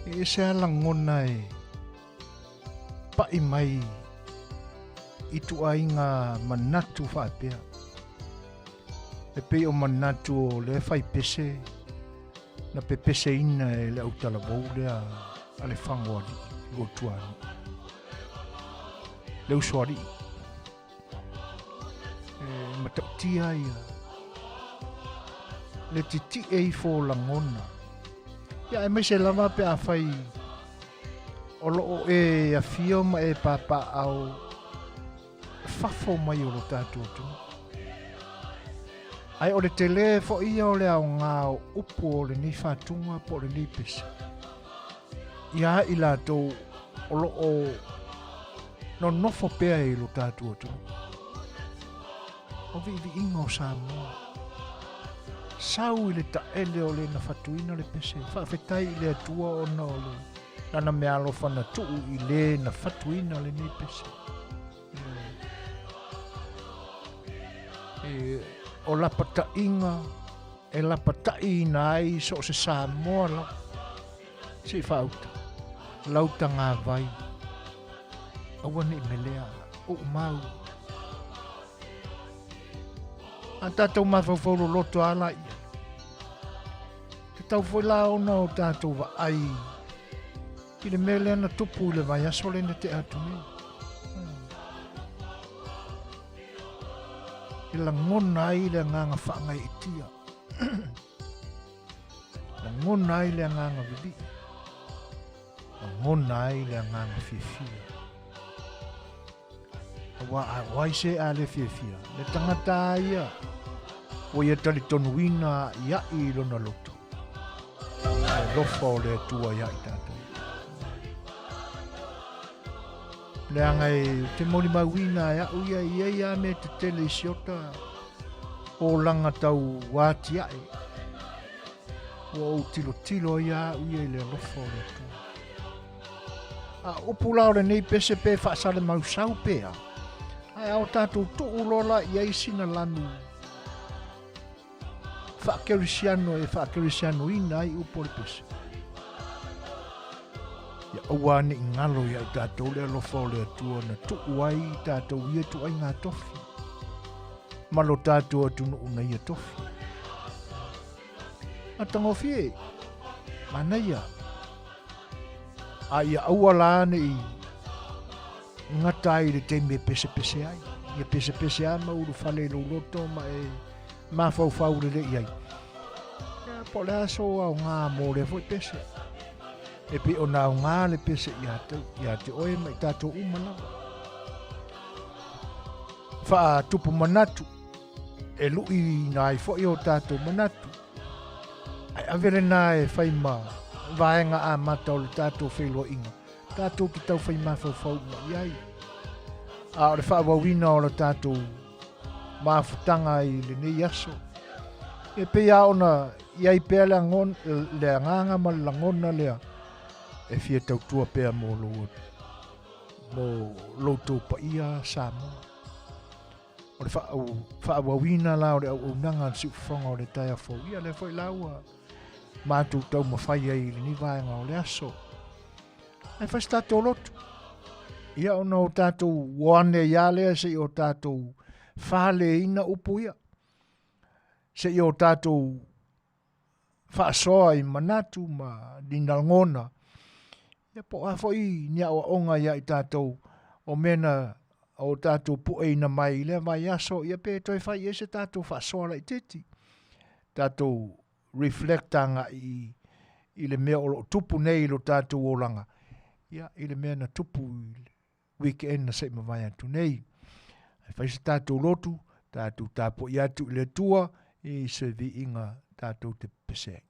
E ese a lagona e pa'i mai i tuaiga manatu faapea. E pei o manatu o lea faipese na pepeseina e le autalavou lea a le Fagoalii Luatuanuu, le usoalii. E matautia ia le titie ifo o lagona. Ia aemaise lava pe afai o lo o e afio ma e papaaao fafo mai o lo tatou atunuu. Ae o le tele foi ia o le aoga o upu o lenei fatuga po o lenei pese ia i latou o lo o nonofo pea i lo tatou atunuu. O viiviiga o Samoa. Sau i le taele o le na fatuina le pese. Faafetai i le Atua ona o le lana meaalofa na tuu i le na fatuina lenei pese. E, o lapataiga e lapataiina ai so o se Samoa lava se i faauta lau tagavai aua ne i melea uu mau a tatou mafaufau loloto a la ia tatau foi la ona o tatou vaai i le mea lea na tupu i le vaiaso lea na tea atu nei. E lagona ai le agaga faagaeetia. Lagona ai le agaga vivii. Lagona ai le agaga fiafia. Aua a o ai se a le fiafia, le tagata a ia, ua ia talitonuina a'ia'i i lona loto, le alofa o le Atua iā i tatou. Leaga e ou te molimauina e a'u ia e i ai a mea tetele i si ota olaga tau atia'e, ua ou tilotilo ai a a'u ia i le alofa o le Atua. A upu la o lenei pese pe faasalemausau pe a, ae a o tatou tuu loa la i ai sina lanu faakerisiano e faakerisianoina ai upu o le pese. Ia aua ne i galo ia i tatou le alofa o le Atua na tuu ai i tatou ia ituaiga tofi ma lo tatou atunuu na ia tofi. Matagofie, manaia. A ia aua la ne i gata ai i le taimi e pesepese ai. Ia pesepese a ma ulufale i lou loto ma e mafaufau lelei ai. Ia, po o le a sou aoga mo lea foi pese. E pei ona aoga le pese ia te, ia te oe ma i tatou uma lava. Faatupu manatu e luʻiina ai foi o tatou manatu. Ae ave lena e fai ma vaega amata o le tatou feiloaiga, tatou te taufai mafaufau uma i ai. A o le faaauauina o le tatou mafutaga i lenei aso, e pei lava ona i ai pea le, agon, le agaga ma le lagona lea e fia tautua pea mo lou, mo loutou paia Samoa. O le faaauauina la o le auaunaga a le Siufofoga o le taeao fou, ia lea foi la ua matou taumafai ai i lenei vaega o le aso. Ae fai se tatou lotu. Ia ona o tatou o ane ai lava lea se i o tatou faleina upu ia. Se i o tatou faasoa i manatu ma ni lagona, ia po o a foi ni aoaoga ia i tatou o mea na o tatou pueina mai i lea vaiaso, ia pe toe fai i ai se tatou faasoa laitiiti, tatou reflect agai i, i le mea o lo o tupu nei i lo tatou olaga, ia i le mea na tupu i le weekend na se i mavae atu nei. Ae fai se tatou lotu, tatou tapuai atu i le Atua i se viiga tatou te pepese ai.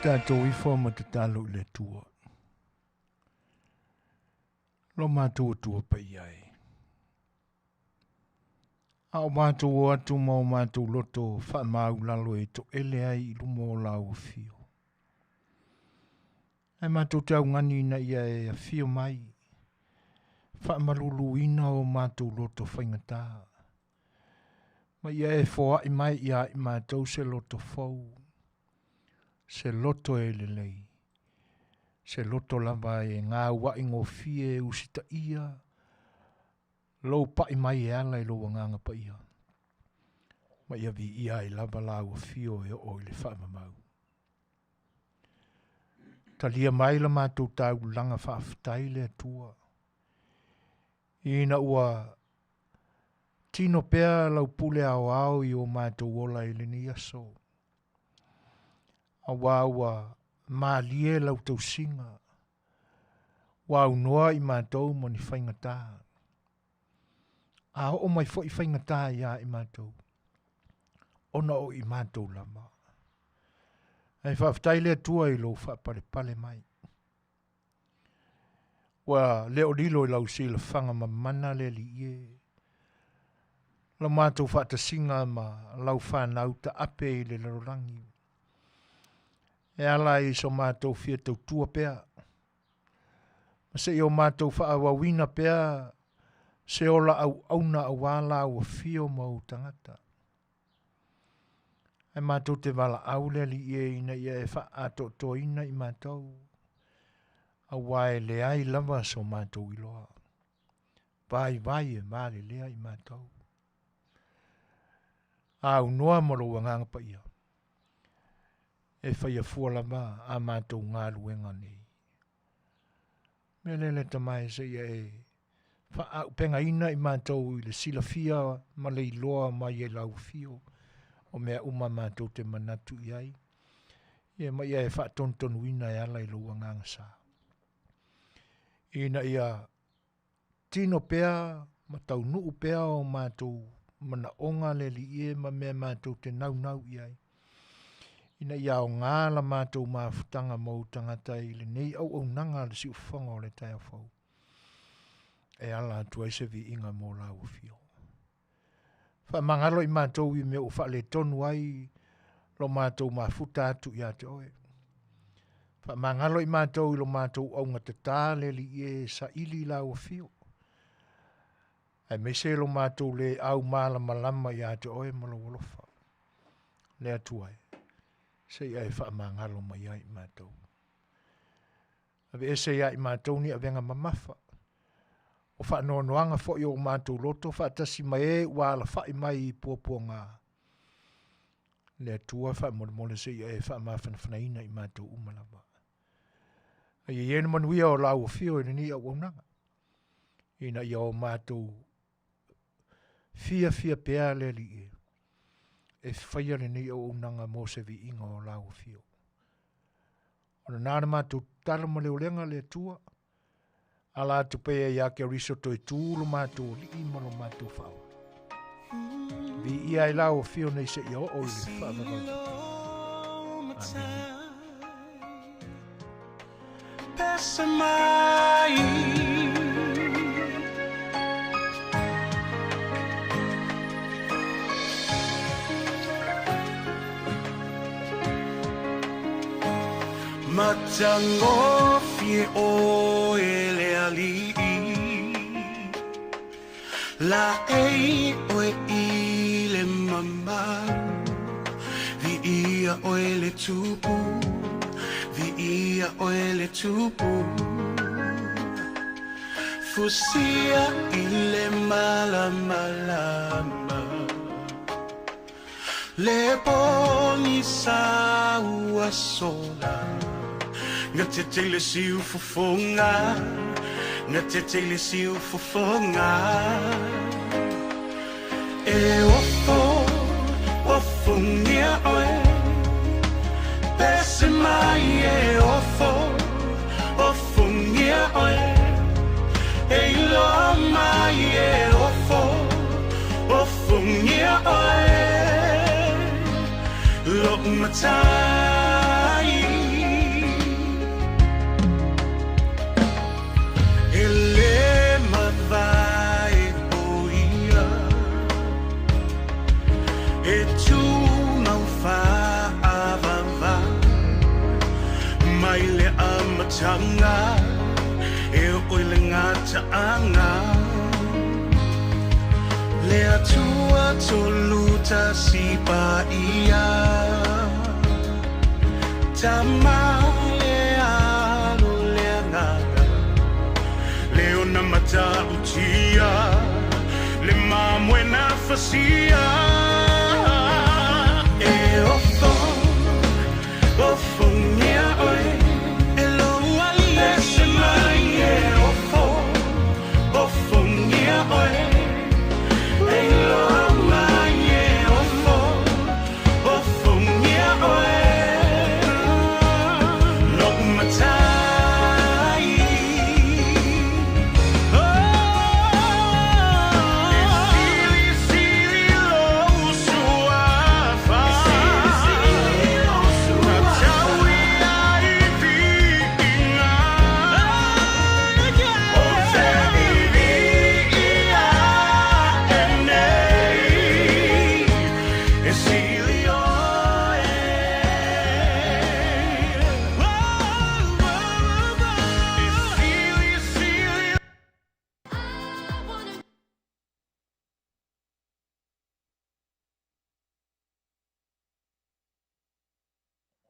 Tatou ifo ma tatalo i le Atua. Lo matou Atua paia e. A o matou o atu ma o matou loto faamaulalo e toele ai i luma o lau afio. Ae matou te augani ina ia e afio mai, faamaluluina o matou loto faigata, ma ia e foai mai ia i matou se loto fou, se loto e lelei, se loto lava e gaua'i gofie e usitaia lou pa'i mai e ala i lou Agaga Paia, ma ia viia ai lava lau afio e oo i le faavavau. Talia mai la matou taulaga faafetai le Atua, ina ua tino pea lau pule aoao i o matou ola i lenei aso, auā ua malie lau tausiga, ua aunoa i matou ma ni faigata. A oo mai foi faigata iā i matou, ona o i matou lava. Ae faafetai le Atua i lou faapalepale mai. Ua le o lilo i lau silafaga mamana le Alii e. La matou faatasiga ma lau fanau taape i le lalolagi. E ala i so matou fia tautua pea. Ma se i o matou faaauauina pea se ola auauna auā lau afio ma ou tagata. Ae matou te valaau le Alii e ina ia e faaatoatoaina i matou, auā e leai lava so matou iloa. Vaivai e valelea i matou. Aunoa ma lou Agaga Paia e faia fua lava a matou galuega nei. Mea lea le Tama e seia e faaaupegaina i matou i le silafia ma le iloa mai e lau afio o mea uma matou te manatu i ai, ia ma ia e faatonutonuina e ala i lou Agaga Sa. Ina ia tino pea ma taunuu pea o matou manaoga le Alii e ma mea matou te naunau i ai, ina ia aoga la matou mafutaga ma ou tagata i lenei auaunaga a le siufofoga o le taeao fou, e ala atu ai se viiga mo lau afio. Faamagalo i matou i mea ua faaletonu ai lo matou mafuta atu ia te oe. Faamagalo i matou i lo matou augatatā le Alii e saili lau afio, aemaise lo matou le au malamalama ia te oe ma lou alofa. Le Atua e, se i e faamagalo mai ai i matou. Aveese ia i matou ni avega mamafa, o faanoanoaga foi o o matou loto faatasi ma e ua alafai mai i puapuaga. Le Atua faamolemole se i e faamafanafanaina i matou uma lava. A ia i ai le manuia o lau afio i lenei auaunaga, ina ia o matou fiafia pea le Alii e, e faia lenei auaunaga mo se viiga o lau afio. O lena le matou tatalo ma le olega le Atua, ala atu pea ia Keriso toe tū lo matou alii ma lo matou faaola. Viia ai lau afio nei seia oo i le faavavau. Amene. Pese mai. Matagofie oe le alii, Laei oe i le mamalu, Viia oe le Tupu, Viia oe le Tupu. Fusia i le malamalama, Le pogisa ua sola, Gatete i le siufofoga, Gatete i le siufofoga. E ofo, ofongia oe, Pese mai e ofo, ofongia oe, E iloa mai e ofo, ofongia oe, Lou matai. amataga E oo i le gataaga Le Atua Tolutasi Paia Tama le Alo le Agaga Le ona matautia Le mamoe na fasia E ofo ofongia oe E lou alii ese mai E ofo ofongia oe E iloa mai e ofo ofongia oe Lou matai E silisili lou suafa Tatau ia i viiga Ou te viviia ae nei E sili oe E silisili.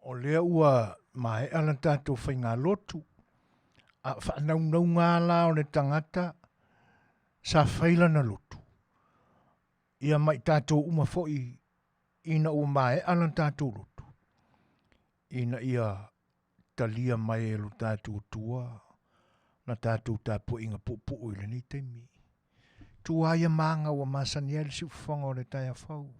O lea ua maea la tatou faigalotu, a o faanaunauga lava la o le tagata sa fai lana lotu, ia ma i tatou uma foi ina ua maea la tatou lotu, ina ia talia mai e lo tatou Atua la tatou tapuaiga puupuu i lenei taimi. Tua ia maga ua masani ai le siufofoga o le taeao fou.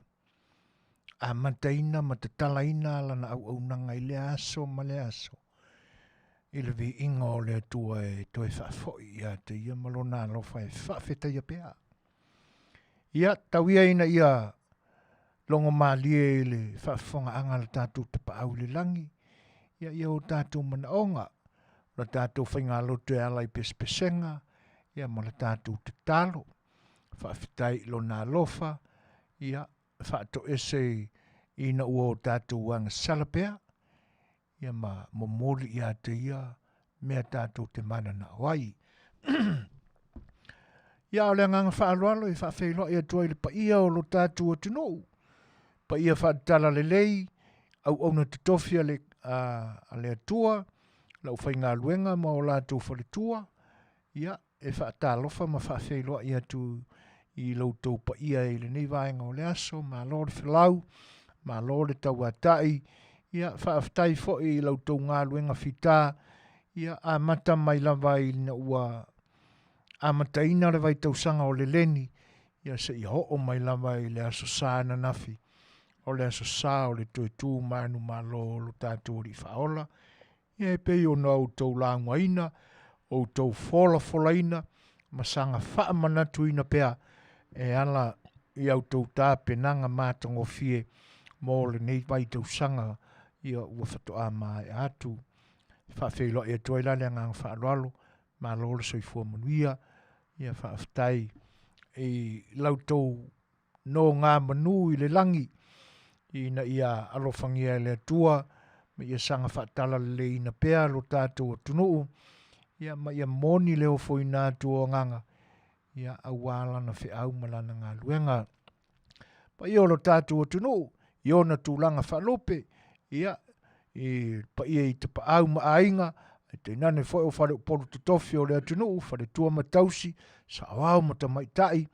Amataina ma tatalaina lana auaunaga i lea aso ma lea aso i le viiga o le Atua e toe faafoi ia te ia ma lona alofa e faafetaia pea. Ia, tau ia ina ia logo malie i le faafofogaaga a le tatou Tapaau i le lagi, ia ia o tatou manaoga, o le tatou faigalotu e ala i pesepesega, ia ma le tatou tatalo. Faafetai i lona alofa, ia, faatoese ina ua o tatou agasala pea, ia ma momoli ia te ia mea tatou te mananao ai. Ia, o le agaga faaaloalo e faafeiloai atu ai i le paia o lo tatou atunuu, paia faatatala lelei, auauna totofi a le, a, a le Atua, lau faigaluega ma o latou faletua, ia, e faatalofa ma faafeiloai atu i lo outou paia i lenei vaega o le aso. Malo le felau, malo le tauatai, ia faafetai foi i la outou galuega fita, ia amata mai lava ina ua amataina le vaitausaga o le leni, ia seia oo mai lava i le aso Sa ananafi, o le aso Sa o le toe tu manumalo o lo tatou Alii Faaola, Ia e pei ona outou laugaina, outou folafolaina ma saga faamanatuina pea e ala i a outou tapenaga matagofie mo lenei vaitausaga ia ua faatoa maea atu. E faafeiloai atu ai la le agaga faaaloalo, malo le soifua manuia, ia faafetai i la outou nogamanu i le lagi, ina ia alofagia e le Atua, ma ia saga faatalaleiina pea lo tatou atunuu, ia ma ia moni le ofoina atu o agaga, ia aua lana feau ma lana galuega. Paia o lo tatou atunuu, i ona tulaga faalupe, ia, i paia i tapaau ma aiga, ae tainane foi o faleupolu totofi o le atunuu, faletua ma tausi, saoao ma tamaitai,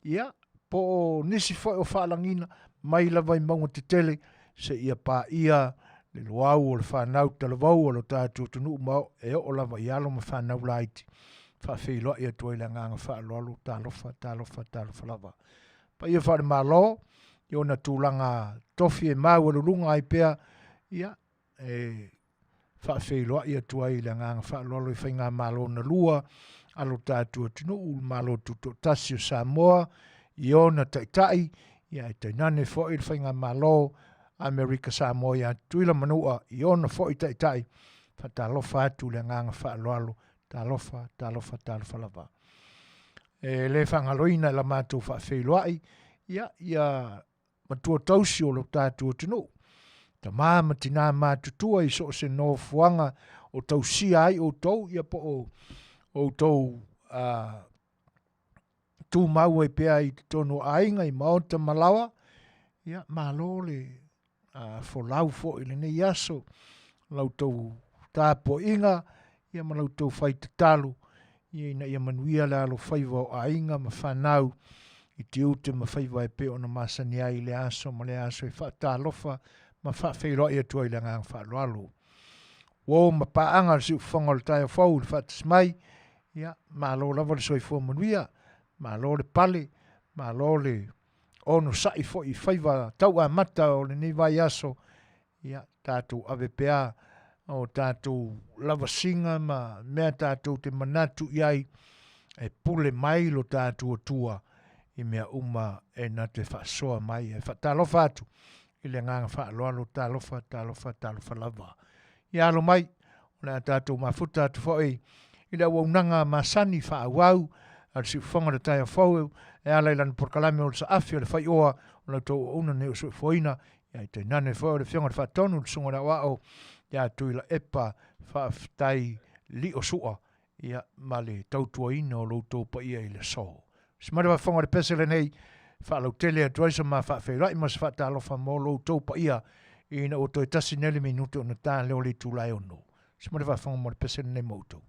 ia, po o nisi foi o faalagiga mai lava i mauga tetele seia paia le luau o le fanau talavou o lo tatou atunuu ma e oo lava i alo ma fanau laiti. Faafeiloai atu ai le agaga faaaloalo, talofa, talofa, talofa lava. Paia faale-Malo i ona tulaga tofi e maualuluga ai pea, ia, e faafeiloai atu ai i le agaga faaaloalo i faigamalo na lua a lo tatou atunuu, le Malo Tutoatasi o Samoa i ona taitai, ia ae tainane foi le faigamalo Amerika Samoa ia Tutuila Manua i ona foi taitai. Faatalofa atu i le agaga faaaloalo, talofa, talofa, talofa lava. E le faagaloina i la matou faafeiloai, ia, ia matua tausi o lo tatou atunuu. Tamā ma tinā matutua i so o se nofoaga o tausia ai outou, ia po o outou tumau ai pea i totonu o aiga i maota ma laoa, ia malo le folau foi i lenei aso, la outou tapuaiga ia ma la outou fai tatalo ia ina ia manuia le alofaiva o aiga ma fanau i tiute ma faiva e pei ona masani ai i lea aso ma lea aso e faatalofa ma faafeiloai atu ai i le agaga faaaloalo. Uo ma paaga o le siufofoga o le taeao fou i le faatasi mai, ia malo lava le soifua manuia, malo le pale, malo le onosai foi i faiva tauamata o lenei vaiaso, ia tatou ave pea o tatou lavasiga ma mea tatou te manatu i ai e pule mai lo tatou Atua i mea uma e na te faasoa mai. E faatalofa atu i le agaga faaaloalo, talofa, talofa, talofa lava. Ia alo mai, o le a tatou mafuta atu foi i le auaunaga masani faaauau a le siufofoga o le taeao fou e ala i lana polokalame o le saafi o le faioa o la outou auauna nei o soifuaina, ia i tainane foi o le Afioga i le Faatonu, le Susuga i le Aoao ia Tuilaepa Faafetai Lio Sua, ia ma le tautuaina o lo outou paia i le aso. Se mai le faafofoga o le pese lenei, faalautele atu ai sa ma faafeiloai ma se faatalofa mo lo outou paia ina ua toe tasi nei le minute ona ta lea o le itula e 6. Se mai le faafofoga mo le pese lenei mo outou.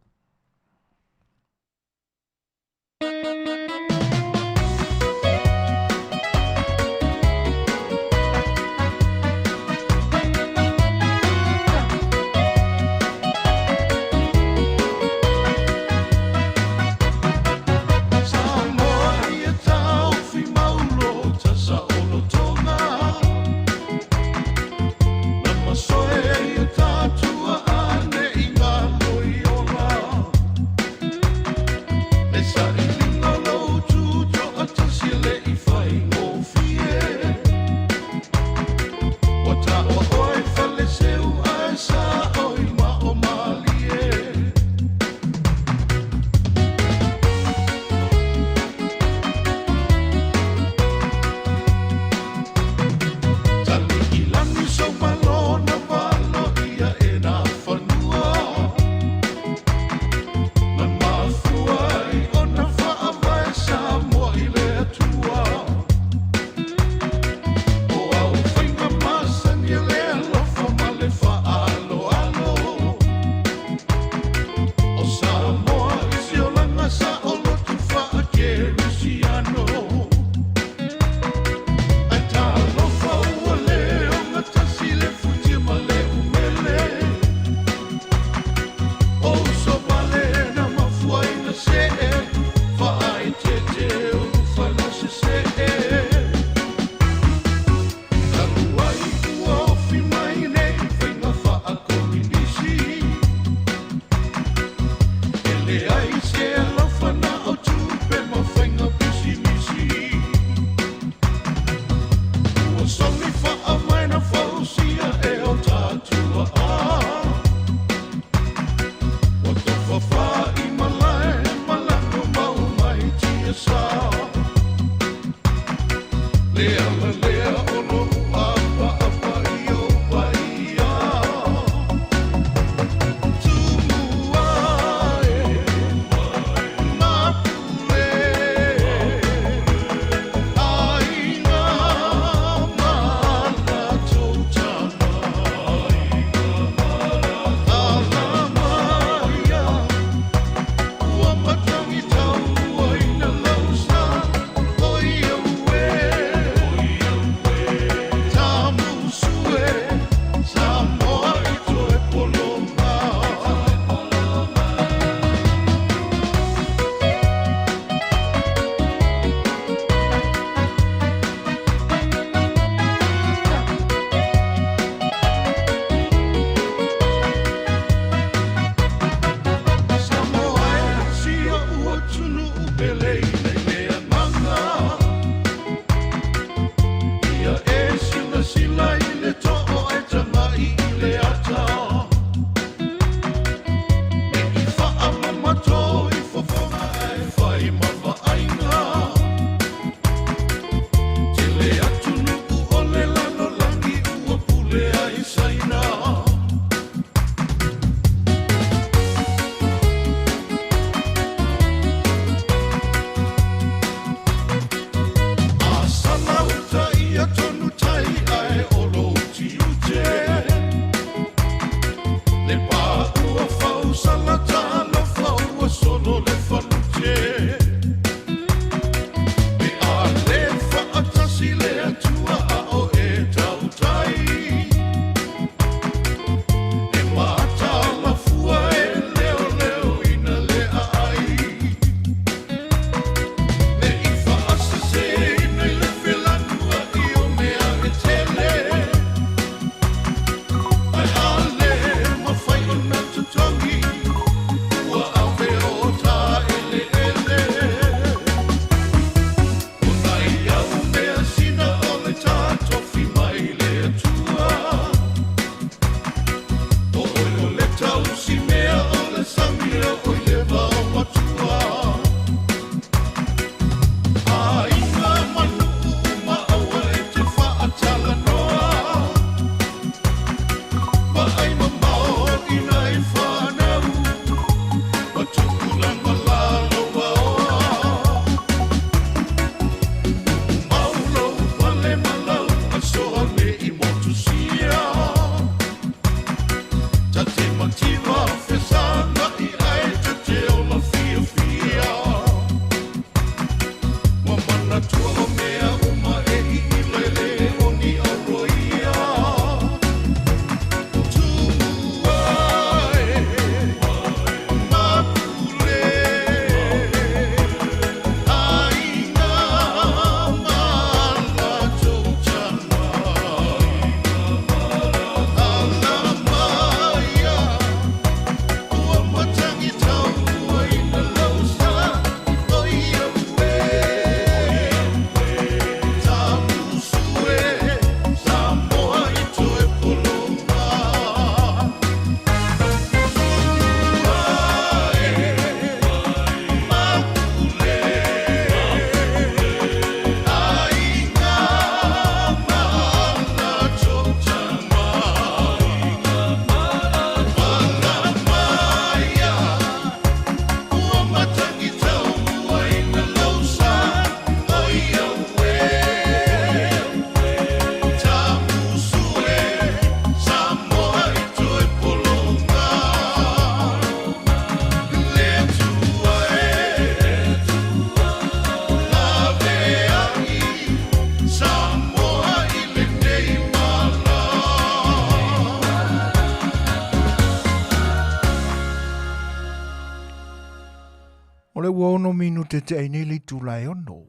O le ua ono minute te ai nei le itula e ono.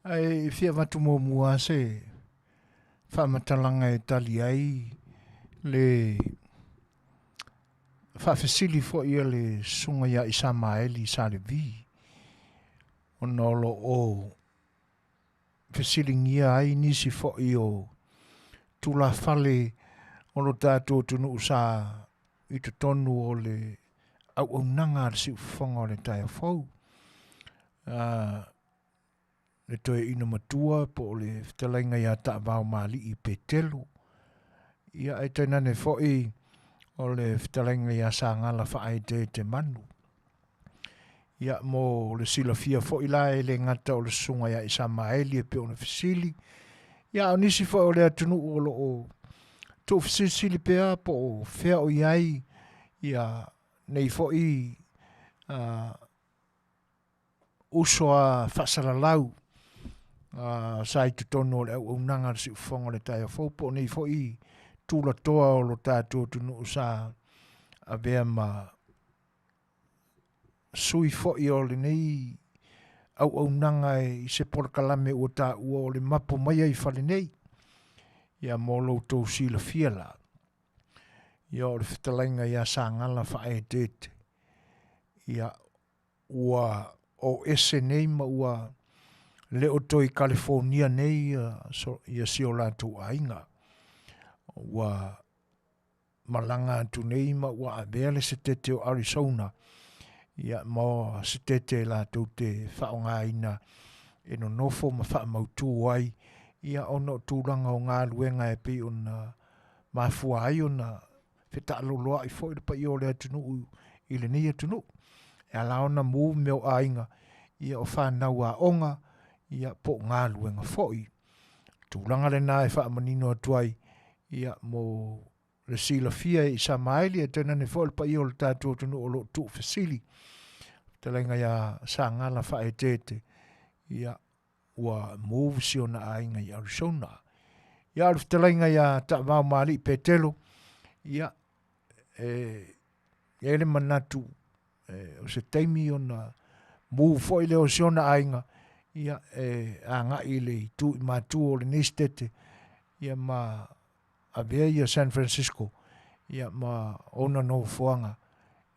Ae fia avatu muamua se faamatalaga e tali ai le faafesili foi a le susuga ia Isamaeli Salevi ona o lo o fesiligia ai nisi foi o tulafale o lo tatou atunuu sa i totonu o le auaunaga a le siufofoga o le taeao fou. Le toeaina matua po o le fetalaiga ia Taavaomalii Petelo. Ia ae tainane foi o le fetalaiga ia Sagala Faaeteetemanu. Ia mo le silafia foi la e le gata o le susuga ia Isamaeli e pei ona fesili, ia a o nisi foi o le atunuu o lo o tuufesilisili pea po o fea o i ai ia nei foi uso a faasalalau sa i totonu o le auaunaga a le siufofoga o le taeao fou po o nei foi tulatoa o lo tatou atunuu sa avea ma sui foi o lenei auaunaga i se polokalame ua taua o le mapo mai ai i fale nei. Ia mo lo outou silafia la. Ia o le fetalaiga ia Sagala Faaeteete. Ia ua o ese nei ma ua le o toe i Kalifonia nei ia, so, ia si o latou aiga. Ua malaga atu nei ma ua avea le setete o Arizona ia ma setete latou te faaaogaina e nonofo ma faamautu ai ia ona o tulaga o galuega e pei ona mafua ai ona fetaaloloai foi le paia o le atunuu i lenei atunuu. E ala ona move mea o aiga ia o fanau aoga ia po o galuega foi. Tulaga lena e faamanino atu ai ia mo le silafia e Isamaeli ae tainane foi le paia o le tatou atunuu o lo o tuufesili. Fetalaiga ia Sagala Faaeteete ia ua move si ona aiga i Arizona. Ia o le fetalaiga ia Taavaomalii Petelo ia e i ai le manatu e, o se taimi ona move foi lea o si ona aiga ia e agai i le itu i matu o lenei setete ia ma avea ia San Francisco ia ma ona nofoaga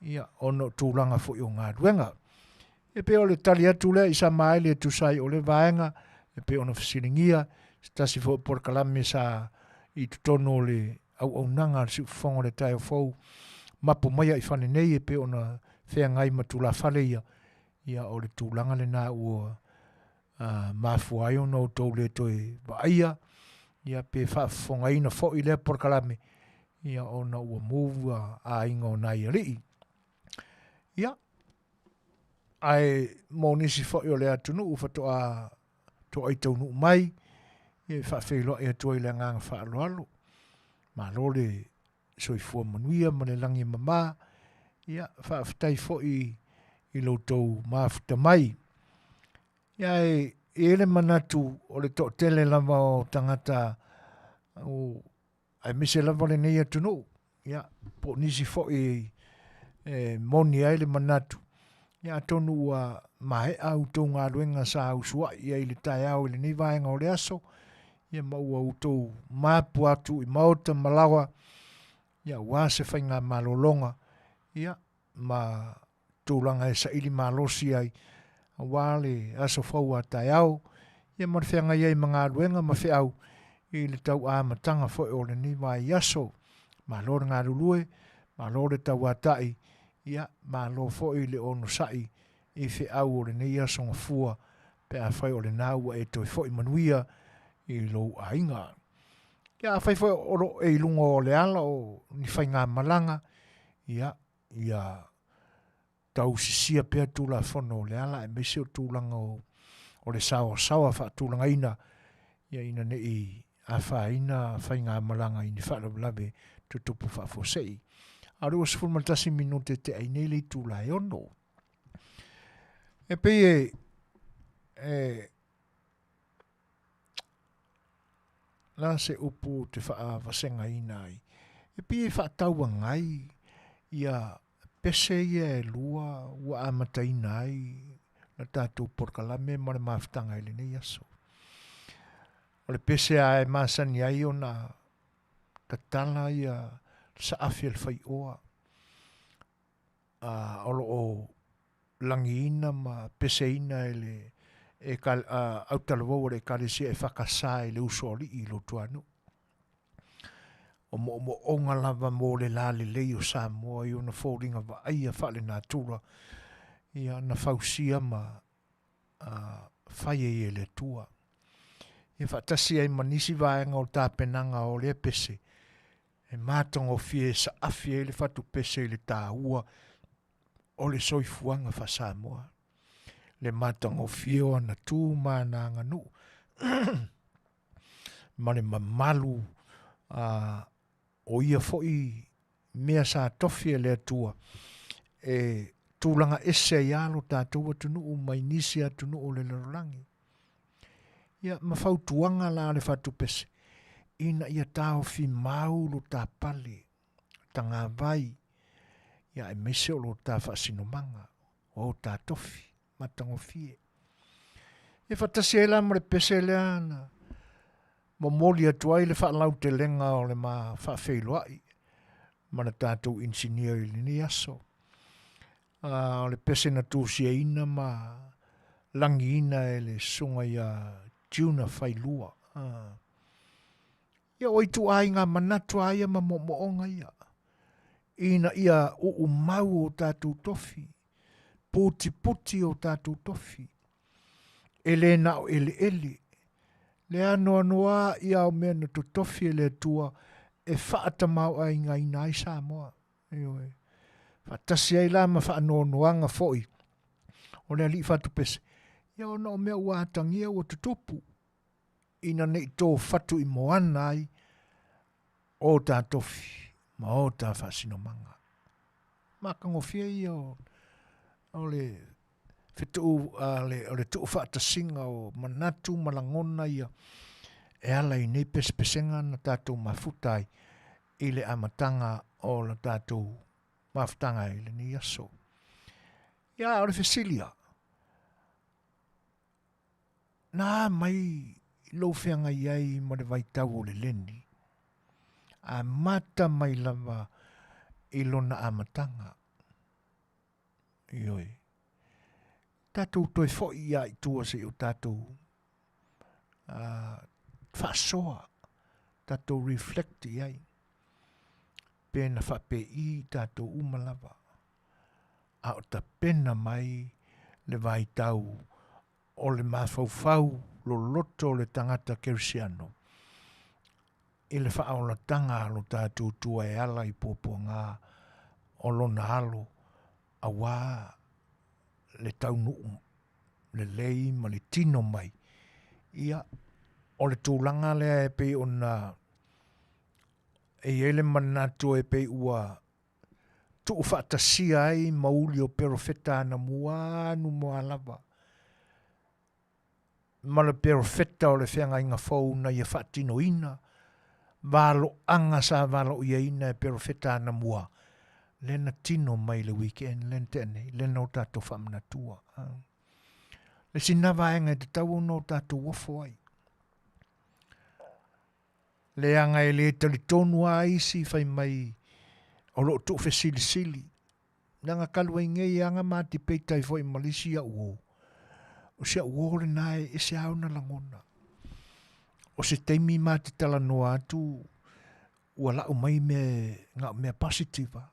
ia ona o tulaga foi o galuega. E pei o le tali atu lea i Samaeli e tusa ai o le vaega e pei ona fesiligia se tasi foi o polokalame sa i totonu o le auaunaga a le siufofoga o le taeao fou mapo maia i fale nei e pei ona feagai ma tulafale ia ia o le tulaga lena ua mafua ai ona outou le toe vaaia ia pe faafofogaina foi lea polokalame ia ona ua move aiga o nai alii. Ia, ae mo nisi foi o le atunuu faatoa toai taunuu mai, ia e faafeiloai atu ai le agaga faaaloalo. Malo le soifua manuia ma le lagi e mama. Ia, faafetai foi i lo outou mafuta mai. Ia e i ai le manatu o le toatele lava o tagata o aemaise lava lenei atunuu, ia, po o nisi foi e moni ai le manatu, ia atonu ua maea outou galuega sa usuai ai i le taeao i lenei vaega o le aso, ia ma ua outou mapu atu i maota ma laoa, ia aua se faigamalologa, ia, ma tulaga e saili malosi ai aua le aso fou a taeao, ia ma le feagai ai ma galuega ma feau i le tauamataga foi o lenei vaiaso. Malo le galulue, malo le tauatai, ia malo foi le onosai i feau o lenei aso gafua pe afai o lena ua e toe foi manuia i lou aiga. Ia afai foi o lo o e i luga o le ala o ni faigamalaga, ia ia tausisia pea Tulafono o le ala aemaise o tulaga o, o le saoasaoa faatulagaina ia ina ne i afaina faigamalaga i ni faalavelave tutupu faafuasei. A o le 21 minute te ai nei le itula e ono. E pei e, e la se upu ou te faavasegaina ai, e pei e faatauagai ia pese ia e lua ua amataina ai le tatou polokalame ma le mafutaga i lenei aso. O le pese lava e masani ai ona tatala ia saafi a le faioa o lo o lagiina ma peseina e le autalavou a le Ekalesia EFKS i le Usoalii i Luatuanuu. O moomooga lava mo le lalelei o Samoa i ona foliga vaaia faalenatura ia na fausia ma fai ai e le Atua. Ia faatasi ai ma nisi vaega o tapenaga o lea pese e matagofie e saafi ai le fatupese i le taua o le soifuaga faa-Samoa, le matagofie o ana tu ma ana aganuu ma le mamalu o ia foi mea sa tofi e le Atua e tulaga ese ai lava lo tatou atunuu mai nisi atunuu o le lalolagi. Ia, ma fautuaga la a le fatupese, ina ia taofi mau lo ta pale, tagavai, ia aemaise o lo ta faasinomaga, o ta tofi matagofie. E faatasi ai la ma le pese lea na momoli atu ai le faalautelega o le ma faafeiloai ma le tatou inisinia i lenei aso. O le pese na tusiaina ma lagiina e le susuga ia Juna Failua. Ia o ituaiga manatu lava ia ma moomooga ia, ina ia uumau o tatou tofi, putiputi o tatou tofi, e le na o eleele, le anoanoa ia o mea na totofi e le Atua e faatamaoaigaina ai Samoa. Ioe. Faatasi ai la ma faanoanoaga foi o le alii fatupese, ia ona o mea ua atagia ua tutupu, ina ne i tofatu i moana ai o ta tofi ma o ta faasinomaga. Matagofie ia o le fetuu, o le tuufaatasiga o manatu ma lagona ia e ala i nei pesepesega na tatou mafuta ai i le amataga o le tatou mafutaga i lenei aso. Ia, o le fesili lava, Na a mai lou feagai ai ma le vaitau o le leni, amata mai lava i lona amataga. Ioe. Tatou toe foi ia i tua se i o tatou faasoa, tatou reflect i ai, pe na faapei tatou uma lava, a o tapena mai le vaitau o le mafaufau loloto o le tagata kerisiano i le faaolataga a lo tatou Atua e ala i puapuaga o lona alo auā le taunuu lelei ma le tino mai. Ia, o le tulaga lea e pei ona e i ai le manatu e pei ua tuufaatasia ai mauli o perofeta anamua anumua lava, ma le perofeta o le feagaiga fou na ia faatinoina valoaga sa valoiaina e perofeta anamua, lea na tino mai i le weekend lea na tea nei, lea na o tatou faamanatua. Le isi lena vaega e tatau ona o tatou ofo ai. Leaga e le talitonu lava isi fai mai o lo o tuufesilisili. Leaga talu ai nei aga ma debate ai foi ma le isi au uo. O si au uo lena e ese lava ona lagona. O se taimi ma te talanoa atu ua lau mai mea na o mea positive lava.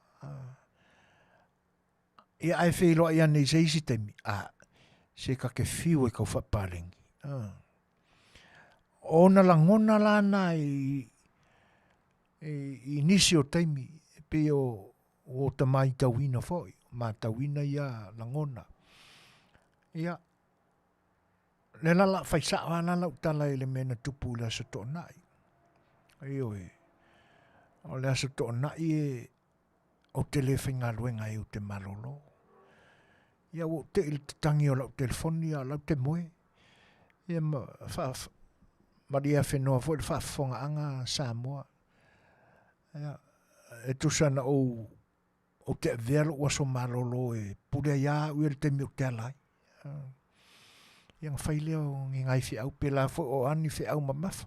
Ia ae feiloai ane i se isi taimi, a, se ta te fiu e tau faapaleni. O ona lagona la na i, i, i nisi o taimi, e pei o, o ta maitauina foi, matauina ia lagona. Ia, le la la fai sao lava la lau tala i le mea na tupu i le Aso Toonai. Ioe, o le Aso Toonai e, ou te le faigaluega ai ou te malolo. Ia ua ou tei i le tatagi o lau telefoni a o la ou te moe. Ia ma faa maliafenoa foi le faafofogaaga a Samoa. Ia, e tusa na ou Ou te avea lou aso malolo e pule ai lava au ia i le taimi ou te ala ai. Ia ona fai lea o ni nai feau pēlā foi o a ni feau mamafa.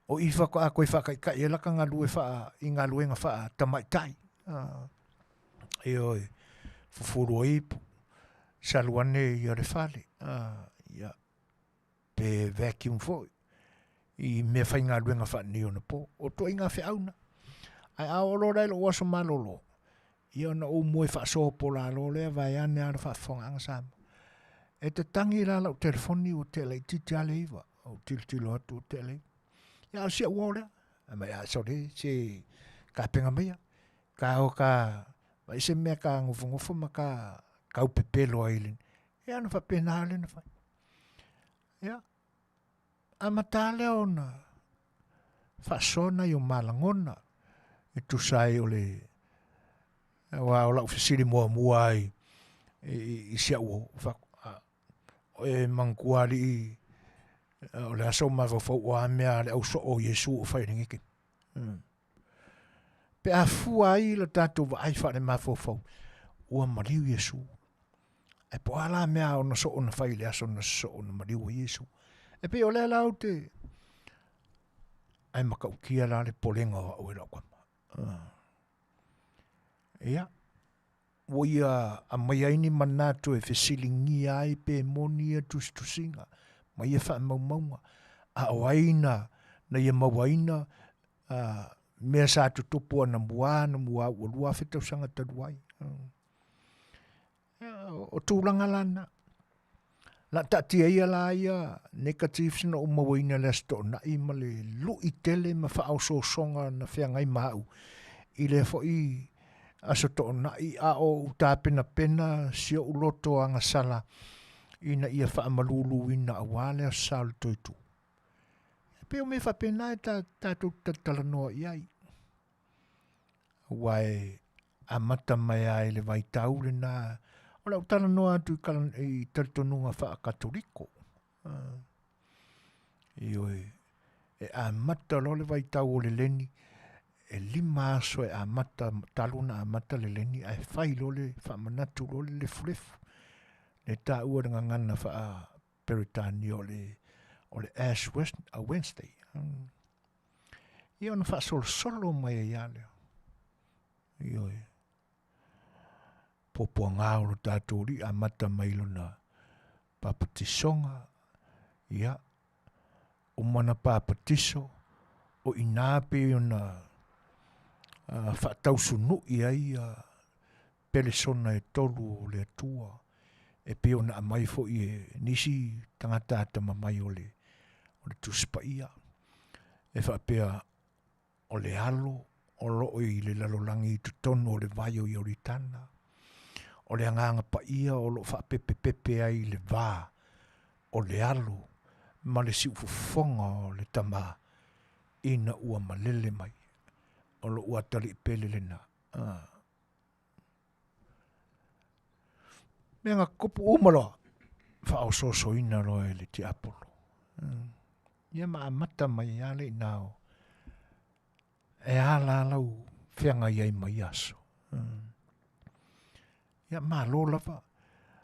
O i faatoa toe faataitai ai lata galue faa, i galuega faatamaitai. Ioe, fufulu ai ipu, salu ane ia le fale, ia, pe vacuum foi i mea faigaluega faaneionapo. O ituaiga feau na. Ae a oo loa la i lou aso malolo, ia ona ou moe faasopola loa lea vaeane lava le faafofogaaga Samoa. E tatagi la lau telefoni ua tea laitiiti lava le 9, ou tilotilo atu ua tea le 9. Ia a o si au uo lea. Fai mai, a sole, se tapena maia, ta o ta vaai se mea ta nofonofo ma ta taupepelo ai i le... Ia ona faapena lea ona fai. Ia, amata lea ona faasoa nai o ma lagona e tusa ai o le aua o lau fesili muamua ai i si au uo, o e manatua alii o le aso o mafaufau o a mea a le au soo o Iesu o fai i lenei taimi. Pe a fua ai le tatou vaai faale-mafaufau, ua maliu Iesu. Ae po o a la mea ona soo na fai i le aso na sosoo na maliu ai Iesu. E pei o lea la ou te... Ae matautia la le polega o au e lau tama. Ia, ua ia aumaia ai ni manatu e fesiligia ai pe moni ia tusitusiga ma ia faamaumauga, a o ai na na ia mauaina mea sa tutupu anamua anamua ua 2000 tausaga talu ai. O tulaga la na. La taatia ia la ia negatives na ou mauaina i le Aso Toonai ma le lui tele ma faaosoosoga na feagai ma au i lea foi Aso Toonai a o ou tapenapena si ou loto agasala ina ia faamaluluina aua le Aso Sa o le Toe Tu. E pei o mea faapena e tatou te talatalanoa i ai. Aua e amata mai lava i le vaitau lena, o lau talanoa atu i talitonuga faa-Katoliko. Ioe, e amata loa le vaitau o le leni, e 5 aso e amata, talu ona amata le leni, ae fai loa le faamanatu loa le lefulefu. Le taua i le gagana faa-Peretania o le, o le Ash Wednesday. Ia ona faasolosolo mai ai lava lea. Ioe. Puapuaga o lo tatou Alii amata mai lona papatisoga, ia, uma ona papatiso, o i ina pei ona faatausunui ai ia pelesona e tolu o le Atua, e pei ona aumai foi e nisi tagata atamamai o le, o le Tusi Paia, e faapea o le alo o lo o i le lalolagi i totonu o le vai o Ioritana, o le Agaga Paia o lo o faapepepepe ai i le va o le alo ma le siufofoga o le Tama ina ua malele mai. O lou atalii pele lena. Ah. Mea na tutupu uma loa, faaosoosoina loa e le tiapolo. Ia ma amata mai lava le i o e a la lau feagai ai ma ia aso. Ia malo lava.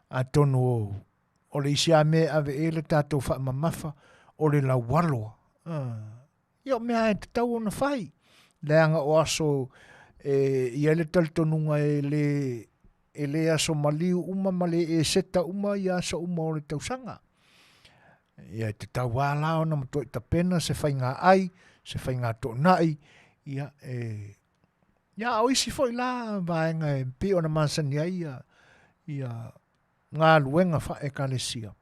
Atonu o, o le isi lava mea e ave i ai le tatou faamamafa, o le laualoa. Ia o mea lava e tatau ona fai, leaga o aso e i ai le talitonuga e le, e le aso maliu uma ma le eseta uma ia aso uma o le tausaga. Ia e tatau lava la ona matuai tapena se faiga ai, se faiga toonai, ia e ia a o isi foi la vaega e pei ona masani ai ia, ia galuega faa-Ekalesia,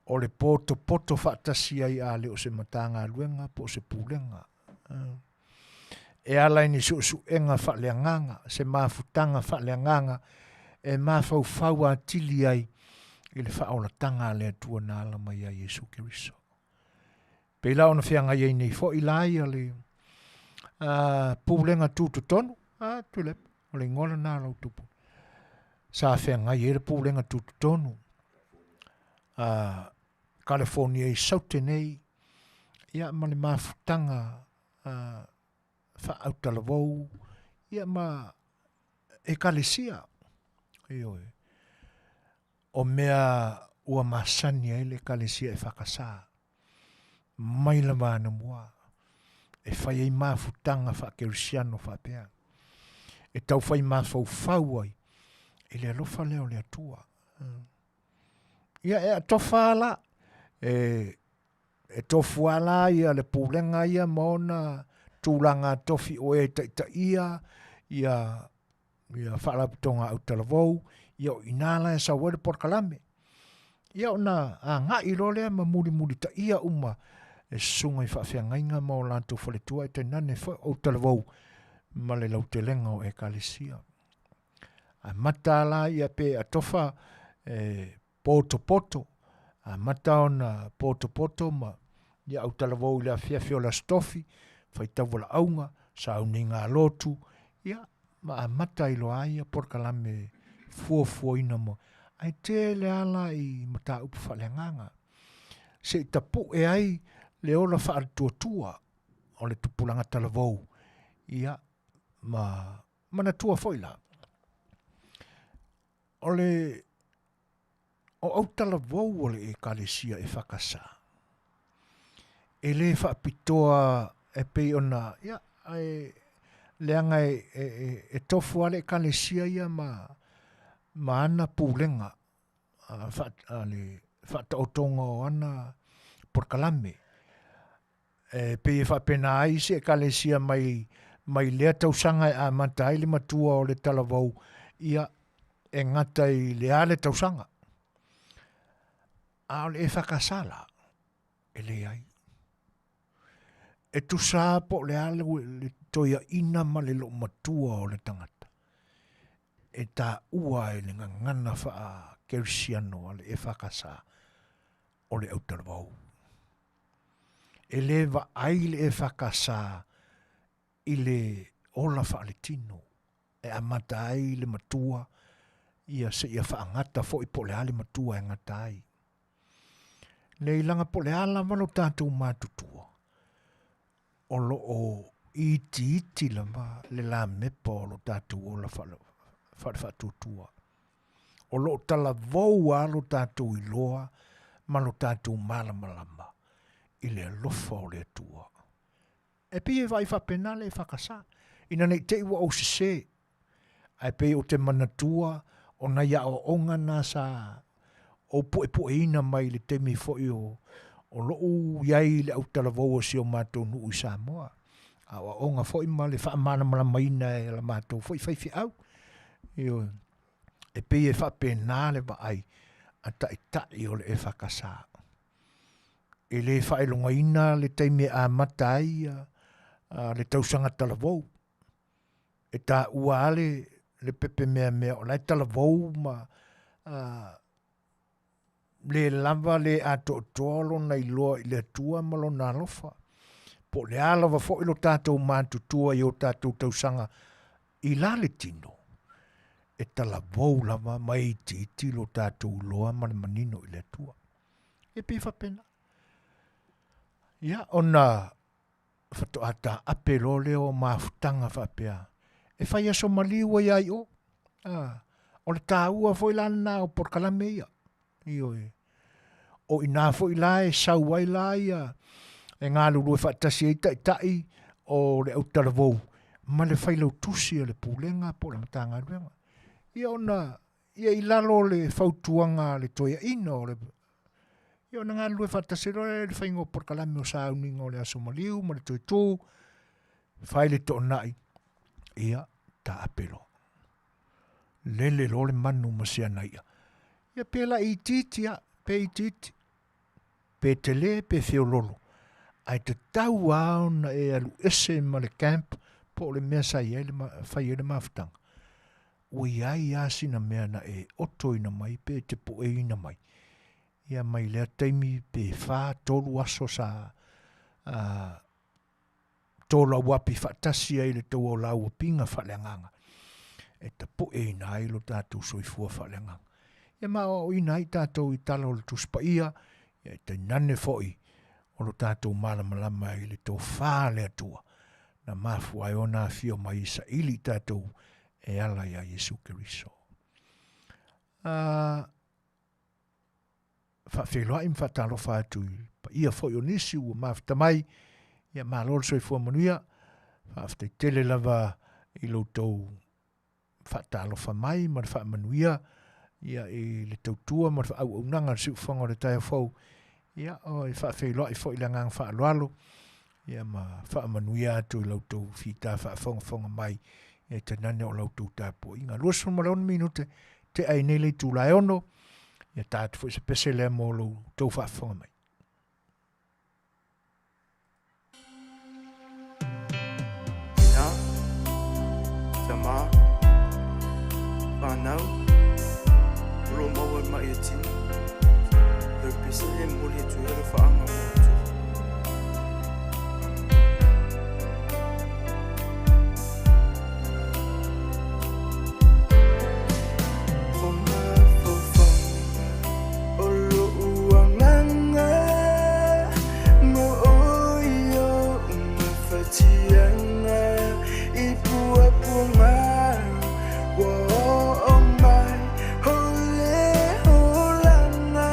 o le potopoto faatasi ai a le o se Matagaluega po o se Pulega. E ala i ni suesuega faaleagaga, se mafutaga faaleagaga e mafaufau atili ai i le faaolataga a le Atua na ala mai ia Iesu Keriso. Pei la ona feagai ai nei foi la ia le Pulega Tutotonu, a Tuilaepa, o le igoa lena o lau tupu, sa feagai ai le Pulega Tutotonu a California i Saute nei, ia ma le mafutaga faaautalavou, ia ma Ekalesia. Ioe. O mea ua masani ai le Ekalesia EFKS mai lava anamua e fai ai mafutaga faakerisiano faapea e taufai mafaufau ai i le alofa lea o le Atua. Ia e atofa la e e tofu lava la ia le pulega ia ma ona tulaga tofi o e taitaia ia ia faalapotopotoga autalavou, ia o i ina la e sau ai le polokalame. Ia ona agai loa lea ma mulimulitaia uma e susuga i faafeagaiga ma o latou faletua ae tainane foi o autalavou ma le lautelega o Ekalesia. Amata la ia pe atofa e potopoto, amata ona potopoto ma ia autalavou i le afiafi o le Aso Tofi, faitau valaauga, sauniga lotu, ia ma amata ai loa ia polokalame fuafuaina mo ae tele lava la i mataupu faaleagaga se i tapue ai le ola faatuatua o le tupulaga talavou ia ma manatua foi la o le o autalavou o le Ekalesia EFKS e le faapitoa e pei ona ia ae leaga e, e, e, e tofu lava le Ekalesia ia ma, ma ana pulega a, fa, a le faataotoga o ana polokalame. E pei e faapena ai isi Ekalesia mai, mai lea tausaga e amata ai le matua o le talavou, ia, e gata i le a le tausaga. A o le EFKS la, e leai. E tusa po o le a le, le toeaina ma le loomatua o le tagata, e taua ai le gagana faa-kerisiano a le EFKS o le autalavou. E le vaai le EFKS i le ola faaletino e amata ai le matua ia seia faagata foi po o le a le matua e gata ai. Nei laga po o le a lava lo tatou matutua, o lo o itiiti lava le lamepa o lo tatou ola faale-faatuatua. O lo o talavou lava lo tatou iloa ma lo tatou malamalama i le alofa o le Atua. E pei e vaai faapena le EFKS, ina ne i te i ua ou sese, ae pei ou te manatua o nai aoaoga na sa ou puepueina mai i le taimi foi o, o lou i ai i le autalavou o si o matou nuu i Samoa. Aoaoga foi ma le faamalamalamaina e la matou foi faifeau. Ioe. E pei e faapena le vaai a taitai o le EFKS. E le faailogaina le taimi e amata ai le tausaga talavou. E taua lava le, le pepe meamea o la e talavou ma le lava le atoatoa lona iloa i le Atua ma lona alofa. Po o le a lava foi lo tatou matutua i o tatou tausaga i la le tino, e talavou lava ma e itiiti lo tatou iloa ma le manino i le Atua. E pei faapena. Ia, ona faatoa taape loa lea o mafutaga faapea e fai aso maliu ai lava i o. A, o le taua foi la lena o polokalame ia. Ioe. O i ina foi la e sau ai la ia e galulue faatasi ai taitai o le autalavou ma le failautusi a le Pulega po o le Matagaluega. Ia ona ia i lalo o le fautuaga a le toeaina o le Ia ona galulue faatasi loa lea i le faiga o polokalame o sauniga o le aso maliu ma le toe tu, fai le toonai, ia taape loa. Lele loa le manu ma si ana i'a. Ia pe laitiiti lava, pe itiiti, pe tele pe feololo, ae tatau lava ona e alu ese ma le camp po o le mea sa i ai le fai ai le mafutaga. Ua i ai lava sina mea na e otoina mai pe te pueina mai. Ia mai lea taimi pe whā, tolu aso sa tōlauapi faatasi ai le tou o lāua pinga faaleagaga e tapueina ai lo tatou soifua faaleagaga. Ia ma aoaoina ai tatou i tala o le Tusi Paia, ia e tainane foi o lo tatou malamalama i le tofā a le Atua na mafua ai ona afio mai e saili i tatou. e ala iā Iesu Keriso. Faafeiloai ma faatalofa atu i paia foi o nisi ua mafuta mai, ia malo le soifua manuia, faafetai tele lava i lo outou faatalofa mai ma le faamanuia ia i le tautua ma le auaunaga a le siufofoga o le taeao fou. Ia, o e faafeiloai foi le agaga faaaloalo ia ma faamanuia atu i la outou fita faafogafoga mai ia tainane o la outou tapuaiga. 26 minute tea ai nei le itula e 6, ia ta atu foi se pese lea mo lo outou faafofoga mai. Ina, tama, whanau, o lo maua e mai e tino, lau pese le momoli atu ai alofaanga mo outou. O mafaufauga o lo'u agaga mo oe o'u mafatiaga i puapuaga ua oo mai o le olaga.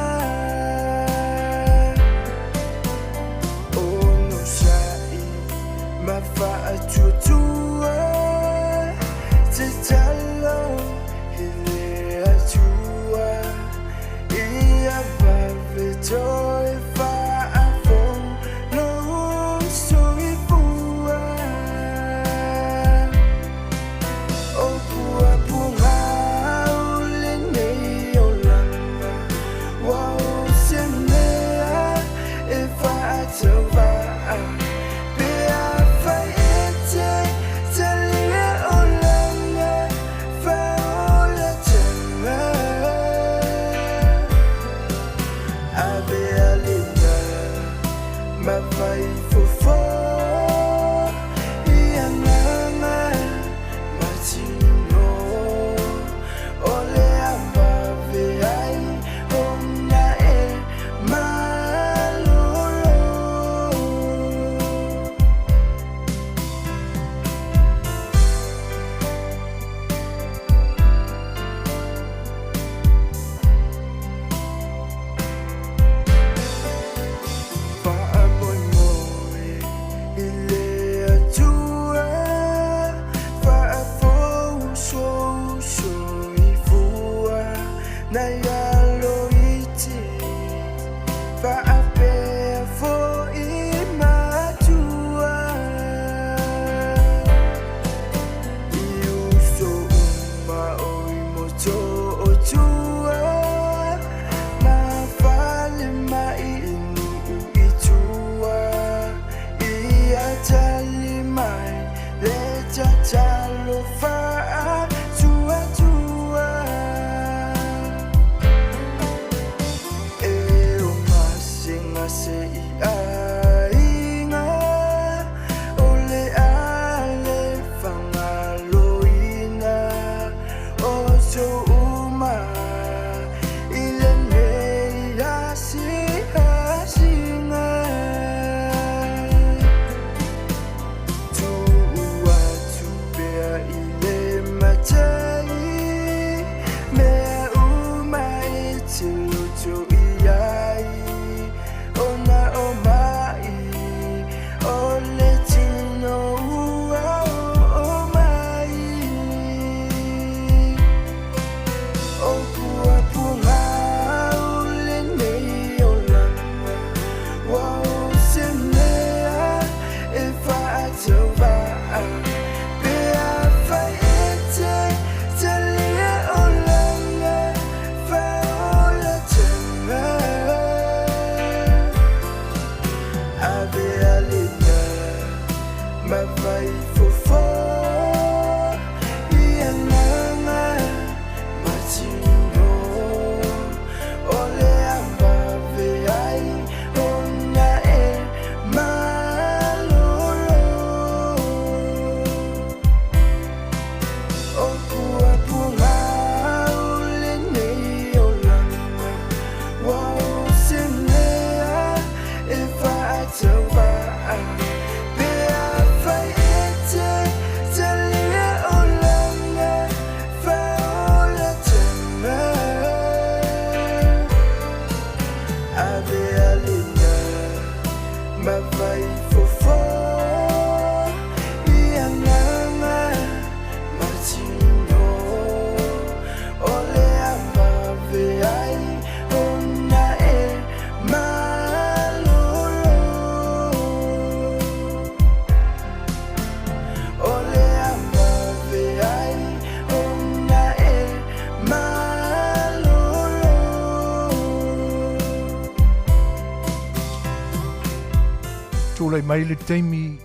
Tulai mai le taimi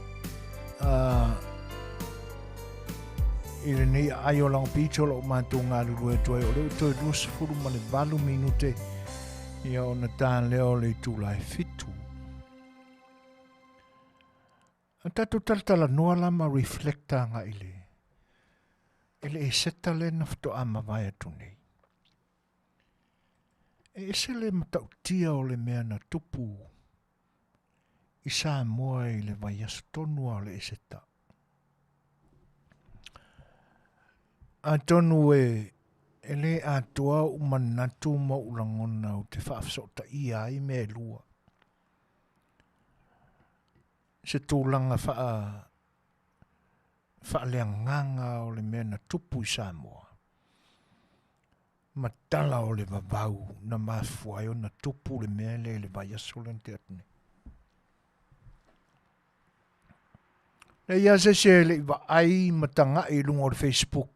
i lenei aai o Long Beach o loo matou galulue atu ai o lea ua toe 28 minute ia ona ta lea o le itula e 7. A tatou talatalanoa la ma reflect agai i le i le Eseta lea na faatoa mavae atu nei. E ese le matautia o le mea na tupu i Samoa i le vaiaso tonu lava o le Eseta. Atonu e e le atoa ou manatu ma ou lagona ou te faafesootaia ai mea e lua. Se tulaga faa faaleagaga o le mea na tupu i Samoa ma tala o le vavau na mafua ai ona tupu le mea lea i le vaiaso lea na tea atu nei. Leai lava se isi e le i vaai ma tagai i luga o le Facebook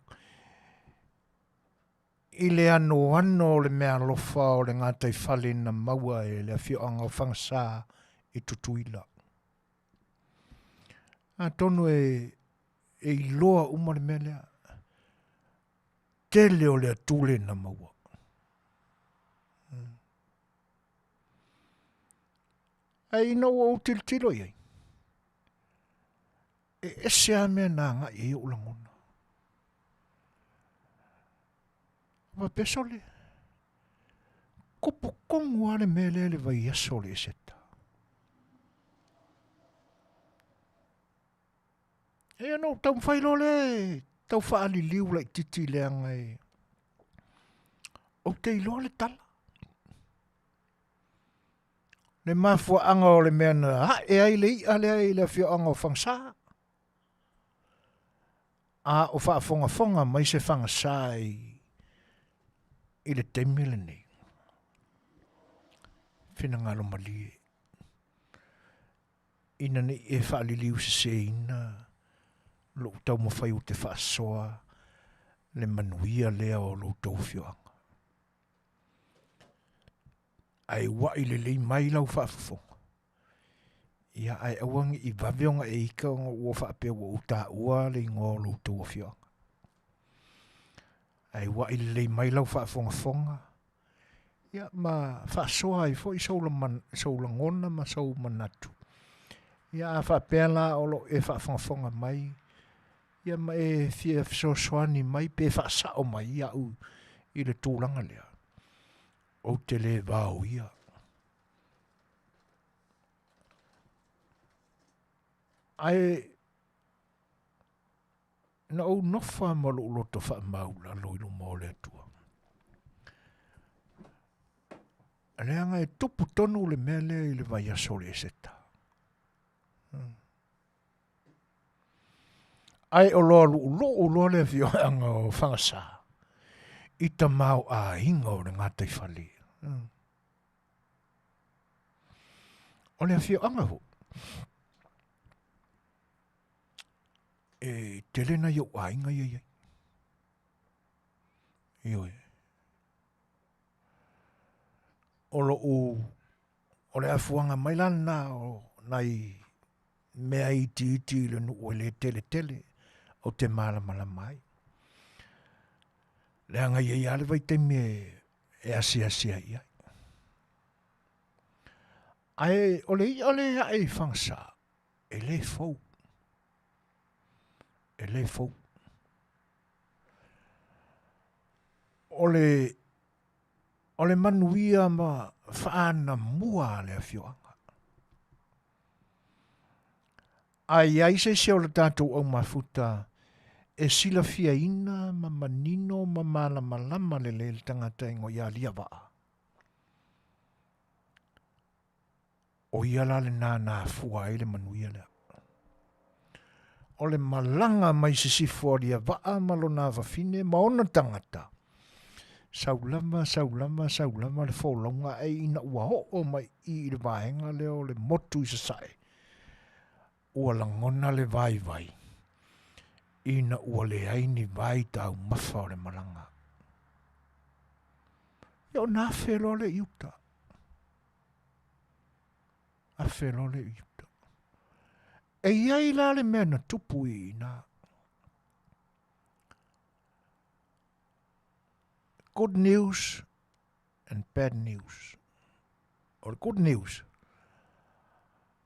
i le anoano o le meaalofa o le gataifale na maua e le afioaga o Fagasa i Tutuila. Atonu e iloa uma le mea lea. Tele o le atule na maua. Ae ina ua ou tilotilo i ai, e ese lava mea na agai ai ou lagona. Faapea sole, tupu tonu lava le mea lea i le vaiaso o le Eseta. Ia na ou taumafai loa lea e tau faaliliu laitiiti leaga e ou te iloa le tala. Le mafuaaga o le mea na ae ai le i'a lea i le afioaga o Fagasa. A o faafogafoga mai se Fagasa i, i le taimi lenei. Finagalo malie. Ina ne i e faaliliuseseina lou taumafai ou te faasoa le manuia lea o lo outou afioaga. Ae ua'i lelei mai lau faafofoga, ia ae aua ne i vave ona e ita ona ua faapea ua ou taua le igoa o lo outou afioaga. Ae ua'i lelei mai lau faafogafoga, ia ma faasoa ai foi sou, sou lagona ma sou manatu. Ia a faapea la o lo o e faafogafoga mai, ia ma e fia fesoasoani mai pe faasao mai iaʻu i le tulaga lea, ou te le vaoia. Ae na ou nofa ma lou loto faamaulalo i luma o le Atua. Leaga e tupu tonu le mea lea i le vaiaso o le Eseta. Ae o loa luuluu loa le afioaga o Fagasa i tamaoaiga o le gataifale. O le afioaga foi, e tele nai ou aiga ia i ai. Ioe. O lou, o le afuaga mai la lena o nai mea itiiti i le nuu e le tele tele ou te malamalama ai. Leaga e i ai lava le vaitaimi e asiasi ai i ai. Ae o le i'a lea e ae i Fagasa, e le fou. E le fou. O le, o le manuia ma faanamua a le afioaga. A i ai se isi o le tatou aumafuta e silafiaina ma manino ma malamalama lelei le tagata e igoa ia Aliivaa, ʻO ia la lena na afua ai le manuia lea. O le malaga mai sisifo a Aliivaa ma lona afafine ma ona tagata, sau lava, sau lava, sau lava le folauga ae ina ua oo mai i i le vaega lea o le motu i Sasae, ua lagona le vaivai ina ua leai ni vai taumafa o le malaga. Ia ona afe loa lea i uta. Afe loa lea i uta. E i ai la le mea na tupu i ina. Good news and bad news. O le good news,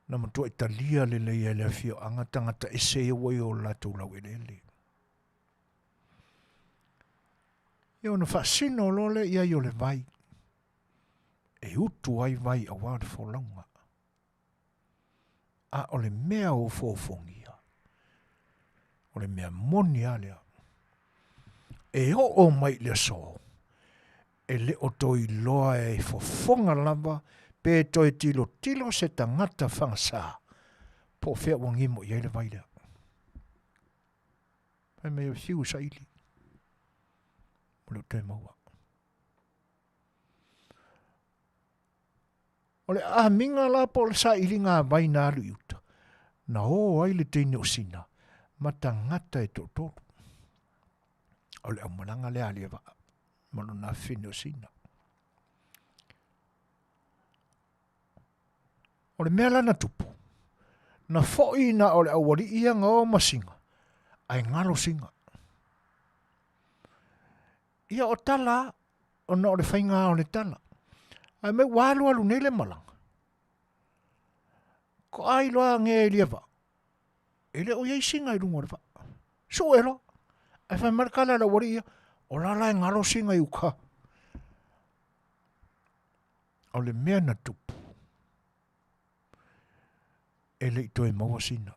na matuai talia lelei ai le afioaga tagata ese ia ua i o latou laueleele. Ia ona faasino loa lea i ai o le vai, e utu ai vai aua le folauga. A o le mea o foofogia, o le mea moni a lea, e oo mai i le aso, e le o toe iloa e fofoga lava pe toe tilotilo se tagata fagasā po o fea ua gimo i ai le vai lea. Fai mai o fiu e saili, ua le o toe maua. O le amiga la po o le sailiga a vai na alu i uta, na o ai le teine o Sina ma tagata e toatolu. O le aumalaga lea a Aliivaa ma lona afafine o Sina. O le mea la na tupu, na foi na o le aualii ia na o ma Sina, ae galo Sina. Ia o tala ona o le faiga o le tala. Ae mai ua alu alu nei le malaga. Ko ai loa nge e lia vaa. E le o iai singa i luga o le vaa. Sue loa. Ae fai mai le tala a le aualii ia, o la la e galo singa i uka. O le mea na tupu, e le i toe maua sina.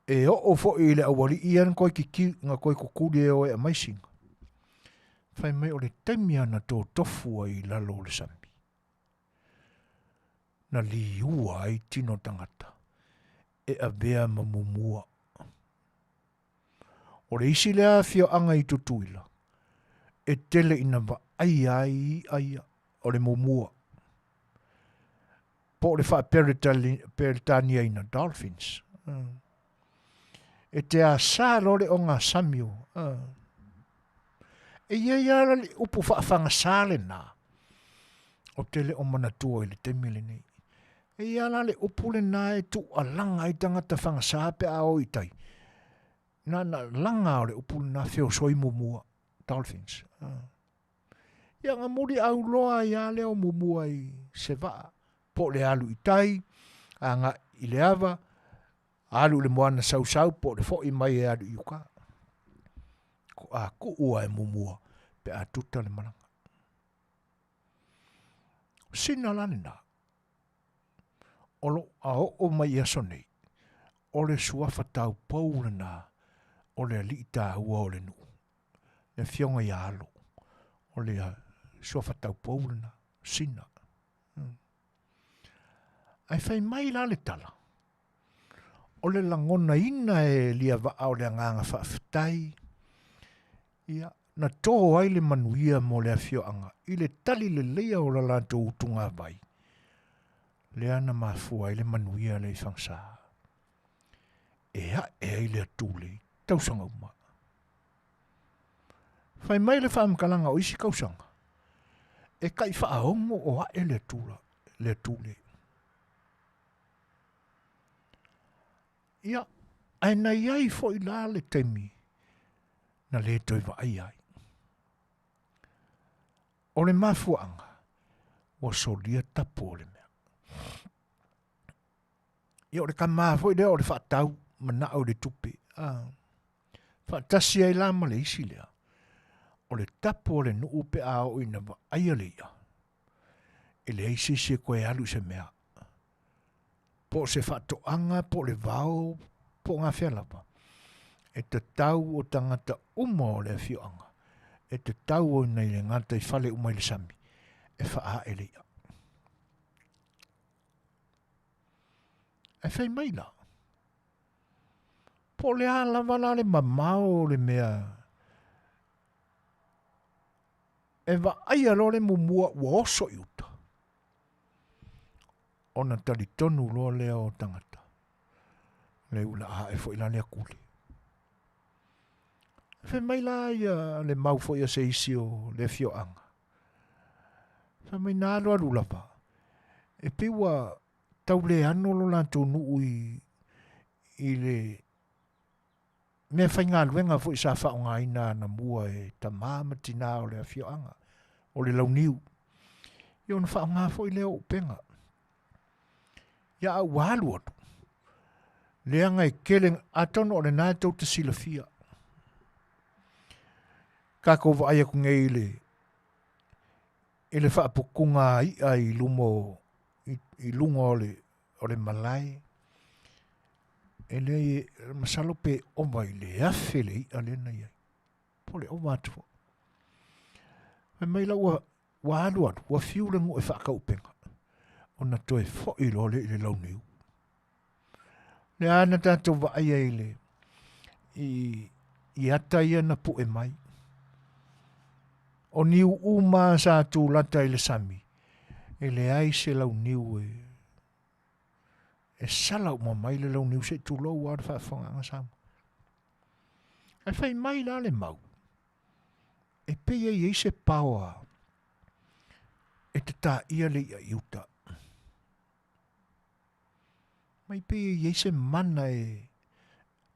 E oo foi i le aualii ia na toe kiki, na toe kukuli e o e aumai sina. Fai mai o le taimi lava na totofu ai i lalo o le sami, na liua ai tino tagata e avea ma mumua. O le isi lea afioaga i Tutuila e tele ina vaaia ai i'a ia, o le mumua, po o le faa-Peretaniaina dolphins. E te asā loa le ogasami o. E i ai lava le upu faafagasā lenā, ou te le o manatua i le taimi lenei. E i ai la le upu lenā e tuualaga ai tagata fagasā pe a o i tai. Na na laga o le upu lenā feosoi muamua, dolphins. Ia na muliau loa ai lava lea o muamua i se vaa, po o le alu i tai, agai i le ava, alu i le moana sausau po o le foi mai e alu i uka. Ko a kuu lava e muamua pe a tuta le malaga. O sina la lenā, o lo a oo mai i aso nei, o le suafa taupou lenā o le alii taua o le nuu, le afioga ia Alo, o le suafa taupou lenā, Sina. Ae fai mai la le tala, o le lagonaina e Aliivaa o le agaga faafetai, ia, na tō ai le manuia mo le afioaga i le tali leleia o la latou utugāvai, lea na mafua ai le manuia lea i Fagasa e ae ai le atule i tausaga uma. Fai mai le faamatalaga o isi tausaga, e tai faaono o ae le atula, le atule. Ia, ae na i ai foi la le taimi na le toe vaaia ai. O le mafuaaga, ua solia tapu o le mea. Ia o le tama foi lea o le faatau manao i le tupe. A, faatasi ai la ma le isi lea, o le tapu o le nuu pe a oo ina vaaia le i'a, e leai se isi e toe alu i se mea, po o se faatoaga po o le vao po o gafea lava, e tatau o tagata uma o le afioaga e tatau ona i le gataifale uma i le sami e faaae le i'a. Ae fai mai la, po o le a lava la le mamao o le mea e vaaia loa le mumua ua oso i uta, ona talitonu loa lea o tagata, le ula ae foi la le atule. Fai mai la ia le mau foi a se isi o le afioaga, fai mai na alualu lava, e pei ua. tau le ano lo latou nuu i i le mea faigaluega foi sa faaaogaina anamua e tama ma tina o le afioaga o le launiu. Ia ona faaaoga foi lea o upega. Ia a ua alu alu, leaga e tele, atonu o lena e tou te silafia. Tatou vaai atu nei i le i le faaputuga i'a i luma o i luga o le o le malae e le masalo pe ova i le 1000 le i'a lea na i ai po o le ova atu foi. Fai mai la ua ua alu alu ua fiu le nuu e faatauupega ona toe foi loa lea i le launiu. Lea na tatou vaaia i le i, i ata ia na pu'e mai. O niu uma sa tulata i le sami, e leai se launiu e e sala uma mai le launiu se i tulou lava le faafofogaaga Samoa. Ae fai mai la le mau, e pei e i ai se paoa e tataia le i'a i uta. Mai pei e i ai se mana e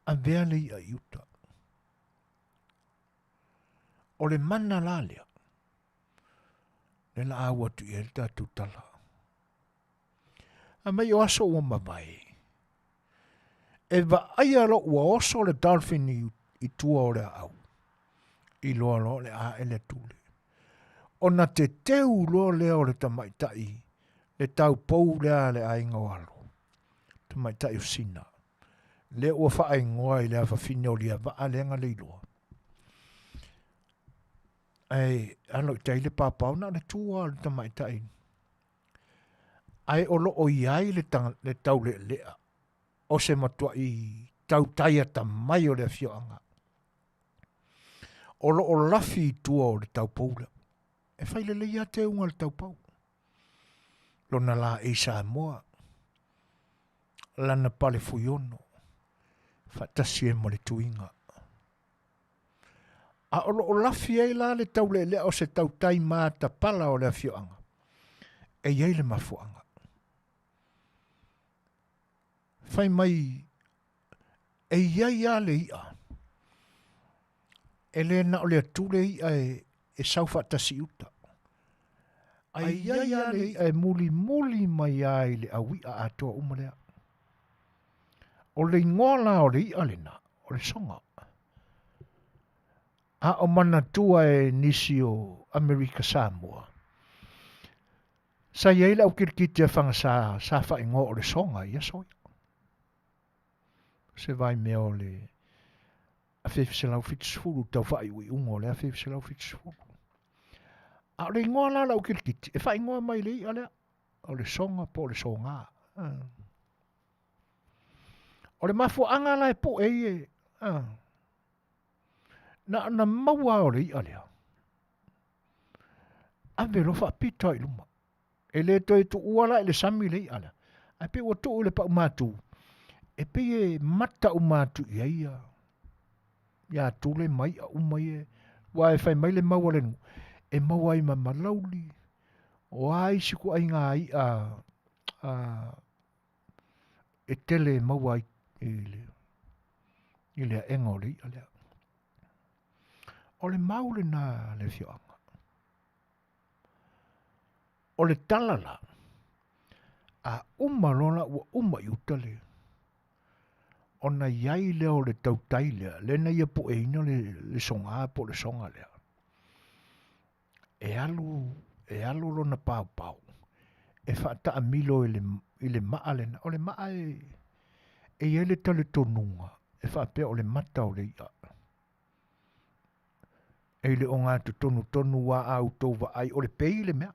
avea le i'a i uta. O le mana la lea, le la au atu i ai le tatou tala. A mai o aso ua mavae, e vaaia loa ua oso le dolphin i, i tua o le aau, i loa loa le ae le atule. Ona teteu loa lea o le tamaitai, le taupou lea a le aiga o Alo, tamaitai o Sina, lea ua faaigoa i le afafine o Liavaa lea na leiloa. Ae alo i tai le paopao na o le tu lava o le tamaitai. Ae o lo o i ai le, le taulealea o se matuai tautai atamai o le afioaga. O lo o lafi i tua o le taupou lea. E fai lelei lava teuga a le taupou. Lona laei Samoa, lana pale fuiono, faatasi ai ma le tuiga. A o lo o lafi ai la le taulealea o se tautai matapala o le afioaga, e i ai le mafuaaga. Fai mai e i ai lava le i'a, e le na o le atule i'a e, e sau faatasi i uta. Ae i ai lava le i'a e mulimuli mai lava i le au i'a atoa uma lea. O le igoa la o le i'a lena, o le soga. A o manatua e nisi o Amerika Samoa, sa i ai le au kilikiti a Fagasa sa faaigoa o le soga i aso ia. Se vaimea o le 1970, tau faaiuiuga o le 1970. A o le igoa la o le au kilikiti, e faaigoa mai i le i'a lea, o le soga po o le soga. O le mafuaaga la e pue ai e, na ona maua lava o le i'a lea, ave loa faapito lava i luma. E le toe tuua la i le sami le i'a lea, ae pei ua tuu i le paumatu, e pei e mata uma atu i ai ia ia Tule ma i'a uma ia, aua e fai mai le mau a le nuu, e maua ai ma malauli, o a isi ituaiga i'a e tele e maua ai i le, i le aega o le i'a lea. O le mau lena a le afioaga. O le tala la, a uma loa la ua uma i uta le, ona i ai lea o le tautai lea, lea na ia pueina le, le soga po o le soga lea. E alu, e alu lona paopao e faataamilo i le, i le maa lena. O le maa e, e i ai le talitonuga e faapea o le mata o le i'a. E le ogatotonu tonu a a outou vaai, o le pei le mea,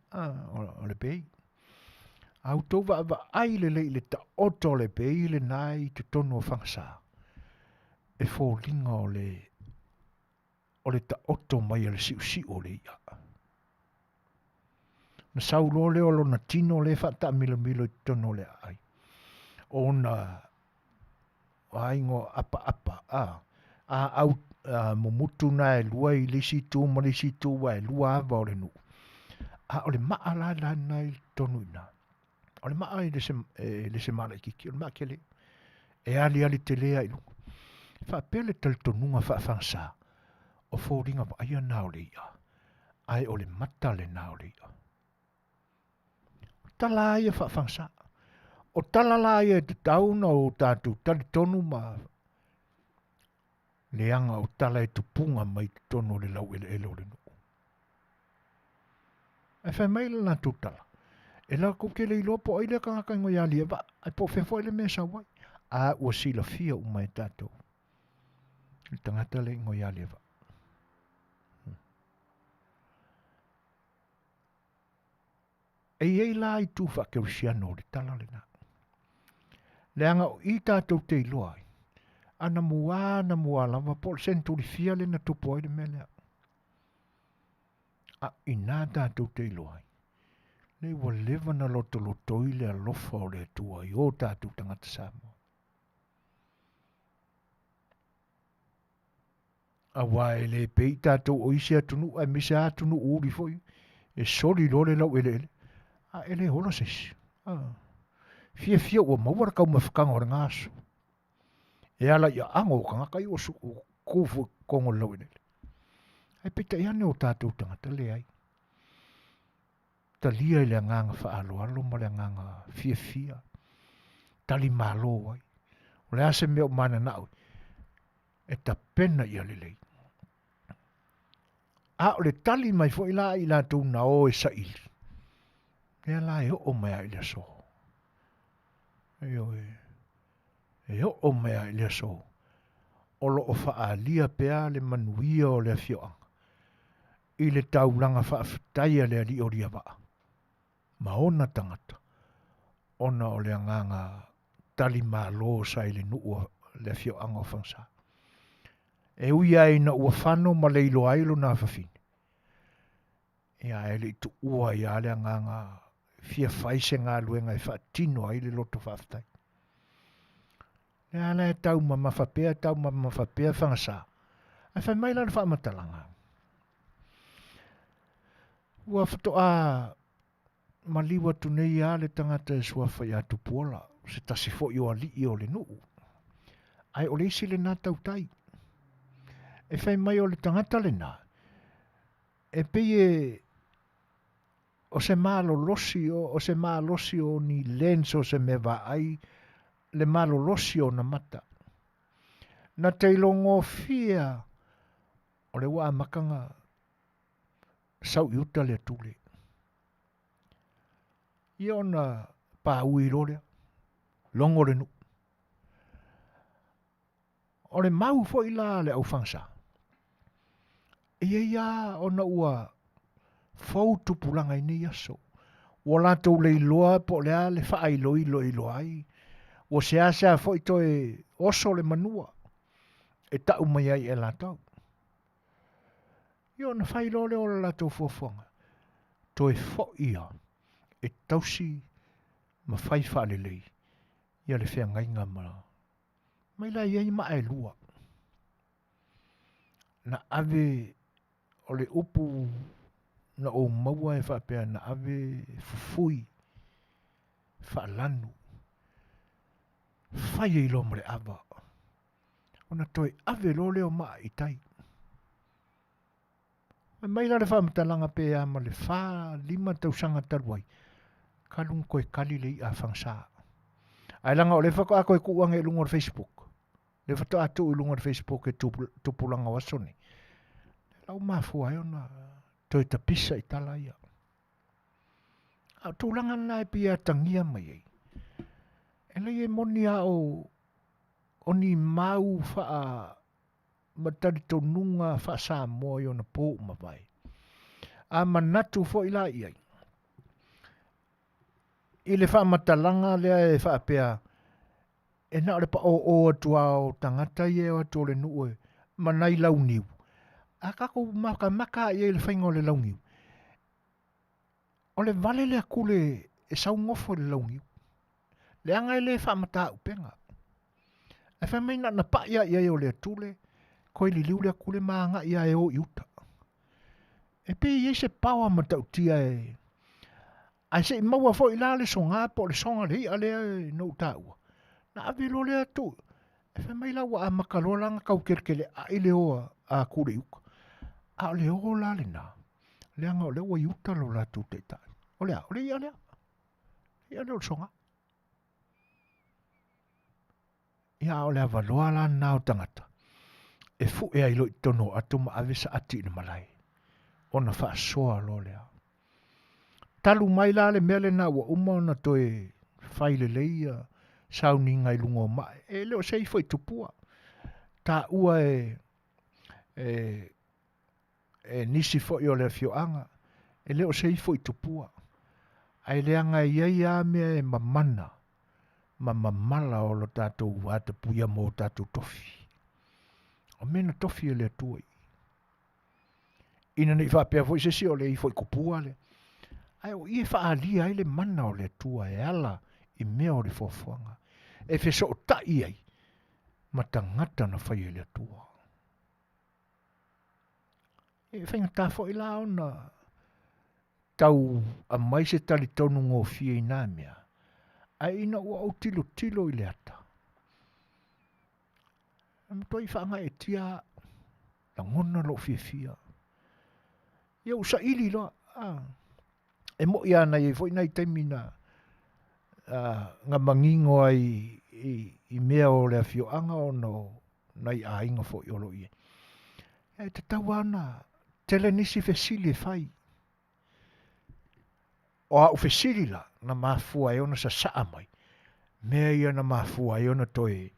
o le pei. A outou vaavaai lelei i le taoto o le pei lena i totonu o Fagasa, e foliga o le o le taoto mai a le siusiu o le i'a. Na sau loa lea o lona tino lea e faataamilomilo i totonu o le aai, ona aiga apaapa, a, aau a, mumutu na e lua i le isi itu ma le isi itu aua e lua ava o le nuu. A o le maa la lena i totonu i ina. O le maa e le se, e le se malaikiki, o le maa tele. E aliali tele ai luga. Faapea le talitonuga faafagasā, o foliga vaaia na o le i'a, ae o le mata lena o le i'a. O tala lava ia faafagasā. O tala la ia e tatau ona o tatou talitonu ma leaga o tala e tupuga mai totonu o le laueleele o le nuu. Ae fai mai le latou tala, e latou te le iloa po o ai lea tagata e igoa ia Aliivaa, ae po o fea foi le mea e sau ai. A ua silafia uma e tatou le tagata lea e igoa ia Aliivaa. E i ai la itu faakerisiano o le tala lena. Leaga o i tatou te iloa ai, anamua anamua lava po o le seneturi fia lea na tupu ai le mea lea. A inā tatou te iloa ai, lea ua leva na lotolotoi le alofa o le Atua i o tatou tagata Samoa. Aua e le pei tatou o isi atunuu aemaise lava atunuu uli foi e soli loa le laueleele a e le ola se isi. Ah. Fiafia ua maua le taumafataga o lena aso. E ala i aago o tagata ia ua tu foi i totonu o le laueleele. Ae peitai ane o tatou tagata leai. Talia i le agaga faaaloalo ma le agaga fiafia, tali malo ai. O le a se mea o mananao ai, e tapena ia lelei. A o le tali mai foi la a i latou na o e saili, lea la e oo mai lava i le aso. Ioe, e oo mai lava i le aso, o lo o faaalia pea le manuia o le afioaga i le taulaga faafetai a le alii o Liavaa ma ona tagata ona o le agaga tali malo sa i le nuu o le afioaga o Fagasa. E ui lava ina ua fano ma leiloa ai lona afafine, ia ae le i tuua ai lava le agaga fia fai se galuega e faatino ai le loto faafetai. Lea la e taumamafa pea, taumamafa pea Fagasa. Ae fai mai la le faamatalaga, ua faatoa maliu atu nei lava le tagata e suafa ia Tupuola, se tasi foi o alii o le nuu. Ae o le isi lena tautai. E fai mai o le tagata lena, e pei e o se malolosi, o se malosi o ni lens o se mea vaai, le malolosi o ona mata. Na te ilogofia o le ua amata na sau i uta le atule. Ia ona paui loa lea, logo le nuu. O le mau foi la a le aufagasa, e i ai lava ona ua fou tupulaga i nei aso. Ua latou le iloa po o le a le faailoilo e iloa ai, ua seasea foi toe oso le manua e tau mai ai e latou. Ia ona fai loa lea o le latou fuafuaga, toe foi ia e tausi ma fai faalelei ia le feagaiga ma mai la e i ai maa e lua. Na ave o le upu na ou maua e faapea na ave fufui faalanu fai ai loa ma le ava ona toe ave loa lea o maa i tai. Fai mai la le faamatalaga pe a ma le 4, 5 tausaga talu ai, talu ona toe kali le i'a a Fagasa. Ae leaga o lea faatoa toe tuu ane i luga o le Facebook, lea faatoa tuu i luga o le Facebook e tupulaga o aso nei, la ua mafua ai ona toe tapisa i tala ia. A o tulaga lena e pei e atagia mai ai, e leai e moni lava o ni mau faa ma talitonuga faa-Samoa i ona po ua mavae. A manatu foi la i ai, i le faamatalaga lea e faapea, e na o le paoō atu lava o tagata ia e o atu o le nuu e ma nai launiu, a tatou matamata lava i ai i le faiga o le launiu, o le vale le atule e sau nofo i le launiu, leaga e le faamataupega. Ae fai mai na ona pai lava i ai o le atule, toe liliu le atule ma agai lava e o i uta. E pei e i ai se paoa matautia e... Ae se i maua foi la le soga po o le soga o le i'a lea na ou taua, na ave loa lea atu, e fai mai la ua amata loa la ona tau keleteleai le o a Kule i uta. A o le o la lena, leaga o lea ua i uta lo latou taitai. O le a? O le i'a lea. O le i'a lea o le soga. Ia a o le avaloa la lena o tagata e fue ai loa i totonu o ato ma ave saati i le malae ona faasoa loa lea. Talu mai la le mea lena ua uma ona toe fai lelei ia sauniga i luga o mae, e le o se ifo i tupua. Taua e, e, e nisi foi o le afioaga, e le o se ifo i tupua. Ae leaga e i ai lava mea e mamana ma mamala o lo tatou vatapuia mo o tatou tofi. O mea na tofi e le Atua i. Ina ne i faapea foi se isi o le ifo i tupua le. Ae o i e faaalia ai le mana o le Atua e ala i mea o le foafoaga. E fesootai ai ma tagata na faia e le Atua. E faigata foi la ona tau aumai se talitonu gofie i nā mea, ae ina ua ou tilotilo i le ata, e matuai faagaeetia lagona lou fiafia. Ia ua saili loa, a. E moni lava na i ai foi nai taimi na na manino ai i, i mea o le afioaga ona o nai aiga foi o lo o i ai. E tatau lava ona tele nisi fesili e fai. O au fesili la, na mafua ai ona sasaa mai, mea ia na mafua ai ona toe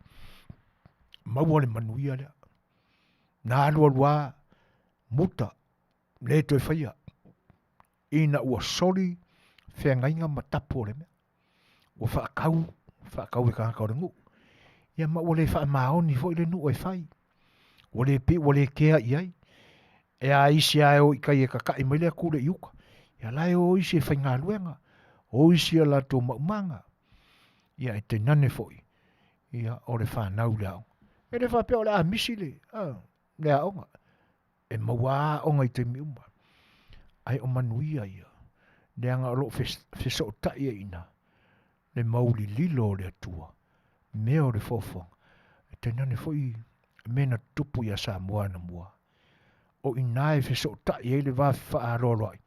maua le manuia lea. Na alualu lava muta, le toe faia, ina ua soli feagaiga ma tapu o le mea. Ua faatau, faatau e tagata o le nuu. Ia ma ua le faamaoni foi le nuu e fai. Ua le pei ua le kea i ai. E a isi lava e o i tai e tata'i mai le atule i uta. Ia la e o isi e faigaluega, o isi a latou maumaga. Ia e tainane foi, ia o le fanau i le aoga. E le faapea o le a misi le, a, le aoga. E maua lava aoga i taimi uma, ae o manuia ia, leaga o lo o fesootai ai i ina le mauli lilo o le Atua, mea o le foafoaga, e tainane foi mea na tutupu ia Samoa anamua. O i ina e fesootai ai le va fefaaloaloai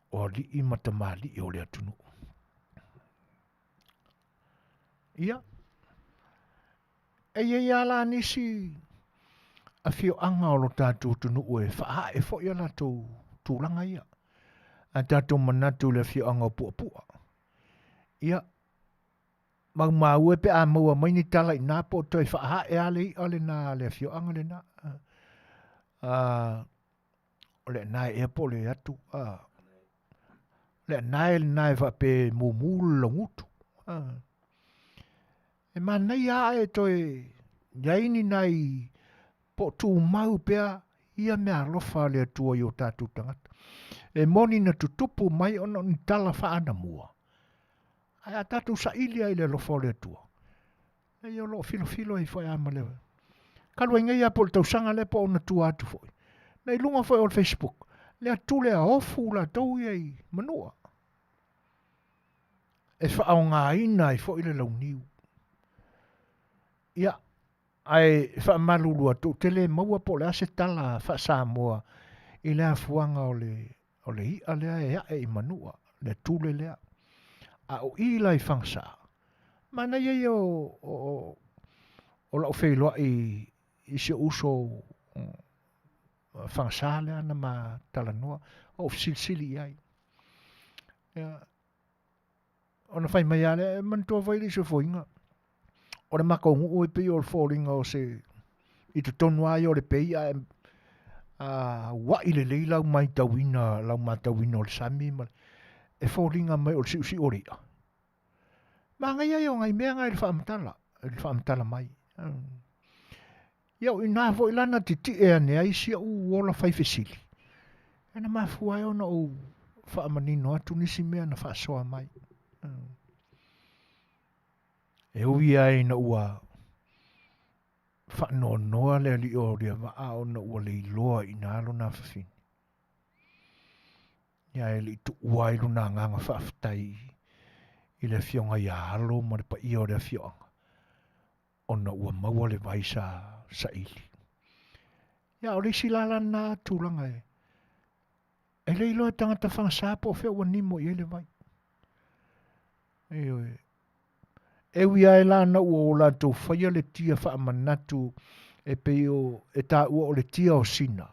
o alii ma tamalii o le atunuu. Ia, E i ai lava la nisi afioaga o lo tatou atunuu e faaae foi a latou tulaga ia. A tatou manatu i le afioaga o Puapua, ia, maumau e pe a maua mai ni tala i ina po o toe faaae lava le i'a lena a le afioaga lena. O le anae ea po o le atu, le anae lena e faapea e mumu le laugutu. E manaia ae toe i ai ni nai po o tumau pea ia meaalofa a le Atua i o tatou tagata. E moni na tutupu mai ona o ni tala faaanamua, ae a tatou saili lava i le alofa o le Atua, leai o lo o filofilo ai foi lava ma le talu ai nei lava po o le tausaga lea po o ona tua atu foi, na i luga foi o le Facebook, le atu lea ofu latou ia i Manua. E faaaogaina ai foi le launiu. Ia, ae faamalulu atu, ou te le maua po o le a se tala faa-Samoa i le afuaga o le, o le i'a lea e ae i Manua, le tule lea. A o i la i Fagasa, manaia ia o, o, o lau feiloai i si ou uso Fagasa lea na ma talanoa, ou fesilisili i ai. Ia, ona fai mai lava lea, e manatua foi le isi foiga, o le matou nuu e pei o le foliga o se i totonu lava ia o le pei ae ua'i lelei lau matauina lau matauina o le sami ma e foliga mai o le siusiu o le i'a. Manaia ia o nai mea na i le faamatala, i le faamatala mai. Ia o i ina foi la na titie ane ai si ou ola fai fesili, ia na mafua ai ona ou faamanino atu nisi mea na faasoa mai. E ui lava ina ua faanoanoa le alii o Aliivaa ona ua leiloa i ina lona afafine. Ia e le i tuua ai lona agaga faafetai i le afioga ia Alo ma le paia o le afioaga ona ua maua le vai sa saili. Ia o le isi la lana tulaga e e le iloa e tagata fagasa po o fea ua nimo i ai le vai. Ioe. E ui lava la ina ua o latou faia le tia faamanatu e pei o e taua o le tia o Sina,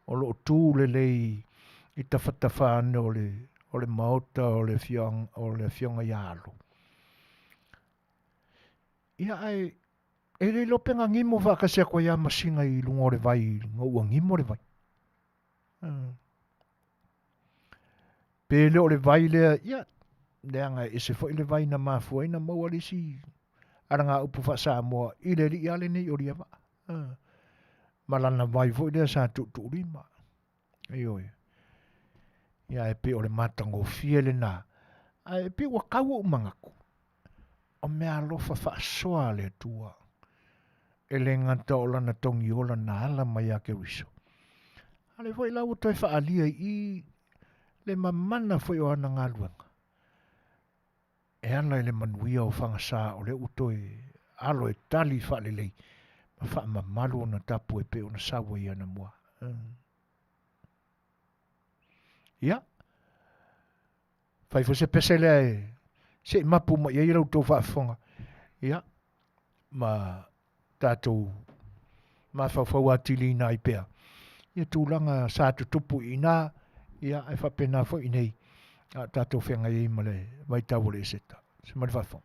o lo o tu lelei i tafatafa ane o le o le maota o le afioaga o le afioga ia Alo. Ia ae e le iloa pe na gimo faatasi atu ai lava ma Sina i luga o le vai ina ua gimo le vai. Pe le o le vai lea, ia, leaga e ese foi le vai na mafua ai na maua le isi alagaupu faa-Samoa i le alii lava lenei o Liavaa. Ma lana vai foi lea sa tuutuulima. Ioe. Ia e pei o le matagofie lena. Ae e pei ua tau ou manatu, o meaalofa faasoa a le Atua, e le gata o lana togiola na ala mai ia Keriso, a o lea foi la ua toe faaalia i i le mamana foi o ana galuega, e ala i le manuia o fagasa o lea ua toe alo e tali faalelei ma faamamalu ona tapu e pei ona sau ai anamua. Ia, fai foi se pese lea e se i mapu mai ai la outou faafofoga, ia, ma tatou mafaufau atiliina ai pea ia tulaga sa tutupu i ina, ia, ae faapena foi i inei, a o tatou feagai ai ma le vaitau o le Eseta. Se ma le faafofoga.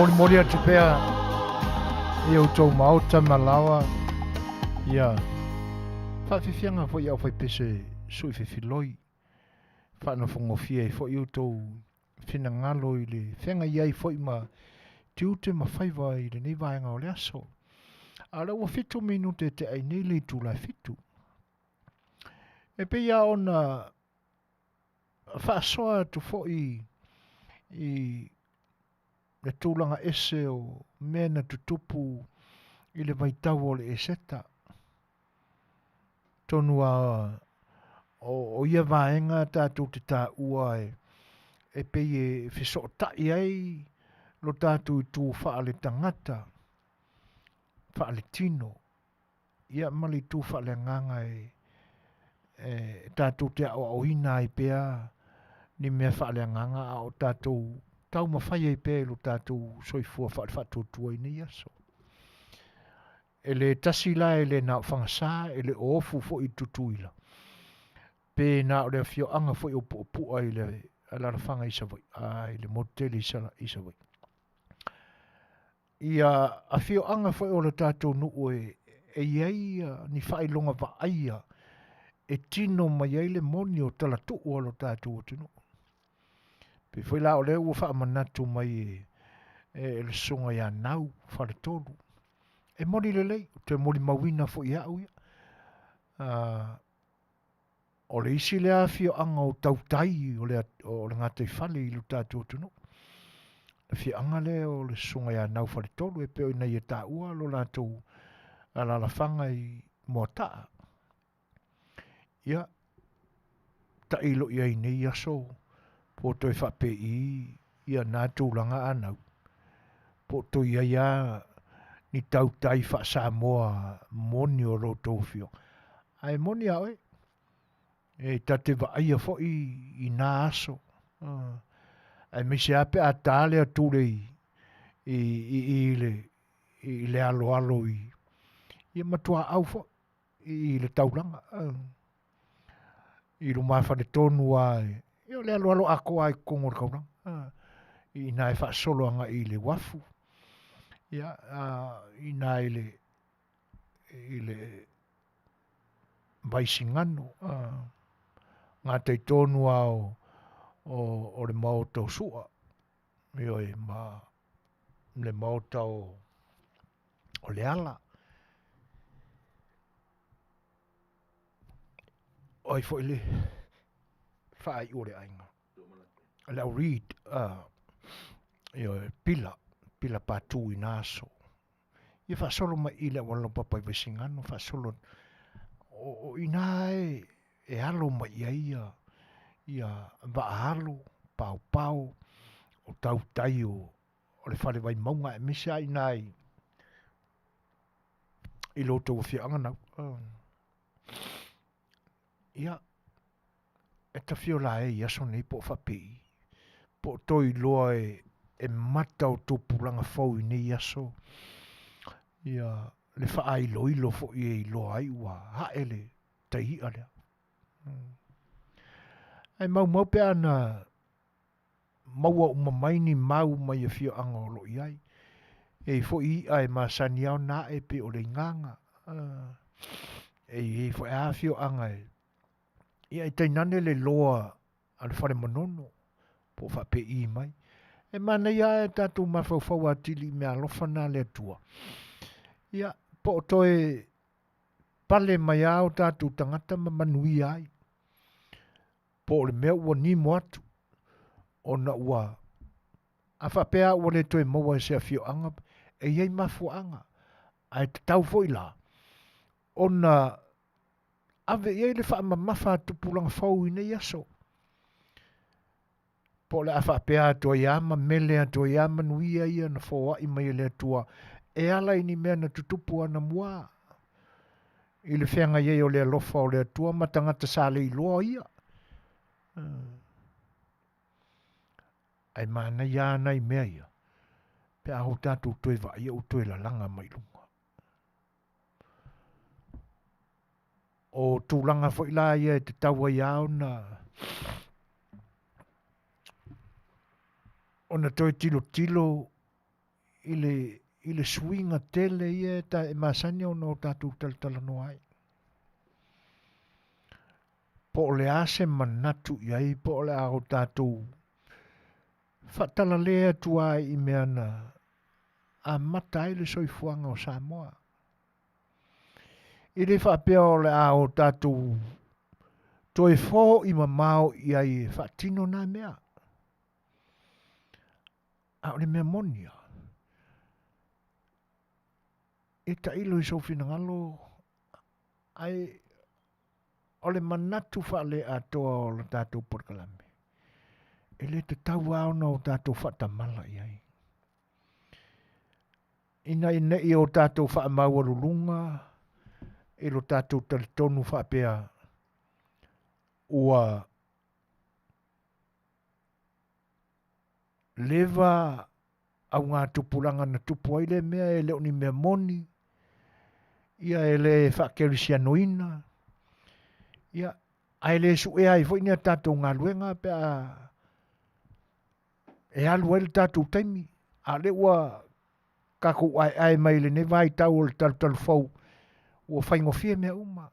Molimoli atu pea i outou maota ma laoa ia faafiafiaga foi au faipese sui fefiloi faanofogofie ai foi outou finagalo i le feagai ai foi ma tiute ma faiva i lenei vaega o le aso. A o lea ua 7 minute e tea ai nei le itula e 7. E pei lava ona faasoa atu foi i le tulaga ese o mea na tutupu i le vaitau o le Eseta. Tonu a o ia vaega tatou te taua e pei e fesootai ai lo tatou itu faale-tagata, faale-tino, ia ma le itu faaleagaga e e tatou te aoaoina ai pea ni mea faaleagaga a o tatou taumafai ai pea i lo tatou soifua faale-faatuatua i nei aso. E le tasi la e le na o Fagasa, e le o ofu foi i Tutuila, pe na o le afioaga foi o Puapua i le alalafaga i Savaii, a i le motu tele i Savaii. Ia afioaga foi o le tatou nuu e i ai ni faailoga vaaia e tino mai ai le moni o talatuu a lo tatou atunuu. Pei foi la o lea ua faamanatu mai e le susuga ia Nau Faletolu. E moni lelei, ou te molimauina foi e au ia. O le isi lea afioaga o tautai o le, o le gataifale i lo tatou atunuu. Le afioaga lea o le susuga ia Naufaletolu e pei ona ia taua lo latou alalafaga i Moataa. Ia, tailo i ai i nei aso po o toe faapei ia na tulaga anau. Po o toe i ai lava ni tautai faa-Samoa moni o lo outou afioaga. Ae moni a oe, e ta te vaaia foi i na aso, aemaise lava pe a ta le atule i, i, i, i le, i le aloalo i, ia matuaau foi i, i le taulaga. I lumafale tonu lava, ia o le aloalo atoa lava i totonu o le taulaga. I ina e faasolo agai i le uafu, ia, i ina i le, i le Vaisigano, gatai tonu lava o, o, o le maota o Sua, ioe, ma le maota o, o Leala. O ai foi le faaiu o le aiga? Le au Reid, ioe, Pila, Pila Patu i na aso. Ia faasolo mai i le auala laupapa i Vaisigano, faasolo o, o i ina e, e alo mai i ai ia, ia vaa alo, paopao, o tautai o, o le fale Vaimauga aemaise lava i ina i, i lo outou afioaga nau. Ia, e tafio la e i aso nei po o faapei, po o toe iloa e, e mata o tupulaga fou i nei aso, ia le faailoilo foi e iloa ai ua hae le tai i'a lea. Ae maumau pe ana maua uma mai ni mau mai afioaga o lo o i ai. E i ai foi i'a e masani lava ona ae pei o le igaga. E i ai foi lava afioaga e ia e tainane le loa a le fale Manono po o faapei mai. E manaia lava e tatou mafaufau atili i meaalofa na a le Atua. Ia, po o toe pale mai lava o tatou tagata ma manuia ai. Po o le mea ua nimo atu ona ua a faapea ua le toe maua e se afioaga, e i ai mafuaaga. Ae tatau foi la ona ave i ai le faamamafa a tupulaga fou i nei aso. Po o le a faapea atu ai lava ma mele atu ai lava manuia ia na foai mai e le Atua e ala i ni mea na tutupu anamua i le feagai ai o le alofa o le Atua ma tagata sa le iloa ia. Ae manaia lava nai mea ia pe a o tatou toe vaaia ua toe lalaga mai luga. O tulaga foi la ia e tatau ai lava ona ona toe tilotilo i le, i le suiga tele ia e, ta, e masani ona o tatou talatalanoa ai. Po o le a se manatu i ai, po o le a o tatou faatalale atu ai i mea na amata ai le soifuaga o Samoa. E le faapea o le a o tatou toe fo'i mamao i ai e faatino nā mea. A o le mea moni lava, e tailo i sou finagalo ae o le manatu faaleatoa o le tatou polokalame, e le tatau lava ona o tatou faatamala i ai. Ina ne i o tatou faamaualuluga i lo tatou talitonu faapea ua leva augatupulaga na tupu ai lea mea e le o ni mea moni, ia e le faakerisianoina, ia ae le suea ai foi ni a tatou galuega pe a e alu ai le tatou taimi, a o lea ua tatou aeae mai lenei vaitau o le talutalufou ua faigofie mea uma.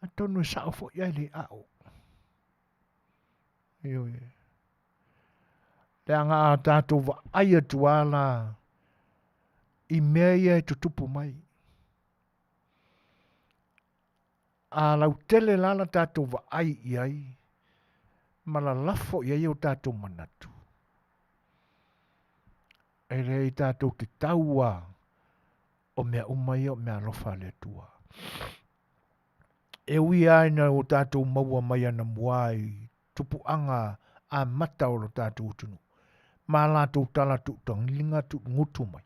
Atonu e sao foi ae le ao. Ioe. Leaga a tatou vaai atu lava la i mea ia e tutupu mai. A lautele la la tatou vaai i ai ma lalafo i ai o tatou manatu, e leai tatou te tau lava o mea uma ia o mea alofa a le Atua. E ui lava ina ua tatou maua mai anamua i tupuaga amata o lo tatou atunuu ma a latou tala tuutagiliga tuugutu mai,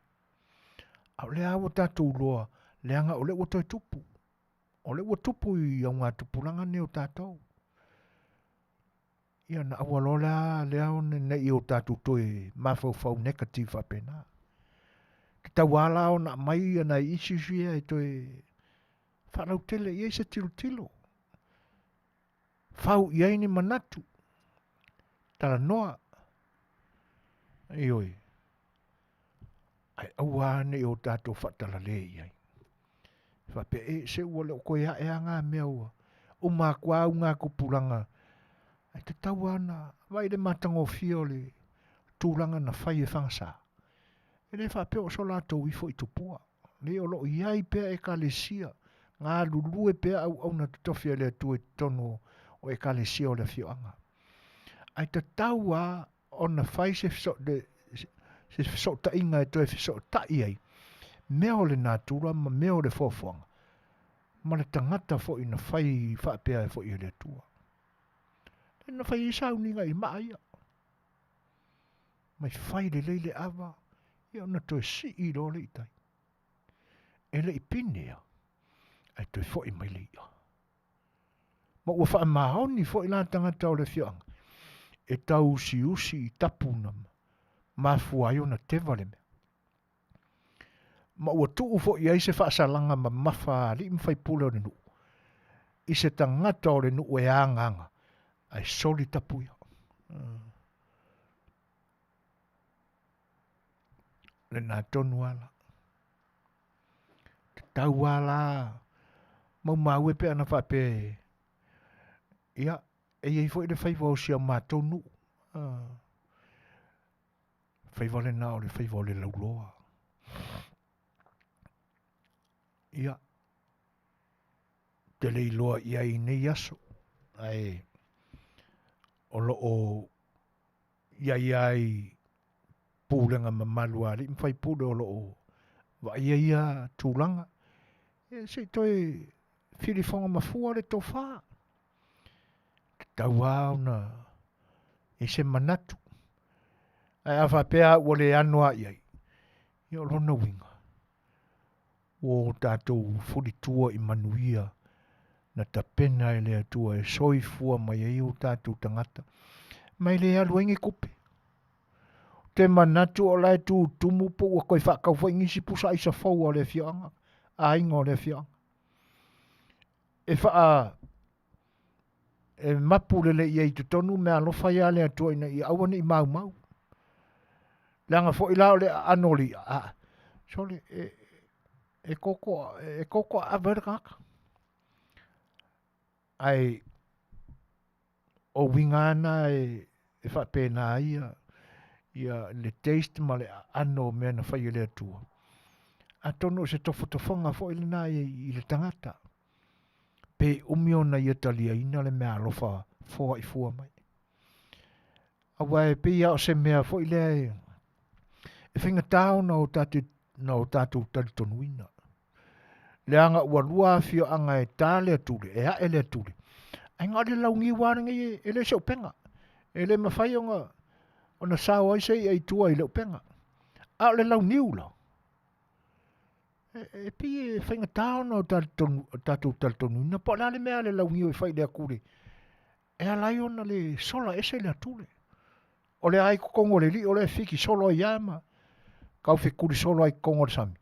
a o lea lava ua tatou iloa leaga o lea ua toe tupu, o lea ua tupu i augatupulaga nei o tatou. Ia ona aua loa lea lea ona ne i o tatou toe mafaufau negative faapena. Tatau lava la ona aumai ia nai issues ia e toe faalautele i ai se tilotilo, fau i ai ni manatu, talanoa. Ioe. Ae aua lava ne i o tatou faatalale i ai. Faapea, e, se ua le o toe ae lava ngā mea ua uma atu lava augatupulaga. Ae tatau lava ona vaai i le matagofie o le tulaga na fai e Fagasa. E le faapea o so latou ifo i tupua. Leai, o lo o i ai pea Ekalesia, galulue pea auauna totofi a le Atua i totonu o Ekalesia o le afioaga. Ae tatau lava ona fai se se fesootaiga e toe fesootai ai mea o le natura ma mea o le foafoaga ma le tagata foi na fai faapea foi e le Atua. Lea na fai ai sauniga i maa ia. Mai fai lelei le ava, ia ona toe sii loa le i tai. E le i pine a, ae toe foi mai le i'a. Ma ua faamaoni foi la tagata o le afioaga e tauusiusi i tapu na mafua ai ona teva le mea. Ma ua tuu foi i ai se faasalaga mamafa a alii ma faipule o le nuu i se tagata o le nuu e agaga ae soli tapu ia. Lena tonu lava la. Tatau lava la maumau e pe ana faapea ia e i ai foi le faiva o si a matou nuu. Faiva lena o le faiva o le lauloa. Ia, te le iloa i ai i nei aso, ae o lo o i ai lava i pulega mamalu a alii ma faipule o lo o vaaia ia tulaga, ia se i toe filifoga mafua le tofa. Tatau lava ona i ai se manatu. Ae a faapea ua le ano lava i ai, ia o lona uiga, ua o tatou fulitua i manuia na tapena e le Atua e soifua mai ai o tatou tagata, ma e le alu ai ni tupe. Ou te manatu o la e tutumu po ua toe faatau foi nisi pusa aisa fou a le afioaga, aiga o le afioaga. E faa e mapu lelei i ai i totonu meaalofa ia a le Atua ina ia aua ne i maumau. Leaga foi la o le aano o le i'a, a, sole, e, e koko, e koko aava ai le tagata. Ae o uiga lava na e, e faapena ai ia, ia le taste ma le aano o mea na fai e le Atua. Atonu o se tofotofoga foi lena i, i le tagata. Pe umi ona ia taliaina le meaalofa foaifua mai. Aua e pei lava o se mea foi lea e, e faigata ona o tatou, na o tatou talitonuina. Leaga ua lua afioaga e ta le atule, e ae le atule, ae na o le launiu lava lenei e le o se upega. E le mafai ona, ona sao ai se i'a i tua i le upega. A o le launiu la, e, e pei e faigata ona o tatou talitonuina po o le a le mea a le launiu e fai i le atule e ala ai ona le sola ese le atule. O le a i totonu o le lio lea e fiki solo ai lava ma tau fetuli solo ai i totonu o le sami.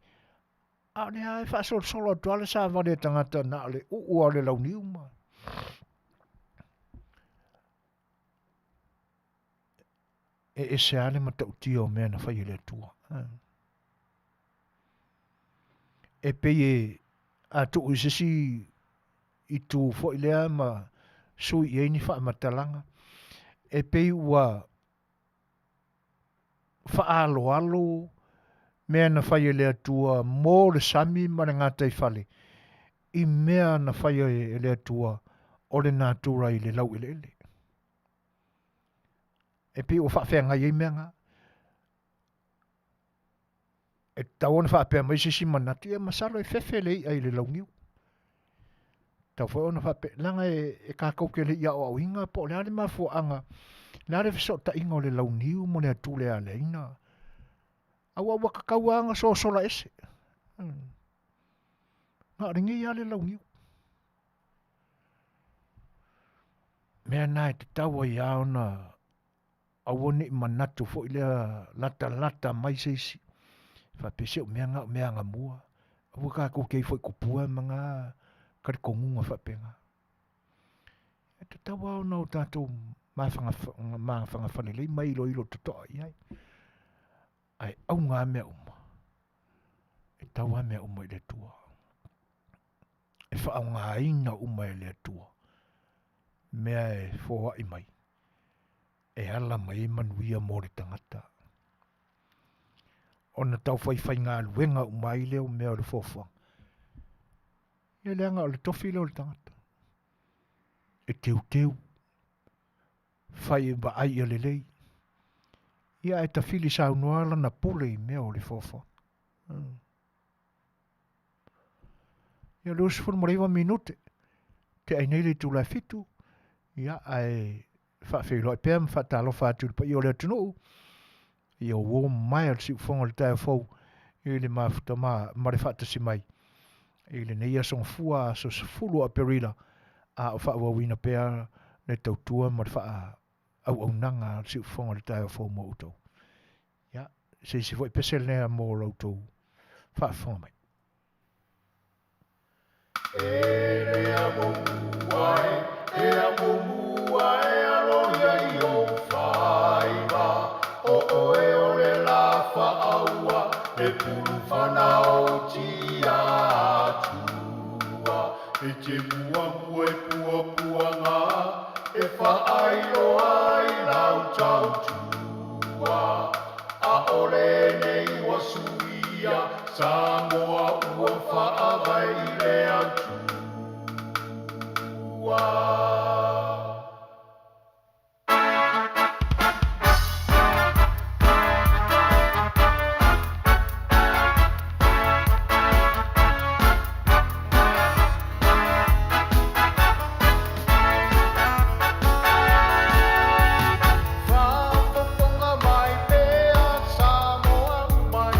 A o lea e faasolosolo atu lava le savali a tagata na o le uu lava o le launiu ma e ese lava le matautia o mea na fai e le Atua. E pei e a tuu i se isi itu foi lea ma sui i ai ni faamatalaga, e pei ua faaaloalo mea na fai e le Atua mo le sami ma le gataifale i mea na fai e le Atua o le natura i le laueleele. E pei ua faafeagai ai mea na. E tatau ona faapea mai se isi manatu, ia masalo e fefe le i'a i le launiu. Tatau foi ona faapea, leaga e, e tatou te le i aoaoina po o le a le mafuaaga, le a le fesootaiga o le launiu ma le atule e ala ai ona aua ua tatau lava ona sosola ese. Na o lenei lava le launiu. Mea na e tatau ai lava ona aua ne i manatu foi lea latalata mai se isi faapea se o mea na o mea agamua. Aua tatou te ifo i tupua ma na talitonuga faapena. E tatau lava ona o tatou mafanafana lelei ma iloilo totoa i ai. Ae auga lava mea uma, e tau lava mea uma i le Atua. E faaaogaina uma e le Atua mea e foai mai e ala mai ai manuia mo le tagata. Ona tau faifaigaluega uma ai lea o mea o le fuafuaga. Ia leaga o le tofi lea o le tagata. E teuteu, fai e vaai ia lelei. Ia ae tafili saunoa lana pule i mea o le fuafuaga. Ia 29 minute tea ai nei le itula e 7, ia ae faafeiloai pea ma faatalofa atu i le paia o le atunuu ia ua mamae o le siufofoga o le taeao fou i le mafuta ma, ma le faatasi mai i lenei aso gafua aso 10 o Aperila a o faaauauina pea le tautua ma le faaauaunaga a le siufofoga o le taeao fou mo outou. Ia, se isi foi pese lea mo la outou faafofoga mai. E le amomua e, e amomua e aloia i ou faiva, o oe o le la faaua, e pulufana o tia atua. E te muamua e puapuaga, e faailoa ai lau tautua. ʻAʻole nei ua suia Samoa ua faavae i le Atua. Faafofoga mai pea Samoa mai.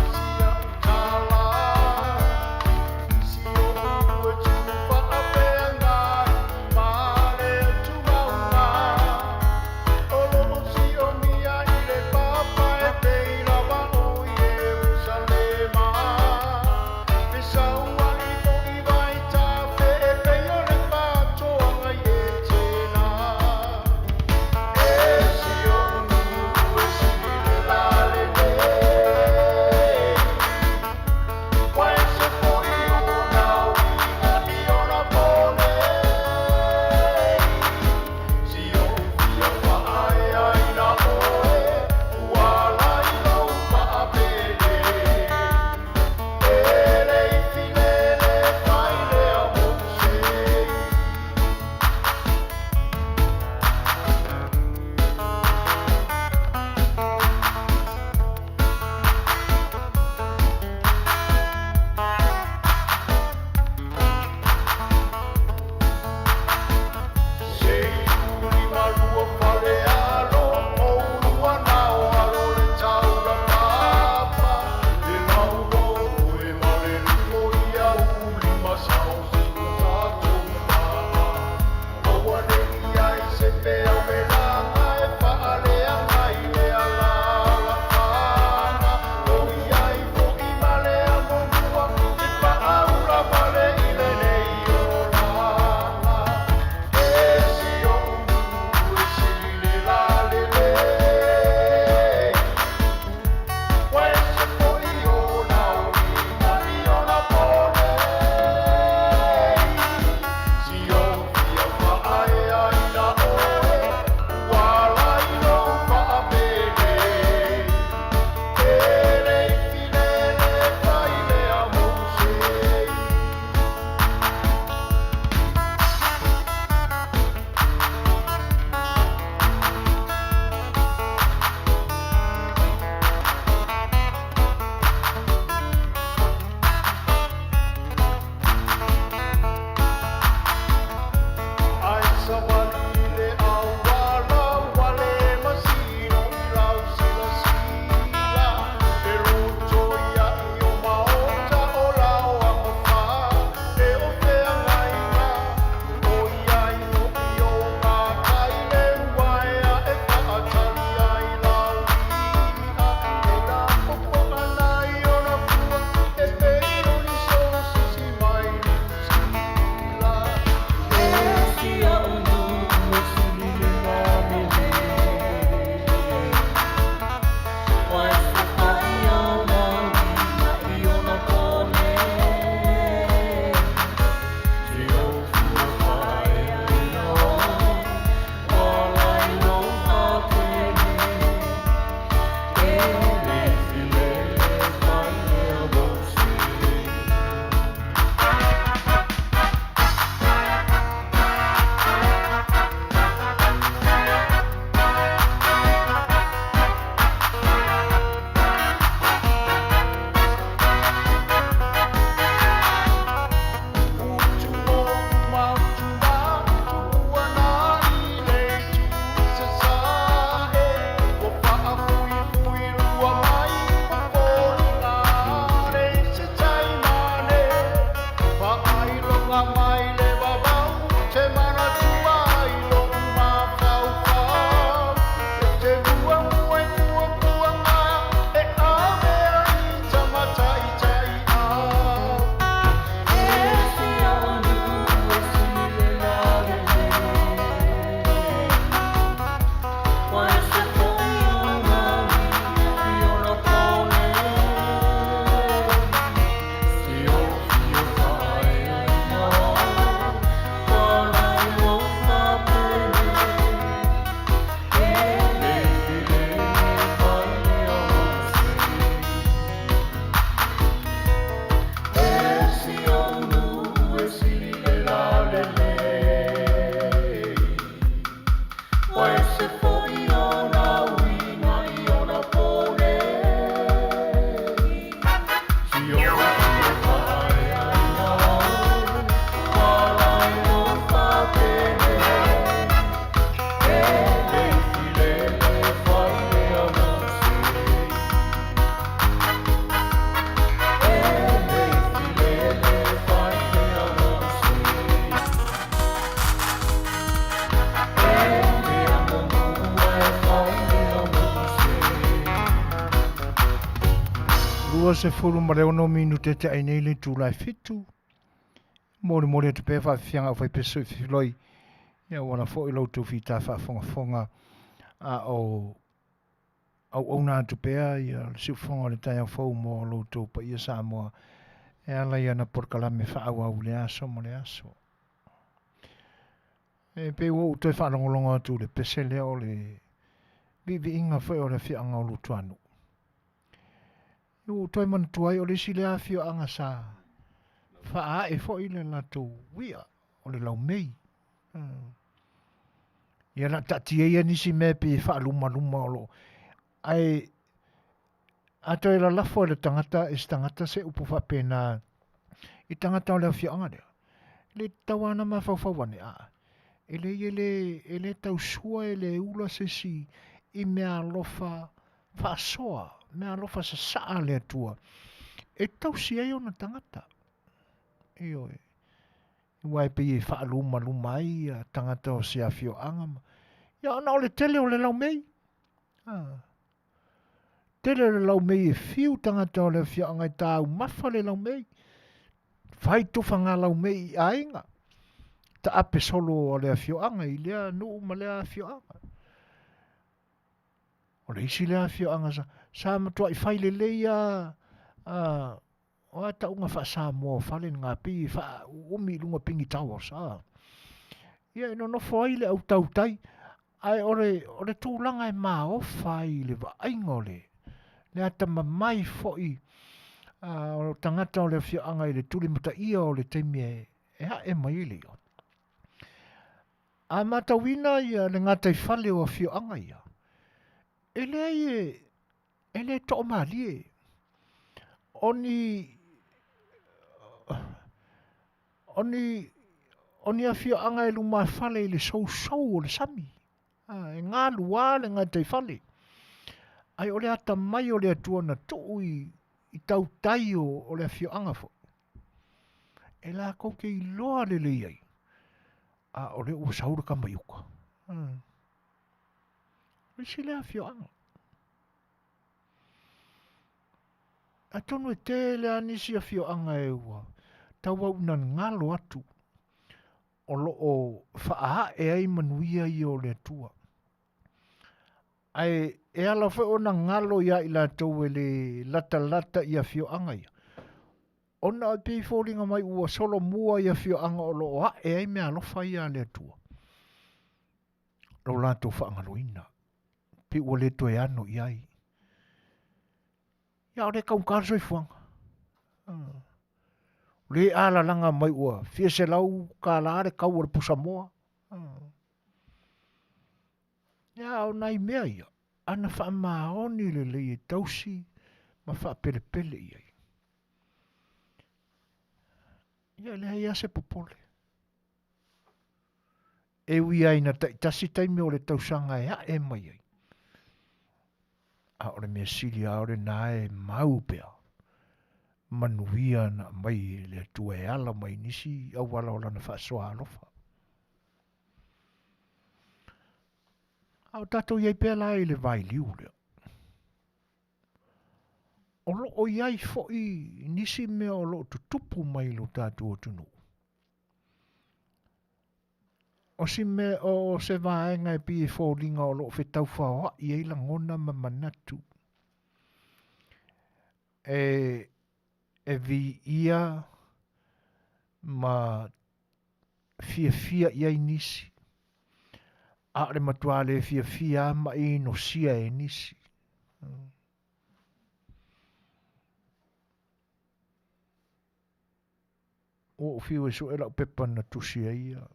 26 minute te ai nei le itula e fitu. Molimoli atu pea faafiafiaga au faipeso i filoi ia ua ala foi lo outou fita faafogafoga a o auauna atu pea ia le siufofoga o le taeao fou mo lo outou paia Samoa e ala i ana polokalame faaauau i le aso ma le aso. E pei ua ou toe faalogologo atu i le pese lea o le viiviiga foi o le afioaga o Luatuanuu. Ua ou toe manatua ai o le isi lea afioaga sa faaae foi le latou i'a o le laumei. Ia o le a taatia ia nisi mea pei e faalumaluma o lo o ae a toe lalafo e le tagata e se tagata se upu faapena i tagata o le afioaga lea, e le tatau lava ona mafaufau ane, a e leai e le, e le tausua e le ula se isi i meaalofa faasoa, meaalofa sasaa a le Atua e tausi ai ona tagata. Ioe. Aua e pei e faalumaluma ai ia tagata o se afioaga ma ia ona o le tele o le laumei. Ah. Tele o le laumei e fiu tagata o le afioaga e taumafa le laumei. Fai tufaga laumei i aiga. Taape solo a le afioaga i lea nuu ma lea afioaga. O le isi lea afioaga sa, sa matuai fai lelei a, a o a tauga faa-Samoa o fale na pei e faauumi i luga pigi towers a. Ia e nonofo ai le au tautai ae o le, o le tulaga e maofa ai i le vaaiga o le, le atamamai foi o tagata o le afioaga i le tulimataia o le taimi e, e ae mai ai le i'a. A matauina ia le gataifale o afioaga ia, e leai e, e le toamalie. O ni, o ni, o ni afioaga e lumafale i le sousou o le sami. A, e galua le gataifale. Ae o le atamai o le Atua na tuu i, i tautai o, o le afioaga foi. E lakou te iloa lelei ai, a o lea ua sau le tama i uka. O isi lea afioaga. Atonu e tele lava nisi afioaga e ua tauau ina galo atu o lo o faaae ai manuia ia o le Atua. Ae e ala foi ona galo ia i latou e le latalata i afioaga ia, ona e pei e foliga mai ua solomua i afioaga o lo o ae ai meaalofa ia a le Atua, lo latou faagaloina, pei ua le toe ano i ai. Ia o le taugata le soifuaga. O le alalaga mai ua fia $100 le tau o le pusamoa. Ia o nai mea ia, ana faamaoni lelei e tausi ma faapelepele i ai. Ia e leai lava se popole. E ui lava ina taitasi taimi o le tausaga e ae mai ai, a o le mea sili lava o lena e mau pea manuia na aumai e le Atua e ala mai i nisi auala o lana faasoa alofa. A o tatou i ai pea la i le vailiu lea. O lo o i ai foi nisi mea o lo o tutupu mai i lo tatou atunuu. O si mea, o se vaega e pei e foliga o lo o fetaufaoai ai lagona ma manatu. E, e viia ma fiafia i ai nisi, a o le matua le fiafia lava ma inosia e nisi. Ua ou fiu e sue lau pepa na tusi ai ia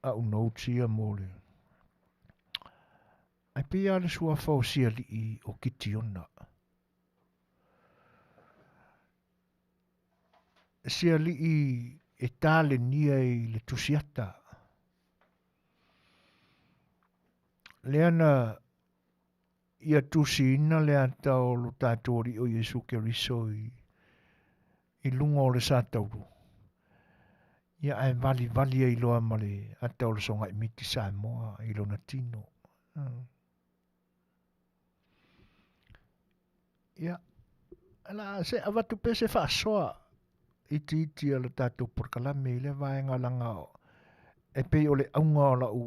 au notes ia mo le Ae pei lava le suafa o Sialii o Kitiona. Sialii e talenia i le tusiata. Lea na ia tusiina le ata o lo tatou Alii o Iesu Keriso i, i luga o le satauru. Ia ae valivali ai loa ma le ata o le sogaimiti Samoa i lona tino. Ia, la se avatu pea se faasoa itiiti a le tatou polokalame i lea vaega leaga e pei o le auga o lau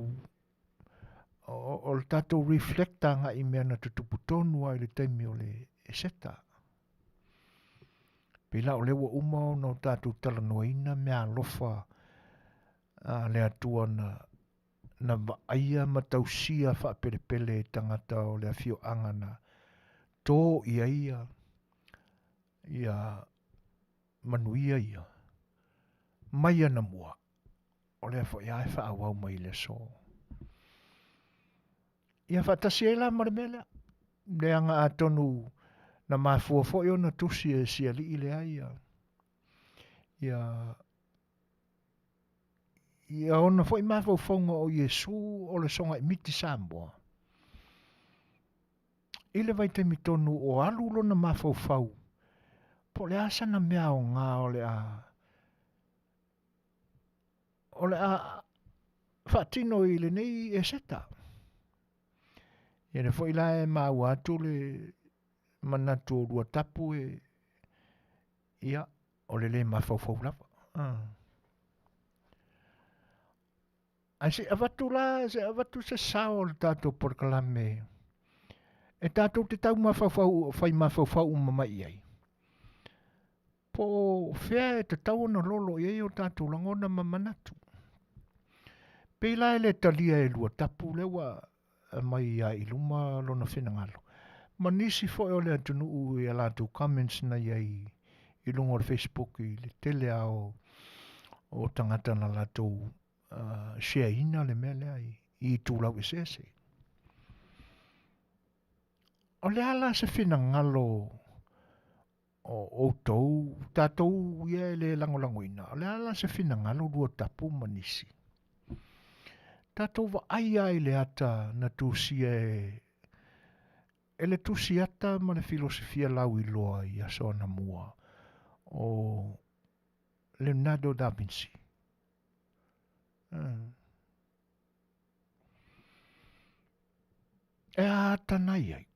o le tatou reflect agai i mea na tutupu tonu lava i le taimi o le Eseta. Pei la o lea ua uma ona o tatou talanoaina meaalofa a le Atua na na vaaia ma tausia faapelepele e tagata o le afioaga na tō i ai ia, ia manuia ia mai anamua, o lea foi lava e faaauau mai i le aso. Ia faatasi ai la ma le mea lea, leaga atonu na mafua foi ona tusi e si alii lea ia, ia ia ona foi mafaufauga o Iesu o le sogai miti Samoa. I le vaitaimi tonu o alu lona mafaufau, po o le a sana mea aoga o le a o le a faatino i lenei Eseta. Ia lea foi la e maua atu le manatu o Luatapu e ia o le lē mafaufau lava. Ae se i avatu la, se i avatu se sao o le tatou polokalame e tatou te tau mafaufau, fai mafaufau uma mai i ai. Po o fea e tatau ona lolo i ai o tatou lagona ma manatu. Pei la e le talia e Luatapu lea ua aumai lava i luma lona finagalo, ma nisi foi o le atunuu i a latou comments na i ai i luga o le Facebook i le tele lava o, o tagata na latou uh, share ina le mea lea i, i itulau eseese. O le a la se finagalo o outou, tatou ia e le lagolagoina, o le a la se finagalo Luatapu ma nisi? Tatou vaai lava i le ata na tusia e, e le tusi ata ma le filosofia lauiloa i aso anamua o Leonardo da Vinci. Hmm. E a ata na i ai?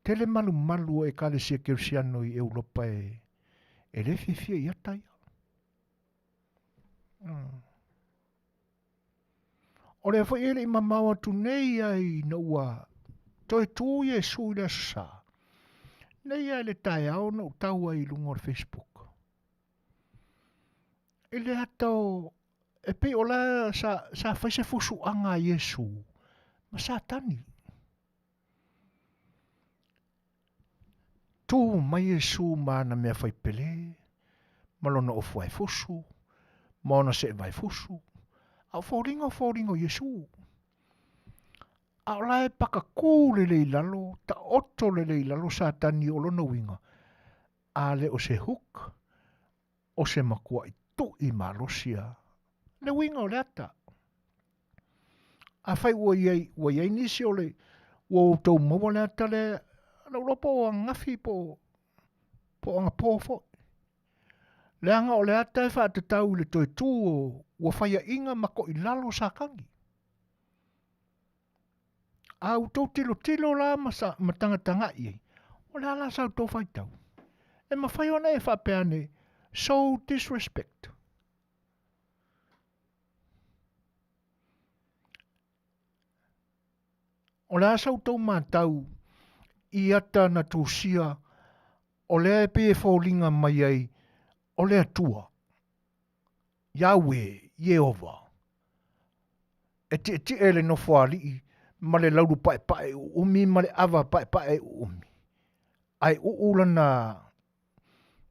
Tele malumalu o Ekalesia Kerisiano i Europa e, e le fiafia i ata ia. Mm. O lea foi e le i mamao atu nei ai ina ua toe tū Iesu i le Aso Sa. Nei lava i le taeao na ou tau ai i luga o le Facebook. I le ata o, e pei o la sa, sa fai se fusuaga a Iesu ma Satani. Tū mai Iesu ma ana mea fai pele, ma lona ofu vaefusu, ma ona see vaefusu, a o foliga o foliga o Iesu. A o la e pakakū lelei i lalo, taoto lelei i lalo Satani o lona uiga, a le o se hook, o se matuaʻi tuʻi malosi a le uiga o le ata. Afai ua iai, ua iai nisi o le, ua outou maua le ata lea, lou iloa po o ananafi po o, po o anapō foi. Leaga o le ata e faatatau i le toe tū o ua faiaʻiga ma toʻilalo Satani. A outou tilotilo la ma, sa, ma tagatagai ai, o le a la sa outou faitau? E mafai ona e faapea ane, so disrespect. O le a sa outou matau i ata na tusia o lea e pei e foliga mai ai o le Atua, Yahweh, Ieova, e tietie i le nofoalii ma le laulu paepae uumi ma le ava paepae uumi, ae uu lana,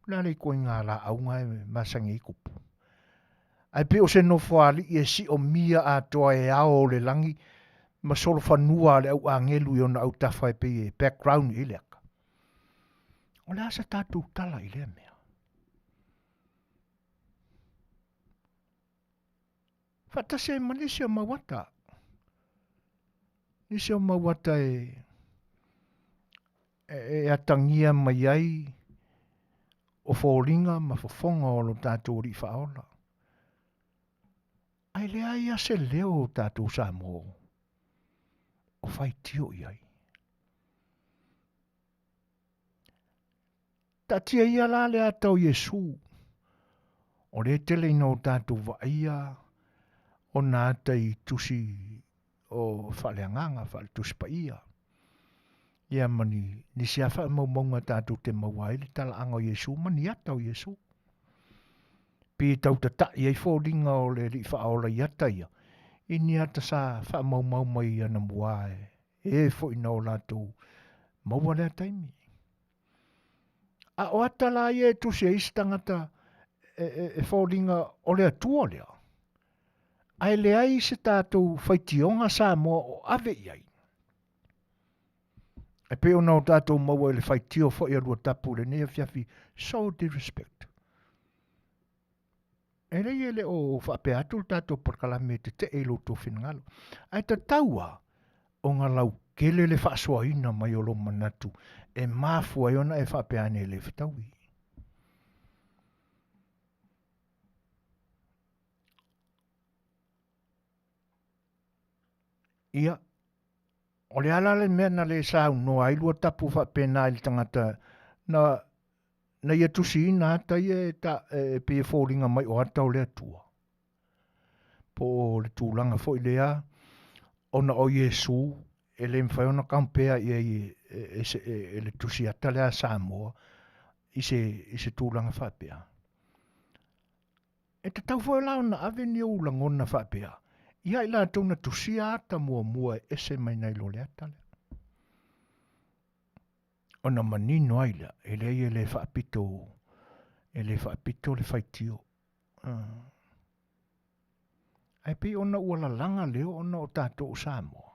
o le a le ituaiga laau na e masani ai tupu? Ae pei o se nofoalii e siomia atoa e ao o le lagi ma solofanua a le au agelu i ona autafa e pei e background i ai le ata. O le a sa tatou tala i lea mea? Faatasi ai ma nisi o mau ata. Nisi o mau ata e, e, e atagia mai ai o foliga ma fofoga o lo tatou Alii Faaola. Ae leai a se leo o tatou Samoa o faitio i ai. Taatia ia la le ata o Iesu, o lea e tele ina o tatou vaaia ona ata i tusi o faaleagaga, faale-Tusi Paia, ia ma ni nisi lava faamaumauga tatou te maua ai le talaaga o Iesu ma ni ata o Iesu. Pe tau tata'i ai foliga o le Alii Faaola i ata ia, i ni ata sa faamaumau mai anamua e e foi na o latou maua lea taimi. A o ata la ia e tusi ai se tagata e, e, e foliga o le Atua lea, ae leai se tatou faitioga Samoa o ave i ai. E pei ona o tatou maua i le faitio foi a Luatapu i lenei afiafi, so disrespect. E leai e le o faapea atu le tatou polokalame e tetee i lo outou finagalo. Ae tatau lava ona lautele le faasoaina mai o lou manatu e mafua ai ona e faapea ane e le fetaui. Ia, o le ala le mea na le saunoa ai Luatapu faapena i le tagata na na ia tusiina ata ia e, ta, e pei e foliga mai o ata o le Atua. Po o le tulaga foi lea ona o Iesu e le mafai ona compare i ai e, e, e, e le tusi ata lea a Samoa i se, i se tulaga faapea. E tatau foi la ona ave ni ou lagona faapea ia i latou na tusia ata muamua e ese mai nai lo le ata lea. Ona manino ai lea, e leai e le faapito, e le faapito le faitio. Ae pei ona ua lalaga leo ona o tatou o Samoa.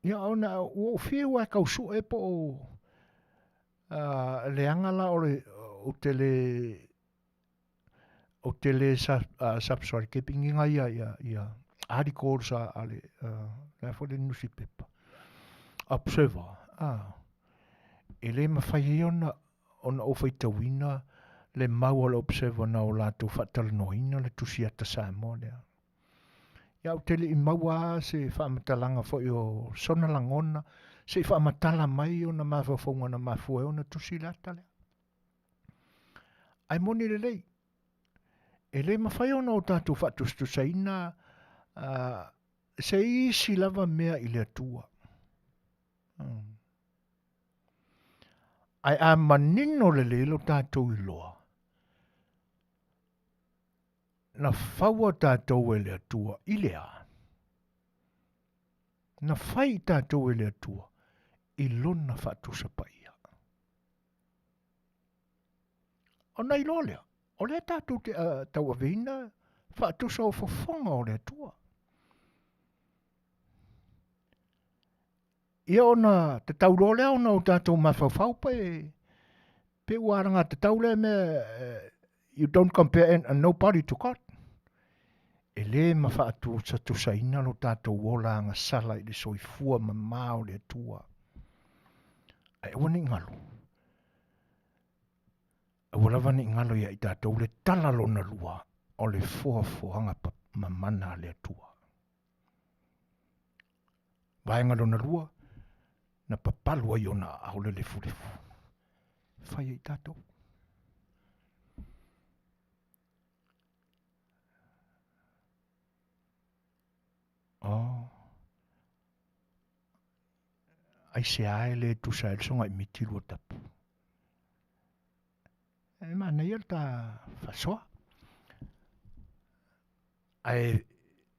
Ia ona ua ou fiu lava e tau sue po o leaga la o le ou te le ou te le subscribe ina ia ia ia articles a a le le a foi le nusipepa Observer e le mafai ai ona ona ou faitauina le mau a le Observer na o latou faatalanoaina le Tusi Ata Samoa lea. Ia ou te le i maua lava se faamatalaga foi o sona lagona se i faamatala mai ona mafaufauga na mafua ai ona tusi le ata lea. Ae moni lelei, e le mafai ona o tatou faatusatusaina se isi lava mea i le Atua. Ae a manino lelei lo tatou iloa, na faua tatou e le Atua i le a? Na fai i tatou e le Atua i lona faatusa paia. Ona iloa lea, o lea tatou te tauaveina faatusa o fofoga o le Atua. Ia ona tatau loa lea ona o tatou mafaufau pe pe ua alagatatau lea mea you don't compare nobody to God. E le mafaatuatusaina lo tatou ola agasala i le soifua mama o le Atua. Ae aua ne i galo. Aua lava ne i galo ia i tatou le tala lona lua o le foafoaga mamana a le Atua. Vaega lona lua, na papalu ai ona aao le lefulefu. Fai ai tatou. Oh. Aisea e le tusa ai le sogai miti Luatapu? E manaia le ta faasoa. Ae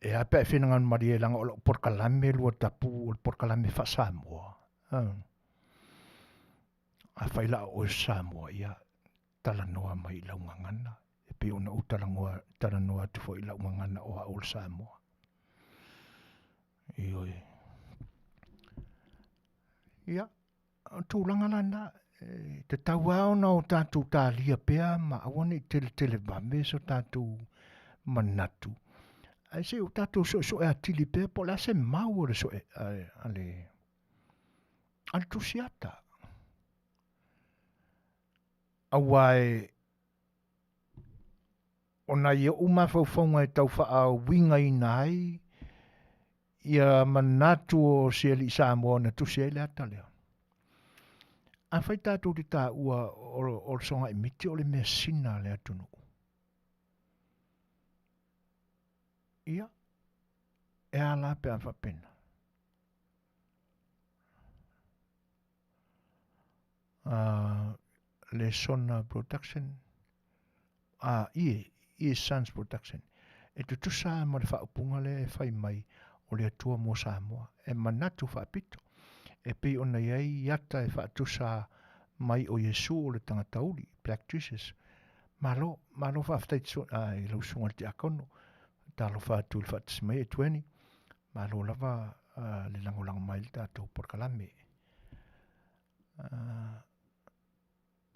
e a pe a e finagalo malie leaga o lau polokalame Luatapu o le polokalame faa-Samoa. Afai la o oe o se Samoa, ia talanoa mai i lau gagana e pei ona ou talanoa, talanoa atu foi i lau gagana o au o le Samoa. Ioe. Ia, o tulaga la na, e tatau lava ona o tatou talia pea ma aua ne i teletele vave so tatou manatu. Ae se i o tatou suesue atili pea po o le a se mau o le sue a le, a le tusiata. Aua e o nai o'u mafaufauga e tau faauigaina ai ia manatu o si alii Samoa na tusi ai le ata lea. Afai tatou te taua o le sogaimiti o le measina a le atunuu, ia, e a la pe a faapena? Le Sona Production, a, ie, ie Sons Production, e tutusa lava ma le faaupuga lea e fai mai o le Atua mo Samoa, e manatu faapito, e pei ona i ai ata e faatusa mai o Iesu o le tagata uli, Black Jesus. Malo, malo faafetai i lau susuga i le Tiakono, talofa atu i le faatasi mai e Tueni, malo lava le lagolago mai i le tatou polokalame.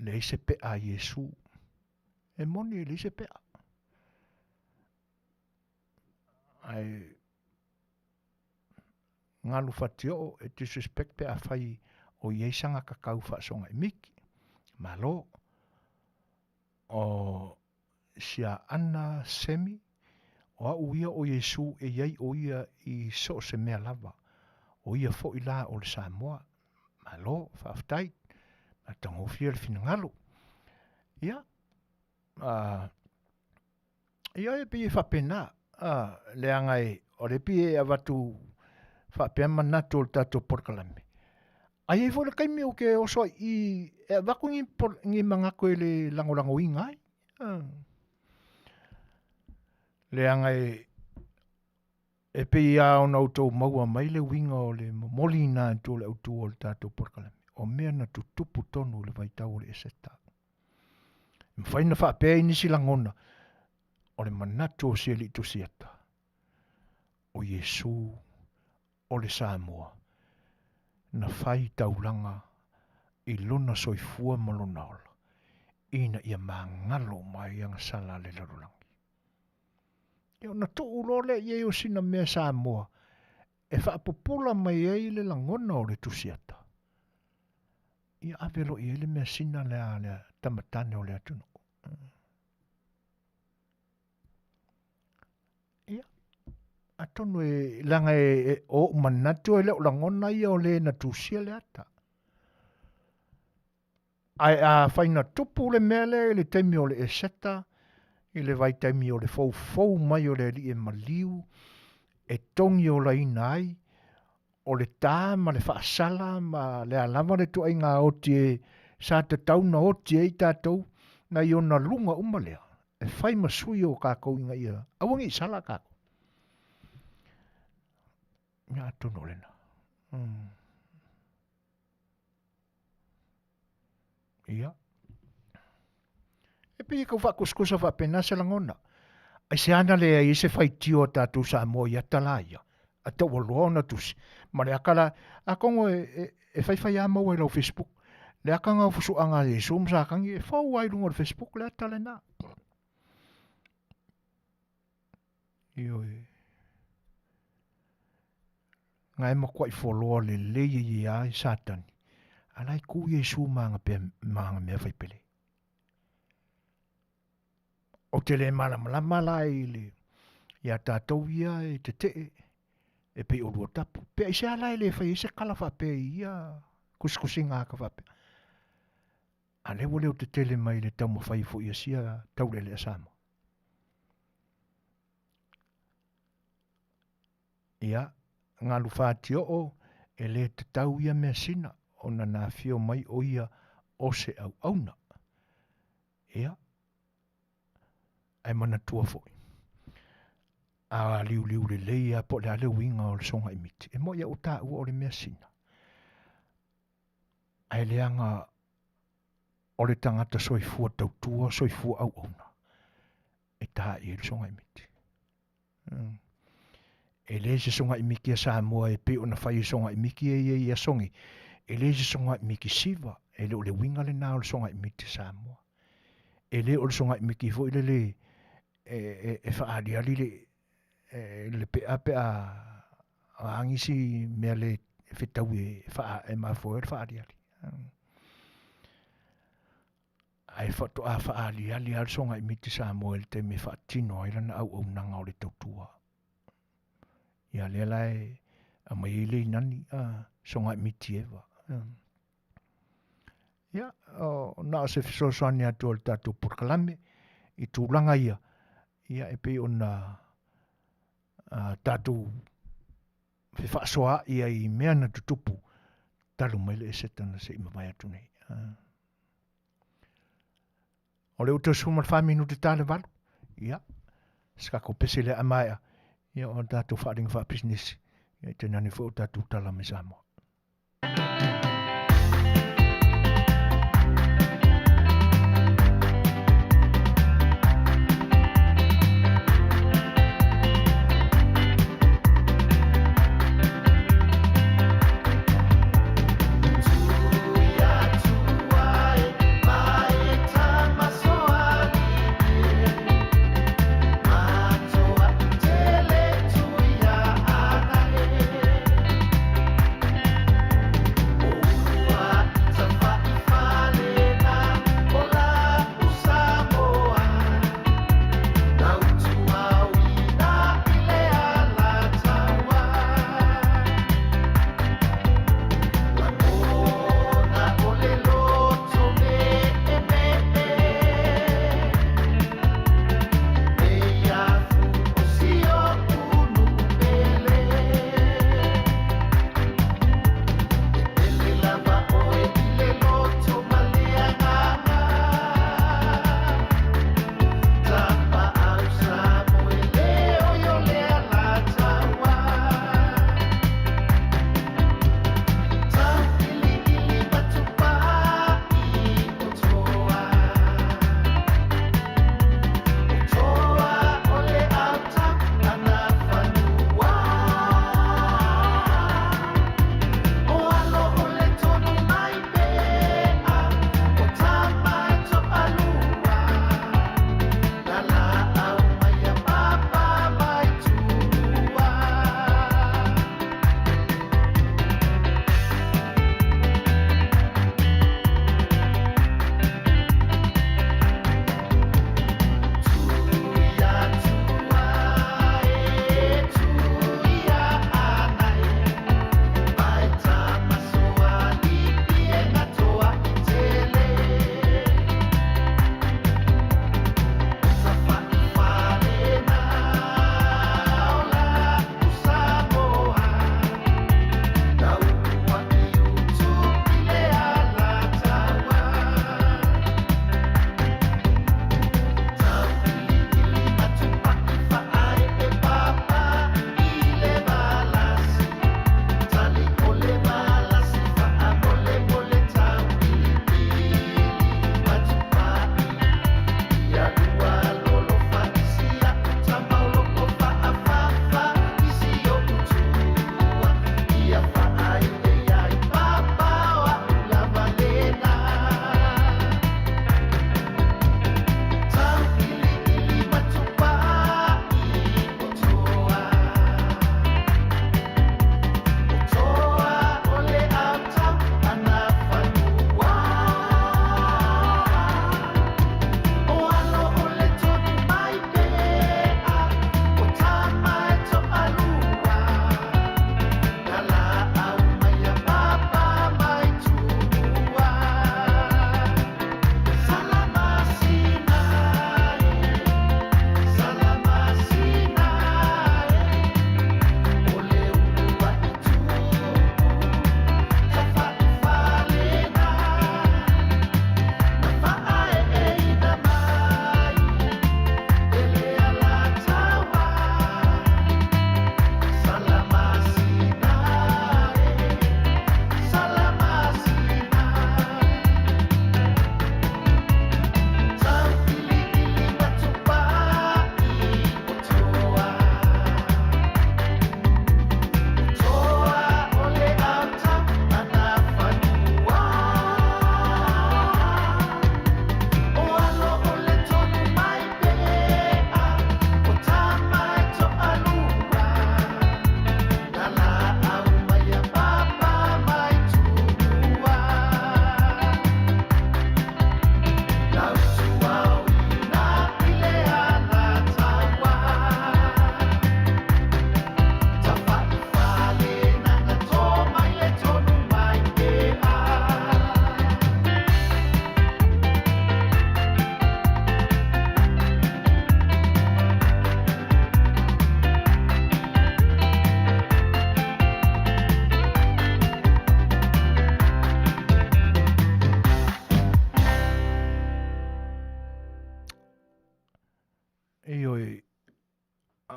Leai se pea a Iesu. E moni e leai se pea. Ae galu fatioo e disrespect pe afai o i ai saga kakau faasogaimiki. Malo. O Siaana Semi, o au ia o Iesu e i ai o ia i so o se mea lava. O ia foi la o le Samoa. Malo, faafetai. Matagofie le finagalo. Ia, ia e pei e faapena, leaga e, o lea pei e avatu faapea manatu o le tatou polokalame. Ae i ai foi le taimi ou te oso ai i i e avatu ni, ni manatu e le lagolagoina ai. Leaga e, e pei lava ona outou maua mai le uiga o le momoliina atu o le autu o le tatou polokalame, o mea na tutupu tonu i le vaitau o le Eseta. E mafai ona faapea i nisi lagona, o le manatu o si alii Tusiata, o Iesu o le Samoa, na fai taulaga i lona soifua ma lona ola, ina ia magalo uma ai agasala a le lalolagi. Ia ona tuu loa lea i ai o sina mea Samoa e faapupula mai ai le lagona o le Tusiata, ia ave loa i ai le measina lea a le tamatane o le atunuu. Ia, atonu e, leaga e, o ou manatu e le o lagona ia o le na tusia le ata. Ae afai na tupu le mea lea i le taimi o le Eseta, i le vaitaimi o le foufou mai o le alii e maliu, e togiolaina ai, o le ta ma le faasala ma le a lava le ituaiga oti e sa tatau ona oti ai tatou, nai ona luga uma lea, e fai ma sui o kakou ina ia aua ne i sala kakou. Ia atonu o lena. Ia. E pei e tau faakusikusa faapena se lagona. Aisea na leai ai se faitio a tatou Samoa i ata la ia, a taualoa ona tusi, ma le aka la, atonu e, e, e faifai lava maua i lau Facebook, le aka na o fusuaga a Iesu ma Satani e fou lava i luga o le Facebook le ata lena. Ioe. Na e matuai foloa lelei e ia ai Satani, a la e ku Iesu ma ana pea, ma ana mea faipele. Ou te le malamalama la i le, iā tatou ia e tetee, e pei o Luatapu. Pe aisea la e le fai ai se tala faapea i ia kusikusiga ata faapea. A lea ua leo tetele mai le taumafai foi a sia taulealea Samoa. Ia, galu fatioo, e le tatau ia measina ona na afio mai o ia o se auauna. Ia, ae manatua foi, a liuliu lelei lava po o le a le uiga o le sogaimiti, e moni lava ua taua o le measina, ae leaga o le tagata soifua tautua, soifua auauna, e ta i ai le sogaimiti. E le se sogaimiki a Samoa e pei ona fai e sogaimiki e ia i aso nei, e le se sogaimiki siva, e le o le uiga lena o le sogaimiti a Samoa. E le o le sogaimiki foi lele e, e, e faaaliali le, e, le pea pe a a nisi mea le fetaui e, faa, e mafua ai le faaaliali. Ae faatoa faaaliali lava le sogaimiti Samoa i le taimi e faatino ai lana auaunaga o le tautua. Ia lea la e aumai ai le inani a sogaimiti Eva. Ia, o, na o se fesoasoani atu o le tatou polokalame i tulaga ia, ia e pei ona a, tatou fefaasoaai ai i mea na tutupu talu mai le Eseta na se i mavae atu nei. O le uta 14 minute ta le 8. Ia, se tatou pese lea a maea, ia o tatou faaaliga faapisinisi, ia e tainane foi o tatou tala mai Samoa.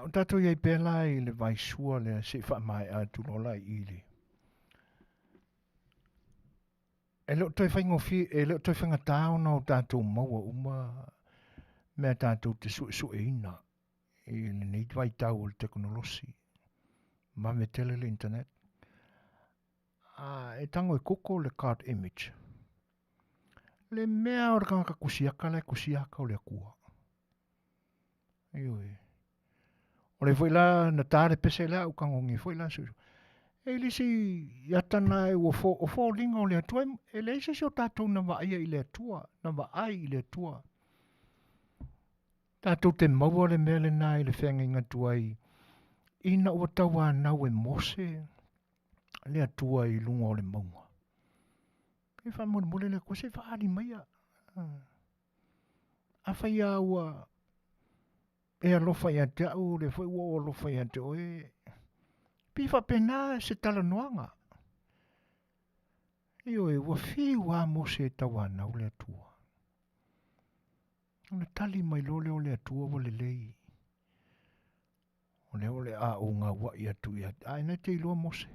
o tatou i ai pea la i le vaisua lea se i faamaea atu loa la i le E le o toe faigofie, e le o toe faigata ona o tatou maua uma mea tatou te suesueina i lenei vaitau o le tekonolosi. Vave tele le internet. A e tago e Google le card image. Le mea o le tagata kusiaka la e kusiaka o le Atua. Ioe. O le foi la na tā le pese lea au tagogi foi la su. E le isi ata na e ua fo, o foliga o le Atua, e leai se isi o tatou na vaaia i le Atua, na vaai i le Atua. Tatou te maua le mea lena i le feagaiga tuai, ina ua tauanau e Mose le Atua i luga o le mauga. E faamolemole le Atua, se i faaali maia. Afai lava ua e alofa ia te au, o lea foi ua ou alofa ia te oe, pei faapena se talanoaga. Ioe, ua fiu lava Mose e tauanau le Atua. Ona tali mai loa lea o le Atua ua lelei. O lea o le a ou gauai atu ia te, ae na te iloa Mose.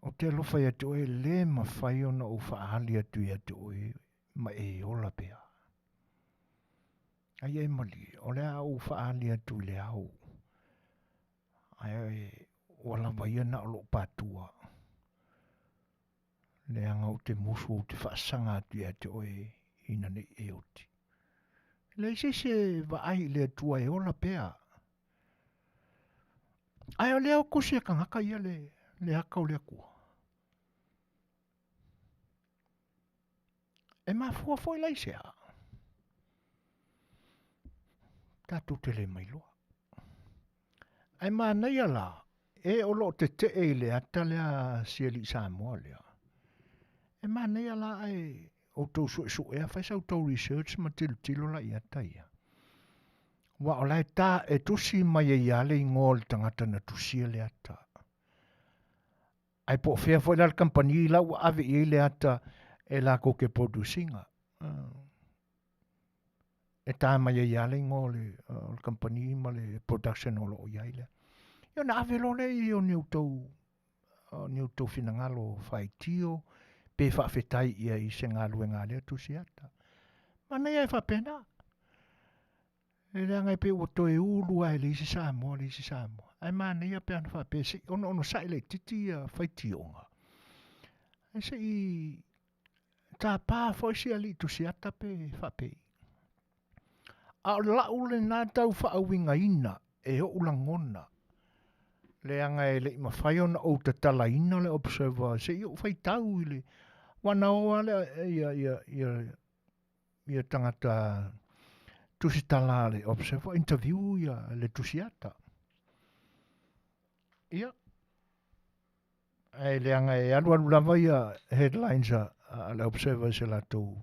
Ou te alofa ia te oe, le mafai ona ou faaali atu ia te oe ma e ola pea. Ai e malie, o le a ou faaali atu i le ao. Ae ua lava ia na o lou patua. Leaga ou te musu ou te faasaga atu ia te oe ina nei e oti. E leai se isi e vaai i le Atua e ola pea. Ae o lea o tusi e tagata ia le, le ata o le Atua. E mafua foi la i se a? Tatou te le mailoa. Ae manaia la, e o lo o tetee i le ata lea a si alii Samoa lea. E manaia la ae outou suesuea, fai sa outou research ma tilotilo la i ata ia. Aua o la e ta, e tusi mai ai lava le igoa o le tagata na tusia le ata. Ae po o fea foi la le kamupani la ua ave i ai le ata e latou te produce ina. E ta mai ai lava le igoa o le, o le kamupani ma le production o lo o i ai lea. Ia ona ave loa lea i o ni outou, ni outou finagalo faitio pe faafetai i ai i se galuega a lea tusi ata. Manaia e faapena. E leaga e pei ua toe ulu lava e leai se Samoa, leai se Samoa. Ae manaia pe ana faapea se i onosa'i laitiiti ia faitioga, ae se i tapa foi si alii tusiata pe faapei. A o lau lena tau faauigaina e ou lagona, leaga e le i mafai ona ou tatalaina le Observer se i ou faitau i le, aua na o lava le, ia, ia, ia, ia tagata tusitala a le Observer, interview ia le tusiata. Ia, ae leaga e alualu lava ia headlines a, a le Observer i se latou,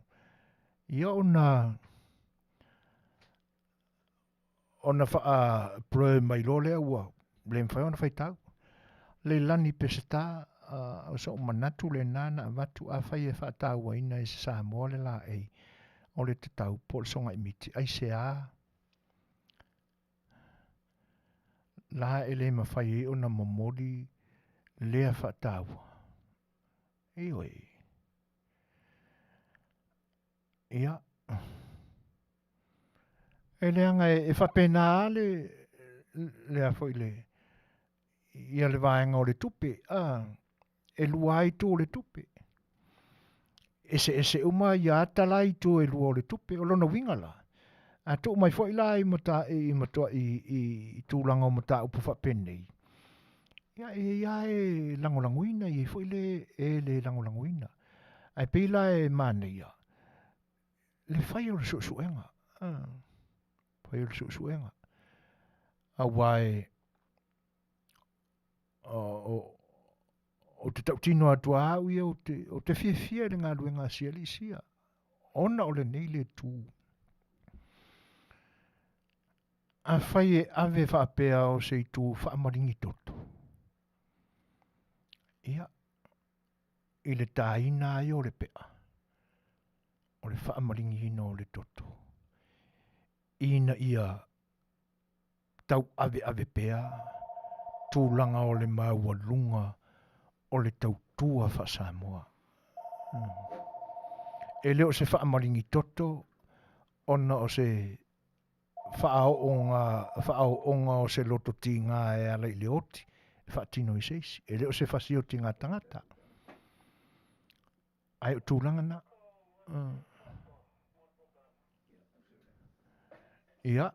ia ona ona faa-blur mai loa lea ua le mafai ona faitau. Leilani Peseta, o so'u manatu lena na avatu, afai e faatauaina e se Samoa le laei o le tatau po o le sogaimiti, aisea la e le mafai ai ona momoli lea faataua? Ioe. Ia, e leaga e faapena lava le, le a foi le, ia le vaega o le tupe, a, e lua lava itu o le tupe. Eseese uma ia ata la i itu e lua o le tupe. O lona uiga la, a tuu mai foi la i mata, i matoa i, i, i tulaga o mataupu faapenei, ia e i ai lava e lagolagoina, e i ai foi le e le lagolagoina. Ae pei la e manaia le fai o le suesuega, fai o le suesuega. Aua e o te tautino atu lava au ia, ou te fiafia i le galuega a si alii sia, ona o lenei le tu. Afai e ave faapea o se itu faamaligi toto, ia, i le tāina ai o le pe'a, o le faamaligiina o le toto, ina ia tauaveave pea tulaga o le maualuga o le tautua faa-Samoa. E le o se faamaligi toto ona o se faaooga faaooga o se loto tiga e ala i le oti e faatino i se isi. E le o se fasiotiga tagata. Ae o tulaga na. Ia,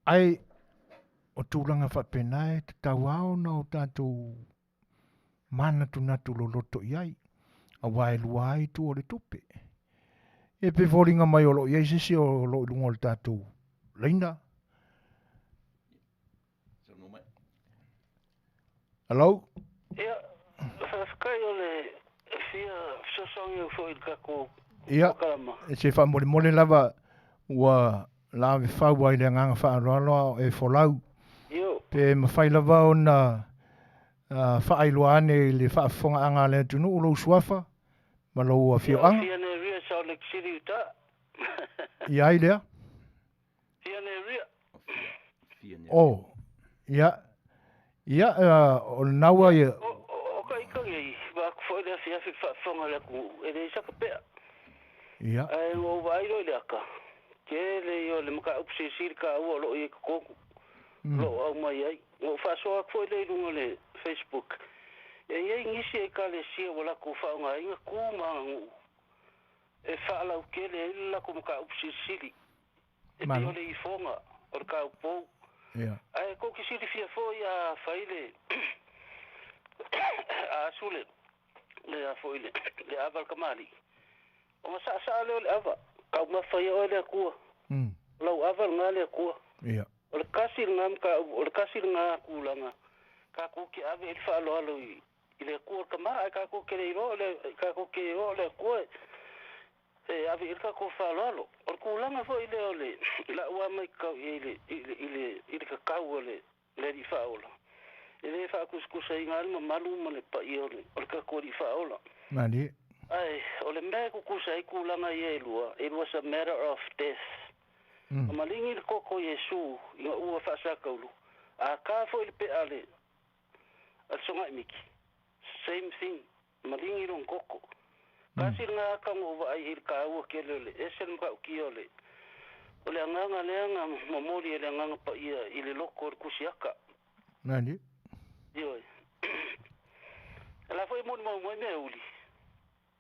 ae o tulaga faapena e tatau lava ona o tatou manatunatu loloto i ai, aua e lua ai itu o le tupe. E pei foliga mai o lo o i ai se isi o lo o i luga o le tatou laina. Hello? Ia, faafetai o le fia fesoasoani au foi i le tatou Ia, polokalama. se faamolemole lava ua lave fau ai le agaga faaaloalo a o e folau. Io. Pe mafai lava ona faailoa ane i le faafofogaaga a le atunuu lou suafa ma lou Ia, afioaga. Fia Neria, Salt Lake City, Utah. Ia ai lea? Fia Neria. Oh, ia, ia, o lena ua ia... O, o, o ka ika nei, vaeatu foi le afiafi i le faafofoga a le atunuu, e leai saka pea. Ia. Ae ua ou vaai loa i le aka, tele ia o le mataupu silisili taua o lo o i ai i totonu, o lo o aumai ai. Na ou faasoa atu foi lea i luga o le Facebook, e i ai nisi Ekalesia ua latou faaaogaina tu ma aganuu e faalautele ai le latou mataupu silisili. E pei o le ifoga, o le taupou. Yeah. Ae tou te silafia foi a fai le a asu le le a foi le le ava a le tamalii, ona saasaa lea o le ava, taumafa ia oe le Atua. O lau ava lena le Atua. Yeah. O le kasi lena mataupu, o le kasi lena tulaga tatou te ave ai le faaaloalo i i le Atua o le tama, ae tatou te le iloa o le tatou te iloa o le Atua e e ave i ai le tatou faaaloalo. O le tulaga foi lea o le lau lava matau i ai i le, i le, i le, i le tatau a le, le Alii Faaola, e le faatusatusaina lava le mamalu ma le paia o le, o le tatou Alii Faaola. Malie. Ae o le mea e tutusa ai tulaga ia e lua, it was a matter of death. Na maligi le koko o Iesu ina ua faasataulu, a ta foi le pea a le, a le Sogaimiki, same thing, maligi lona koko. Tasi lena ata na ou vaai i le taua tele o le ese le matautia o le o le agaga lea na momoli e le Agaga Paia i le loko o le tusi ata. Nani? Ioe. O la foi e molimau mai mea uli,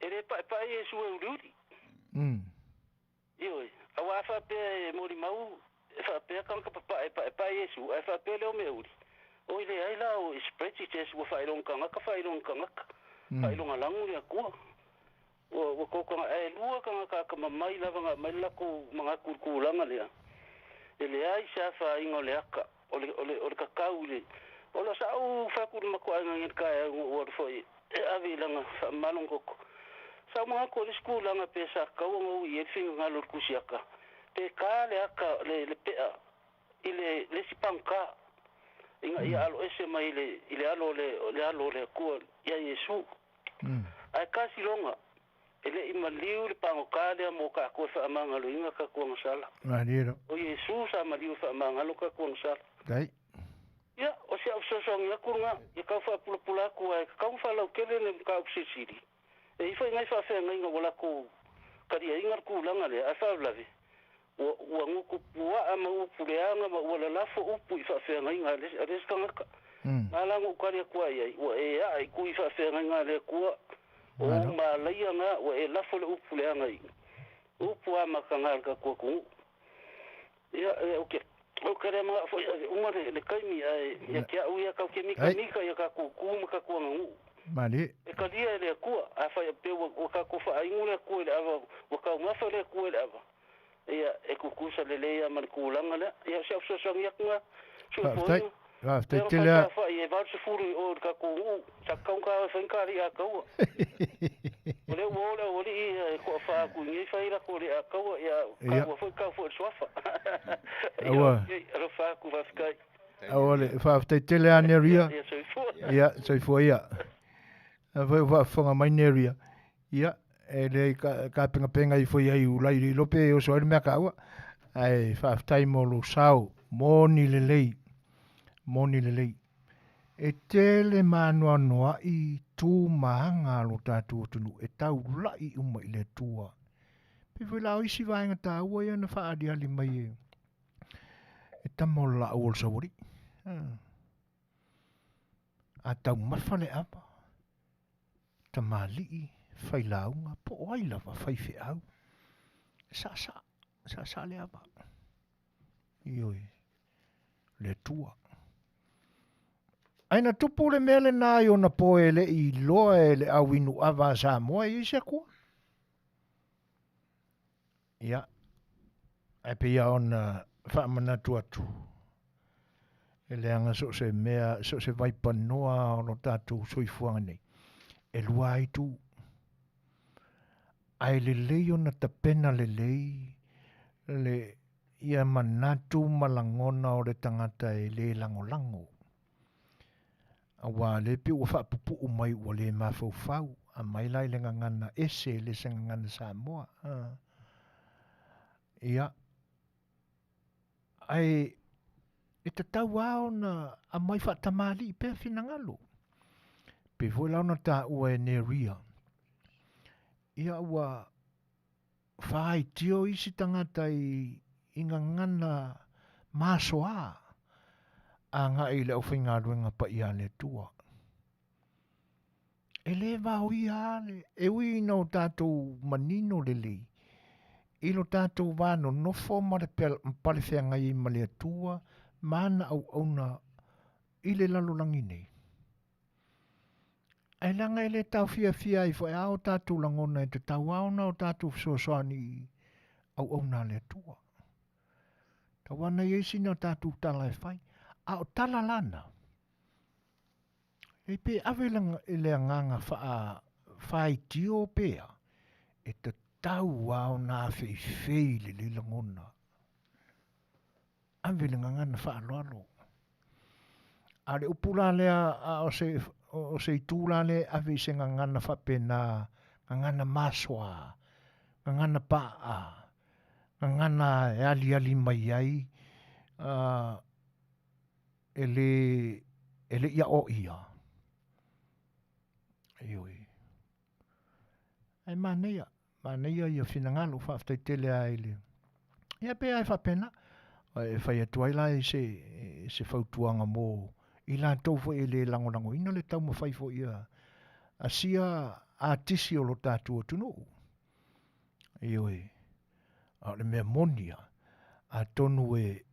e le paepae Iesu e uliuli. Ioe, aua a faapea e molimau e faapea tagata papae e paepae Iesu, ae faapea lea o meauli, oi leai la o is prejudice ua faailoga tagata faailoga tagata, faailoga lagu le Atua. Ua ua tou taga ae lua tagata akamamai lava na aumai le latou manatu i le tulaga lea, e leai se afaina o le aka, o le o le o le kakau i le o le sa ou fai atu i le matuaiga i le taeao ina ua alu foi e ave i lana faamamalogoto. Sa ou manatu o le isi tulaga pe sa tatau ona ui i ai le finagalo o le tusiata, pe ta le ata, le, le pea i le, le isi pagota, ina ia aloese mai i le, i le alo o le, le alo o le Atua ia Iesu. Ae tasi loga, e le i maliu le pagota lea mo tatou e faamagaloina tatou agasala. O Iesu sa maliu e faamagalo tatou agasala. Ia, o si au fesoasoani atu lena, ia tau faapulapula atu ae tatau ona faalautele le mataupu silisili. E i ai foi nai faafeagaiga ua latou taliaina le tulaga lea, ae faalavelave, ua, ua gutu puaa ma upu leaga ma ua lalafo upu i faafeagaiga a le, a le isi tagata. Na la na ou tali atu ai i ai, ua e aa i tui faafeagaiga a le Atua, o ou malaia na, ua e lafo le upu leaga i upu amataga a le tatou atunuu. Ia, e, ou te, ou te le manao foi e ave uma le, le taimi, ae ia te au ia tau te mitamita ia tatou tu ma tatou aganuu. Malie. E talia e le Atua, afai pea ua, ua tatou faainu le Atua i le ava, ua taumafa le Atua i le ava, ia, e tutusa lelei lava ma le tulaga lea. Ia, o si au fesoasoani atu lena, Faafetai. soifuaina. Faafetai Lea na tele a. faatafai e 80 i o i le tatou nuu, sa tatau ona ta fai ni ta alii ataua. O lea ua o le aualii ia e toafa atu i nei fai latou alii ataua, ia taua foi tau foi i le suafa. Ia Aua. ok, alofa atu, faafetai. Aua le faafetai tele a Neria. Ia soifua. Ia soifua ia. A foi ua faafofoga mai Neria. Ia e le tapegapenga ifo i ai ulai le iloa pe oso ai le mea taua. Ae faafetai mo lou sao. Moni lelei, moni lelei. E tele maanoanoaʻi tu ma aga a lo tatou atunuu e taulaʻi uma i le Atua. Pei foi la o isi vaega taua ia na faaaliali mai e e tama o le laau o le saualii. A taumafa le ava, tamalii, failauga, po o ai lava, faifeau, e saasaa, saasaa le ava. Ioe, le Atua. Ae na tupu le mea lenā i ona po e le i iloa e le au inu ava a Samoa e i ai se Atua. Ia, ae pei lava ona faamanatu atu, e leaga so o se mea, so o se vaipanoa o lo tatou soifuaga nei, e lua lava itu. Ae lelei ona tapena lelei le ia manatu ma lagona o le tagata e le lagolago. Aua o lea e pei ua faapupuu mai ua le mafaufau, aumai la i le gagana ese e le se gagana Samoa. Ia, ae e tatau lava ona aumai faatamalii pea finagalo. Pei foi la ona taua e Neria, ia ua faitio isi tagata i, i gagana masoa agai i le aufaigaluega paia a le Atua. E le vaoia lava le, e ui ina o tatou manino lelei i lo tatou va nonofo ma le pale feagai ai ma le Atua ma ana auauna i le lalolagi nei. Ae leaga e le taofiafia ai foi lava o tatou lagona e tatau lava ona o tatou fesoasoani i auauna a le Atua. Tau lava ona i ai sina o tatou tala e fai. A o tala la na, e pe ave i le agaga faafaitio pe a, e tatau lava ona afeifei lelei lagona. Ave le gagana faaaloalo. A o le upu la lea, a o se, o se itu la lea e ave i se gagana faapena, gagana masoa, gagana paa, gagana e aliali mai ai, e le, e le i aoaia. Ioe. Ae manaia, manaia ia finagalo, faafetai tele lava i le... Ia pei lava e faapena, e fai atu ai la i se, se fautuaga mo i latou foi e le lagolagoina le taumafai foi a, a sia atisi o lo tatou atunuu. Ioe, a o le mea moni lava, atonu e,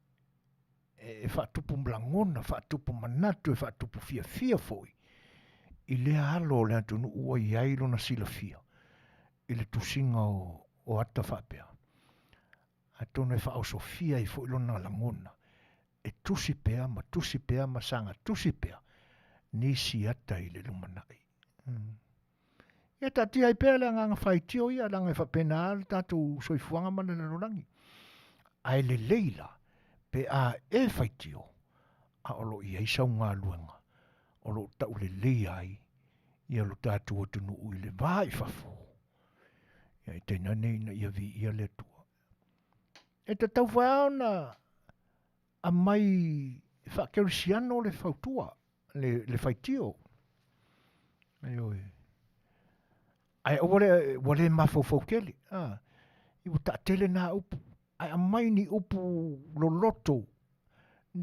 e faatupu lagona, faatupu manatu, e faatupu fiafia foi i lea alo o le atunuu ua i ai lona silafia i le tusiga o, o ata faapea. Atonu e faaosofia ai foi lona lagona e tusi pea ma tusi pea ma saga tusi pea nisi ata i le lumanai. Mm. Ia taatia ai pea le agaga faitio ia, leaga e faapena lava le tatou soifuaga ma le lalolagi. Ae lelei la pe a e faitio a o lo o i ai sau galuega o lo o tauleleia ai ia lo tatou atunuu i le va i fafo. Ia e tainane ina ia viia le Atua. E tatau foi lava ona aumai faakerisiano le fautua, le, le faitio. Ioe. Ae aua le, ua le mafaufau tele. Ah, i ua taatele nā upu. Ae aumai ni upu loloto,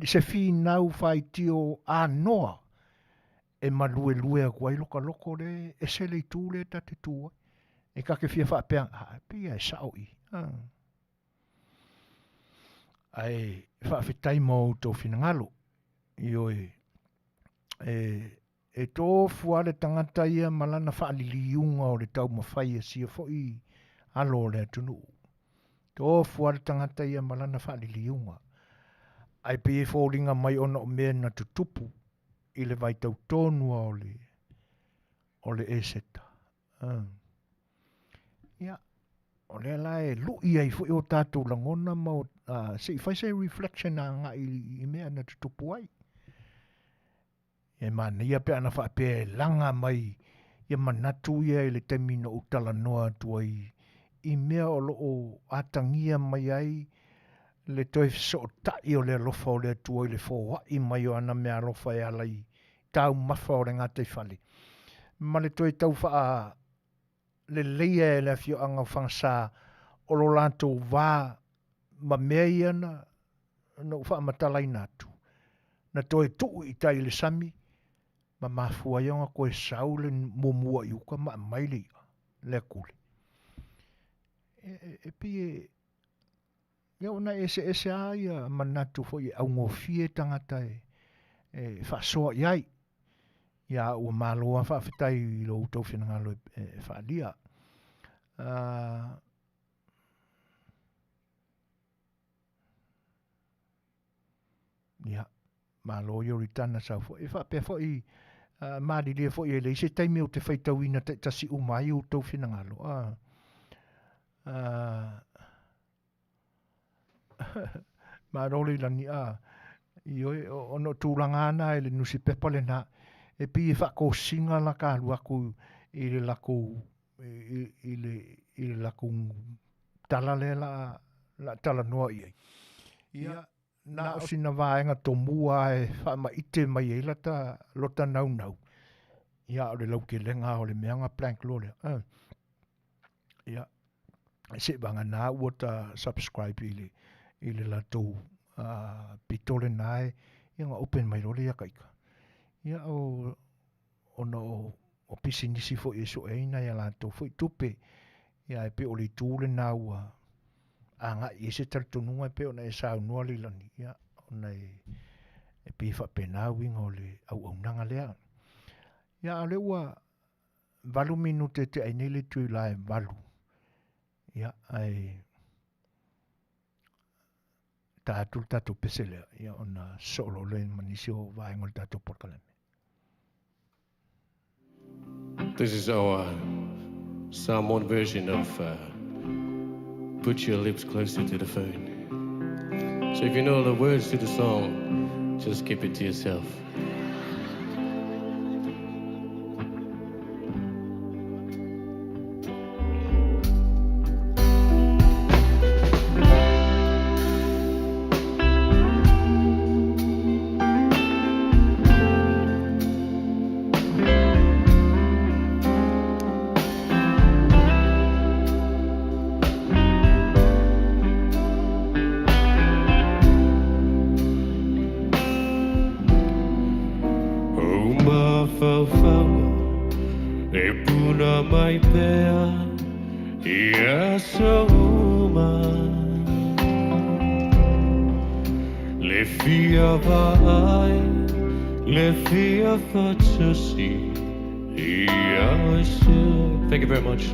se finau faitio anoa e maluelue atu ai loka loko le ese le itu lea ta te tu ai. E ta te fia faapea, ah, pei lava e sao i. Ah. Ae faafetai mo outou finagalo. Ioe, e, e tofu lava le tagata ia ma lana faaliliuga o le taumafai a sia foi alo o le atunuu. Tofu lava le tagata ia ma lana faaliliuga. Ae pei e foliga mai ona o mea na tutupu i le vaitau tonu lava o le, o le Eseta. Ia, o lea la e lui ai foi o tatou lagona ma o, se i fai se reflection agai i mea na tutupu ai. E manaia pe ana faapea e laga mai ia manatu ia i le taimi na ou talanoa atu ai i mea o lo o atagia mai ai. le toe fesootai o le alofa o le Atua i le foai mai o ana meaalofa e ala i taumafa o le gataifale, ma le toe tau faaleleia e le afioaga o Fagasa o lo latou va ma mea ia na ou faamatalaina atu, na toe tuu i tai i le sami, ma mafua ai ona toe sau le muamua i uka ma aumai le i'a, le akule. E pei e, ia ona e eseese lava ia manatu foi e augofie tagata e faasoa i ai. Ia ua malo lava faafetai i lo outou finagalo e faaalia. Ia, malo Ioritana sau foi. E faapea foi, malilie foi e leai se taimi ou te faitauina taitasi uma ai outou finagalo. Malo Leilani, ioe, ona o tulaga lava na i le nusipepa lena, e pei e faatosina la ta alu atu i le latou i le latou tala lea la a talanoa i ai. Ia, na o sina vaega tomua lava e faamaite mai ai lata lota naunau, ia a o le lautelega o le mea ona blank loa lea. Ia, seivagana ua ta subscribe i le i le latou pito lena e, ia ona open mai loa lea ia ta ita. Ia o ona o pisinisi foi e sue ai nai a latou foi tupe. Ia ae pei o le itu lena ua agai i ai se talitonuga e pei ona e saunoa Leilani, ia ona e pei e faapena uiga o le auaunaga lea. Ia a o lea ua 8 minute te ai nei le itula e 8. Ia ae ta atu le tatou pese lea, ia ona sosoo loa lea ma nisi o vaega o le tatou polokalame. This is our Samoan version of Put Your Lips Closer to the Phone. So if you know the words to the song, just keep it to yourself. O mafaufauga e puna mai pea i aso uma Le fia vaai, le fia faatasi ia oe. Thank you very much.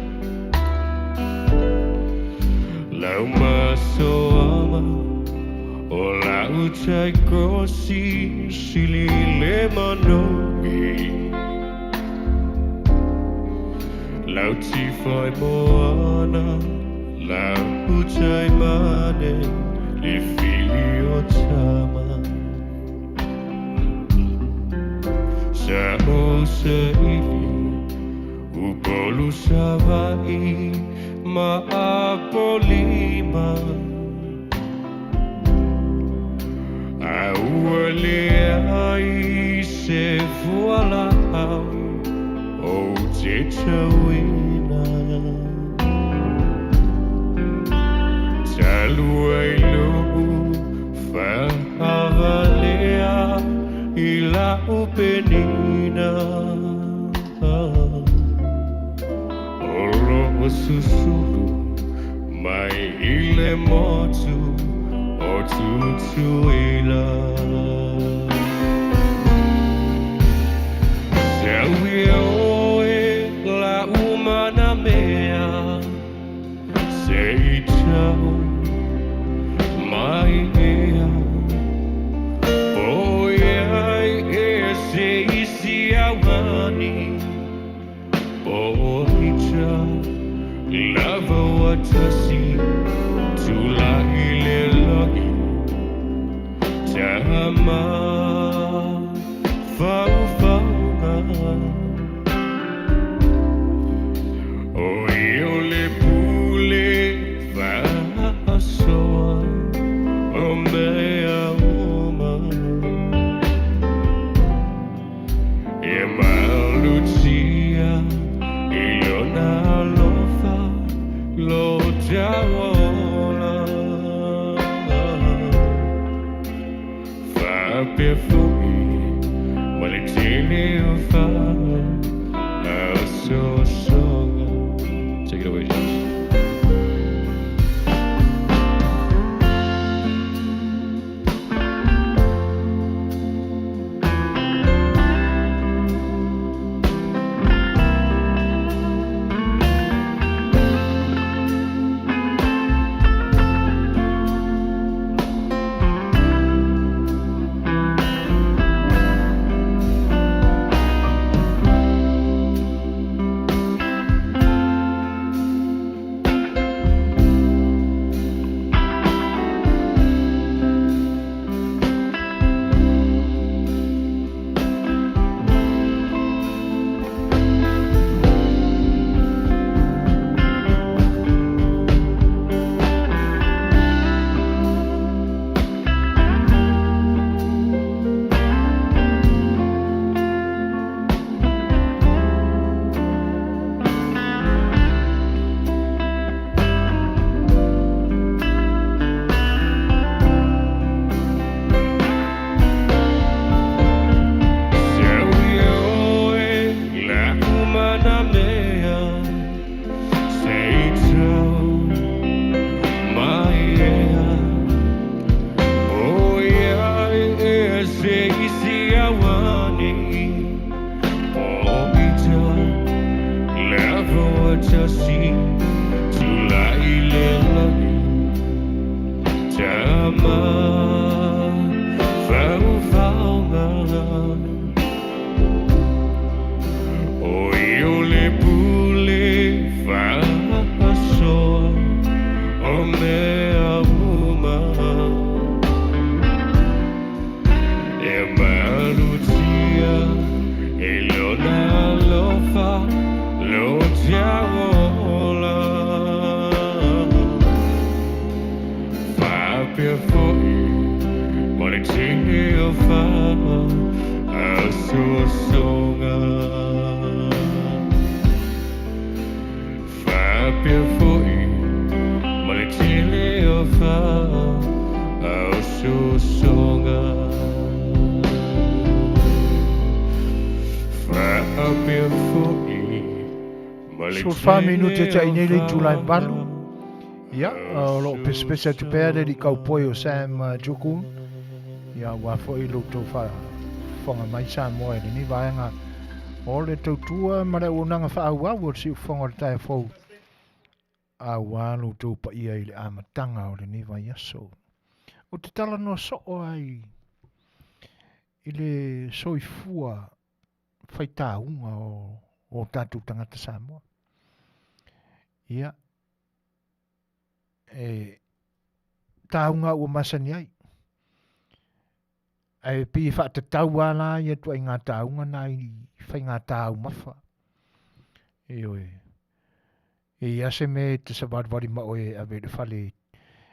Lau masoama o lau tai kosi sili le manogi Lau tiwhai moana, lau tai mane, le fili o tama Sa o sa ili, Upolu Savaii ma Apolima A ua leai se fualaau ou te tauina Talu ai lou faavalea i lau penina O lo o susulu mai i le motu o Tutuila. Sau ia oe lau manamea se i tau mai ea Po o i ai ea se isi aoani Po o ita lava ua tasi Tulai le lagi Ta mafaufauga O ia o le pule faasoa taola Faapea foi ma le tele o fa Aososoga Take it away, James. 14 minute te ai nei le itula e valu. Ia, o loo pesepese atu pea le alii kaupoi o Sam Jukun. Ia, aua foi lo outou faafofoga mai Samoa i lenei vaega o le tautua ma le auaunaga faaauau o le siufofoga o le taeao fou aua lo outou paia i le amataga o lenei vaiaso. Ou te talanoa soo ai i le soifua faitauga o o tatou tagata Samoa. Ia, e tauga ua masani ai. Ae pei e faatatau lava la ia ituaiga tauga na i faiga taumafa. Ioe. E i ai se mea e te savalivali ma oe e ave i le fale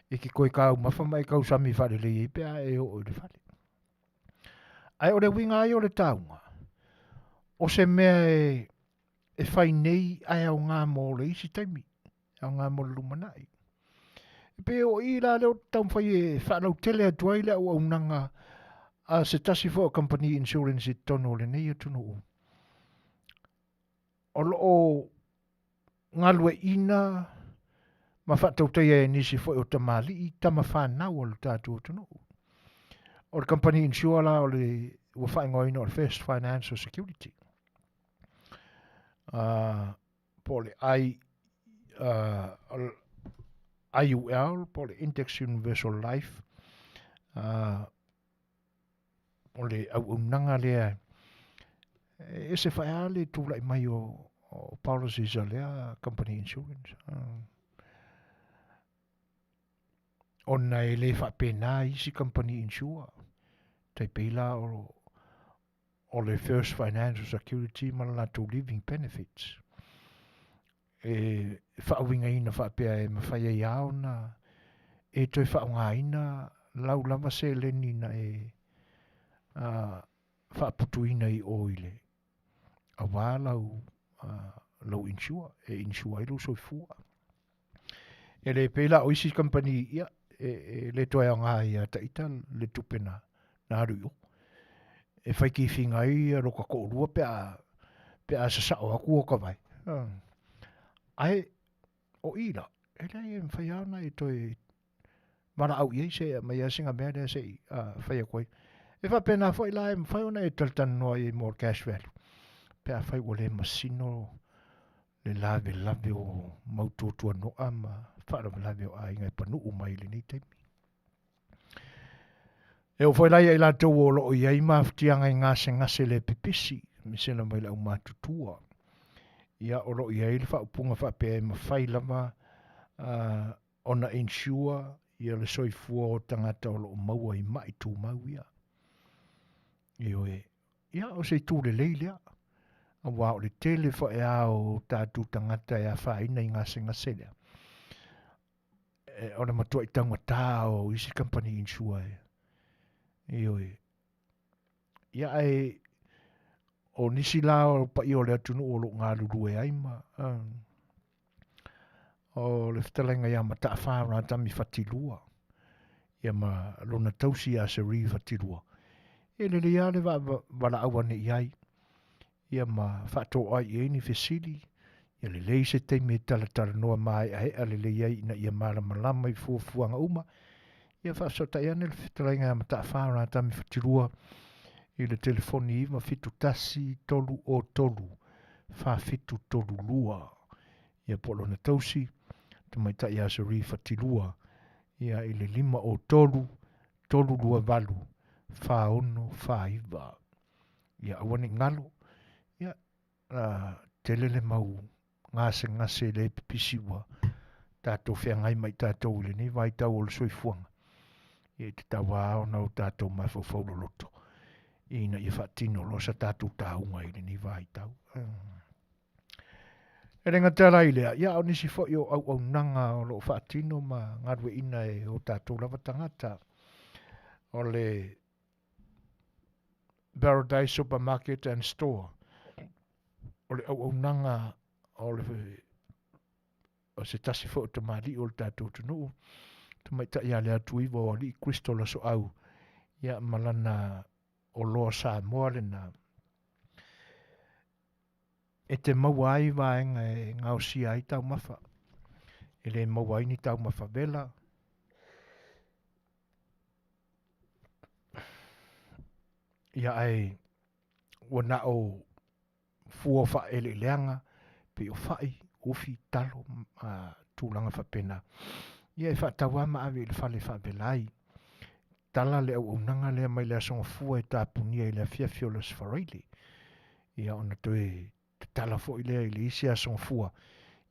e te toe taumafa ma e tausami faalelei ai pe a e oo i le fale. Ae o le uiga ai o le tauga, o se mea e, e fai nei ae aoga mo le isi taimi, e aoga mo le lumanai. E pei o i la lea ou te taumafai e faalautele atu ai le auaunaga a se tasi foi o kamupani insurance i totonu o lenei atunuu. O lo o galueaiina ma faatautaia e nisi foi o tamalii, tama fanau o le tatou atunuu. O le company insure la o le ua faaigoaina o le First Financial Security. Po o le I, IUL, po o le Index Universal Life, o le auaunaga lea e ese fae lava le tulai mai o, o policies a lea company insurance. Ona e le faapena isi company insure. Tai pei la o, o le First Financial Security ma le latou living benefits. E faauigaina faapea e mafai ai lava ona e toe faaaogaina lau lava seleni na e faaputuina i o i le aua lau, lou insure, e insure ai lou soifua. E le pei la o isi kamupani, ia, e, e le toe aoga ia ta ita le tupe na, na alu i o. E fai kifiga ai ia lo ka toʻalua pe a, pe a sasao atu o ka vae. Ae, o i la, e leai e mafai lava ona e toe valaau i ai se aumai lava sina mea lea se i fai atu ai. E faapena foi la e mafai ona e talatalanoa i ai mo le cash value pe afai ua le masino le lavelave o mau tuatuanoa ma faalavelave o aiga e panuu mai i lenei taimi. E oo foi la ia i latou o lo o i ai mafatiaga i gasegase le pipisi, aemaise lava i le aumatutua. Ia, o lo o i ai le faaupuga faapea e mafai lava uh, ona insure ia le soifua o tagata o lo o maua i mai tumau ia. Ioe, ia o se itu lelei lea, aua o le tele foi lava o tatou tagata e afaina i gasegase lea, e, o le matuai taugata o isi company insure e. Ioe. Ia ae o nisi la o paia o le atunuu o lo o galulue ai ma um, o le fetalaiga ia Mataafa Ratami Fatilua ia ma lona tausi ia Seri Fatilua. E lelei lava le valaau ane i ai ia ma faatoai i ai ni fesili, ia lelei se taimi e talatalanoa maeaea lelei ai ina ia malamalama i fuafuaga uma. Ia faafesootai ane le fetalaiga ia Mataafa Ratami Fatilua i le telefoni 971 303 4732. Ia po o lona tausi, tamaitai ia Seri Fatilua, ia i le 503 328 4649. Ia aua ne i galo, ia, tele le mau gasegase le pipisi ua tatou feagai ma i tatou i lenei vaitau o le soifuaga. Ia e tatau lava ona o tatou mafaufau loloto ina ia faatino loa sa tatou tauga i lenei vaitau. E le gata la i lea, ia o nisi foi o auaunaga o lo o faatino ma galueaiina e o tatou lava tagata. O le Paradise Supermarket and Store, o le auaunaga o le o se tasi foi o tamalii o le tatou atunuu, tamaitai ia Leatuiva o Alii Crystal Asoau, ia ma lana oloa Samoa lena. E te maua ai vaega e gaosia ai taumafa. E le maua ai ni taumafa vela. Ia ae ua na o fua o faaeleeleaga pei o fai, ufi, talo, a, tulaga faapena. Ia e faatau lava ma ave i le fale e faavela ai. Tala le auaunaga lea mai le Aso Gafua e tapunia i le afiafi o le Aso Faraile. Ia ona toe tatala foi lea i le isi Aso Gafua,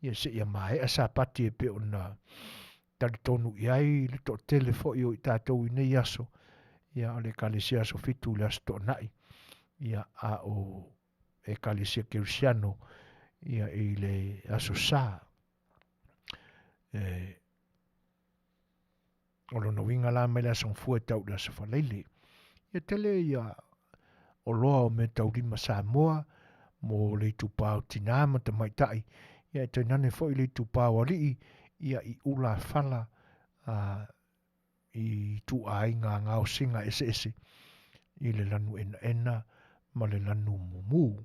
ia seia maea Sapati e pei ona talitonu i ai le toatele foi o i tatou i nei aso, ia o le Ekalesia Aso Fitu i le Aso Toonai, ia a o Ekalesia Kerisiano ia i le Aso Sa. E, o lona uiga la mai le Aso Gafua e tau i le Aso Faraile. Ia tele ia oloa o meataulima Samoa mo le itupa o tinā ma tamaitai, ia e tainane foi le itupa o alii, ia i ula fala a, i ituaiga gaosiga eseese i le lanu enaena ma le lanu mumu.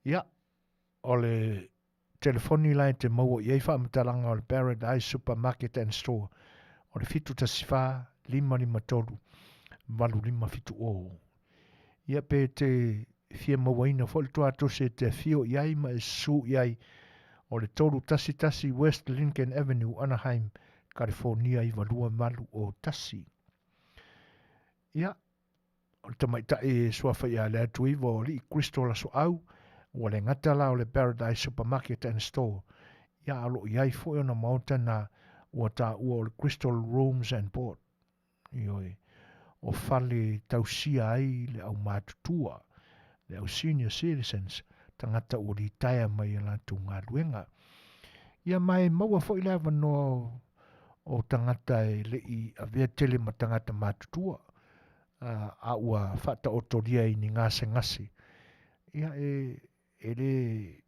Ia, o le telefoni la e te maua i ai faamatalaga o le Paradise Supermarket and Store, o le 714 553 8570. Ia pe te fia mauaina foi le tuatosi e te afio i ai ma e susu i ai, o le 311 West Lincoln Avenue, Anaheim, California 92801. Ia, O le tamaitai e suafa ia Leatuiva o Alii Crystal Asoau, ua le gata la o le Paradise Supermarket and Store, ia a o lo o i ai foi ona maota na ua taua o le Crystal Rooms and Board, ioe, o fale e tausia ai le aumatutua, le au senior citizens, tagata ua litaea mai a latou galuega. Ia ma e maua foi le avanoa o, o tagata e le i avea tele ma tagata matutua, a ua faataotolia i ni gasegase, ia e, e le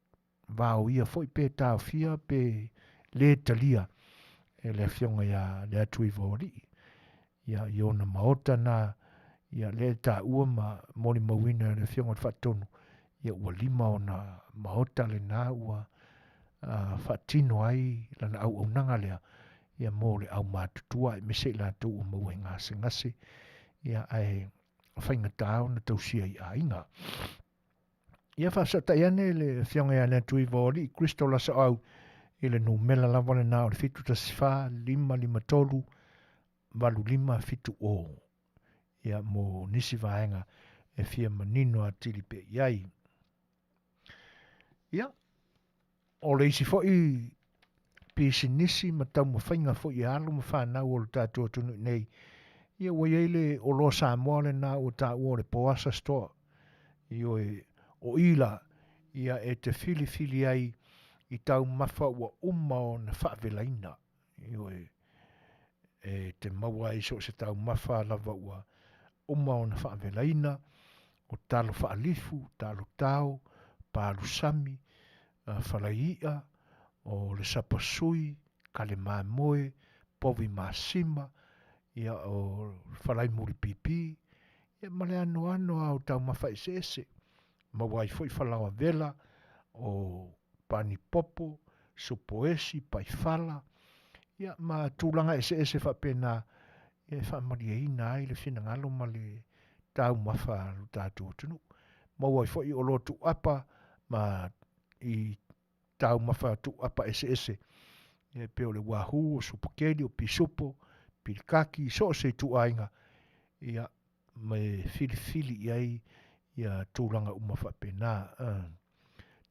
vaoia foi pe taofia pe le talia e le Afioga ia Leatuivaoalii, ia, i ona maota na, ia, lea e taua ma molimauina e le Afioga i le Faatonu, ia ua lima ona maota lena ua faatino ai lana auaunaga lea, ia mo le aumatutua aemaise i latou ua maua i gasegase, ia ae faigata ona tausia i aiga. Ia faafesootai ane le Afioga ia Leatuivaoalii Crystal Lasaoau i le numera lava lena o le 714 553 8570 ia mo nisi vaega e fia manino atili pea i ai. Ia, o le isi foi pisinisi ma taumafaiga foi e alo ma fanau o le tatou atunuu nei, ia ua i ai le oloa Samoa lena ua taua o le Poasa Store. Ioe, o i la, ia e te filifili ai i taumafa ua uma ona faavelaina. Ioe, e te maua ai so o se taumafa lava ua uma ona faavelaina, o talo faalifu, talo tao, palu sami, falai i'a, o le sapasui, kale mamoe, povi masima, ia o falai mulipipi, ia ma le anoano lava o taumafa eseese. Maua ai foi falaoa vela, o panipopo, supoesi, paifala, ia ma tulaga eseese faapena e faamalieina ai le finagalo ma le taumafa a lo tatou atunuu. Maua ai foi oloa tuuapa ma i taumafa tuuapa eseese, e pei o le uahu, o supakeli, o pisupo, pilikaki, so o se ituaiga, ia ma e filifili i ai ia tulaga uma faapena.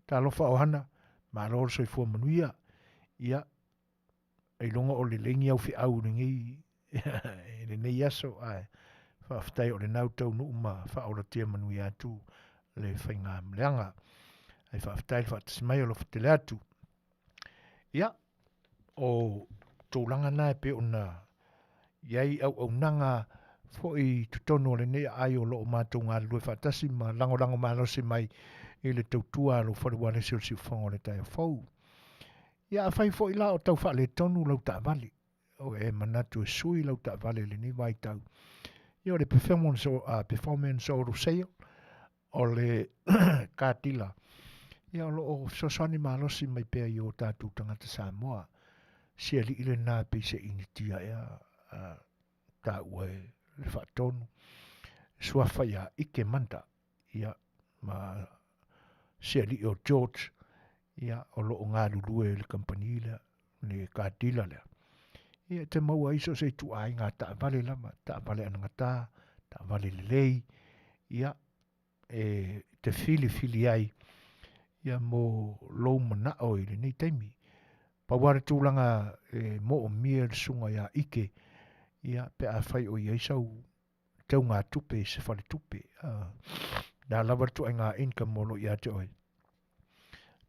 Talofa ohana, malo le soifua manuia. Ia, ailoga o le legi au feau lenei i lenei aso, ae faafetai o lena ua taunuu ma faaolatia manuia atu le faigamleaga. Ae faafetai le faatasi mai o alofa tele atu. Ia, o tulaga na e pei ona i ai auaunaga foi i totonu o lenei aai o lo o matou galulue faatasi ma lagolago malosi mai i le tautua a lou fale ualesi o le siufofoga o le taeao fou. Ia afai foi la o tau faaletonu lau taavale, o e manatu e sui lau taavale i lenei vaitau, ia o le performance, performance auto sale, o le katila, ia o lo o fesoasoani malosi mai pea i o tatou tagata Samoa. Si alii lena pei se initia ea taua e le faatonu, suafa ia Ike Manda, ia ma si alii o George, ia o lo o galulue i le kamupani lea, le katila lea. Ia e te maua ai so o se ituaiga taavale lava, taavale anagata, taavale lelei, ia e te filifili ai ia mo lou manao i lenei taimi. Pau lava le tulaga e moomia e le susuga ia Ike, ia pe afai o i ai sau teugatupe i se faletupe. O le a lava le ituaiga income o lo o ia te oe,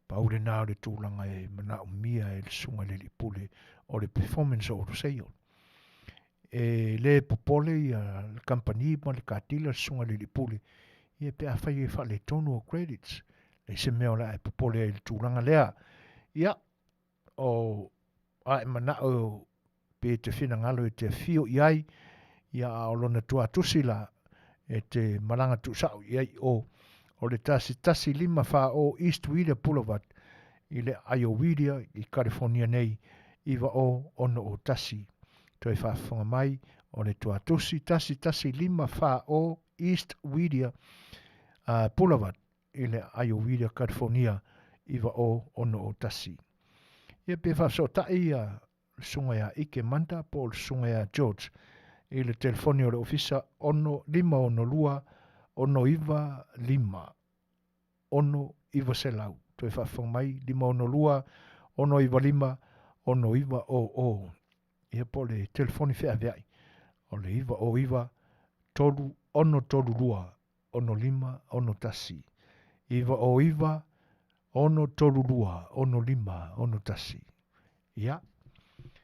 pau lena o le tulaga e manaomia e le susuga i le alii pule o le performance auto sale. E le popole ia le kamupani ma le katila le susuga i le alii pule, ia pe afai e faaletonu au credits, leai se mea o le a e popole ai i le tulaga lea. Ia, o a e manao pe te finagalo e te afio i ai, ia a o lona tuatusi la, e te malaga tuusao i ai o o le 1154 East Whittier Boulevard i le aai o Whittier i California nei 90601. Toe faafofoga mai, o le tuatusi 1154 East Whittier Boulevard i le aai o Whittier, California 90601. Ia pe faafesootai ia le susuga ia Ike Manda po o le susuga ia George i le telefoni o le ofisa 6 562 695 6900. Toe faafofoga mai 562 695 6900. Ia po o le telefoni feaveai o le 909 3632 6561. 909 632 6561. Ia,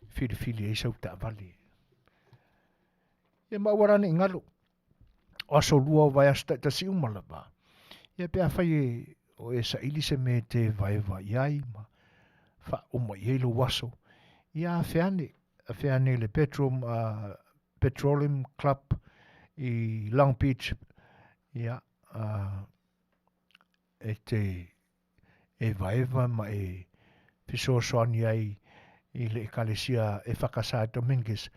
filifili ai sau taavale. Ia ma aua rānei galo, o aso lua o vaiaso taitasi uma lava. Ia pe afai e o e saili se mea e te evaeva i ai ma faauma i ai lou aso, ia afe ane. afea ane i le Petrom, uh, Petroleum Club i Long Beach, ia, uh, e te evaeva ma e fesoasoani ai i le ekalesia e whakasa Dominguez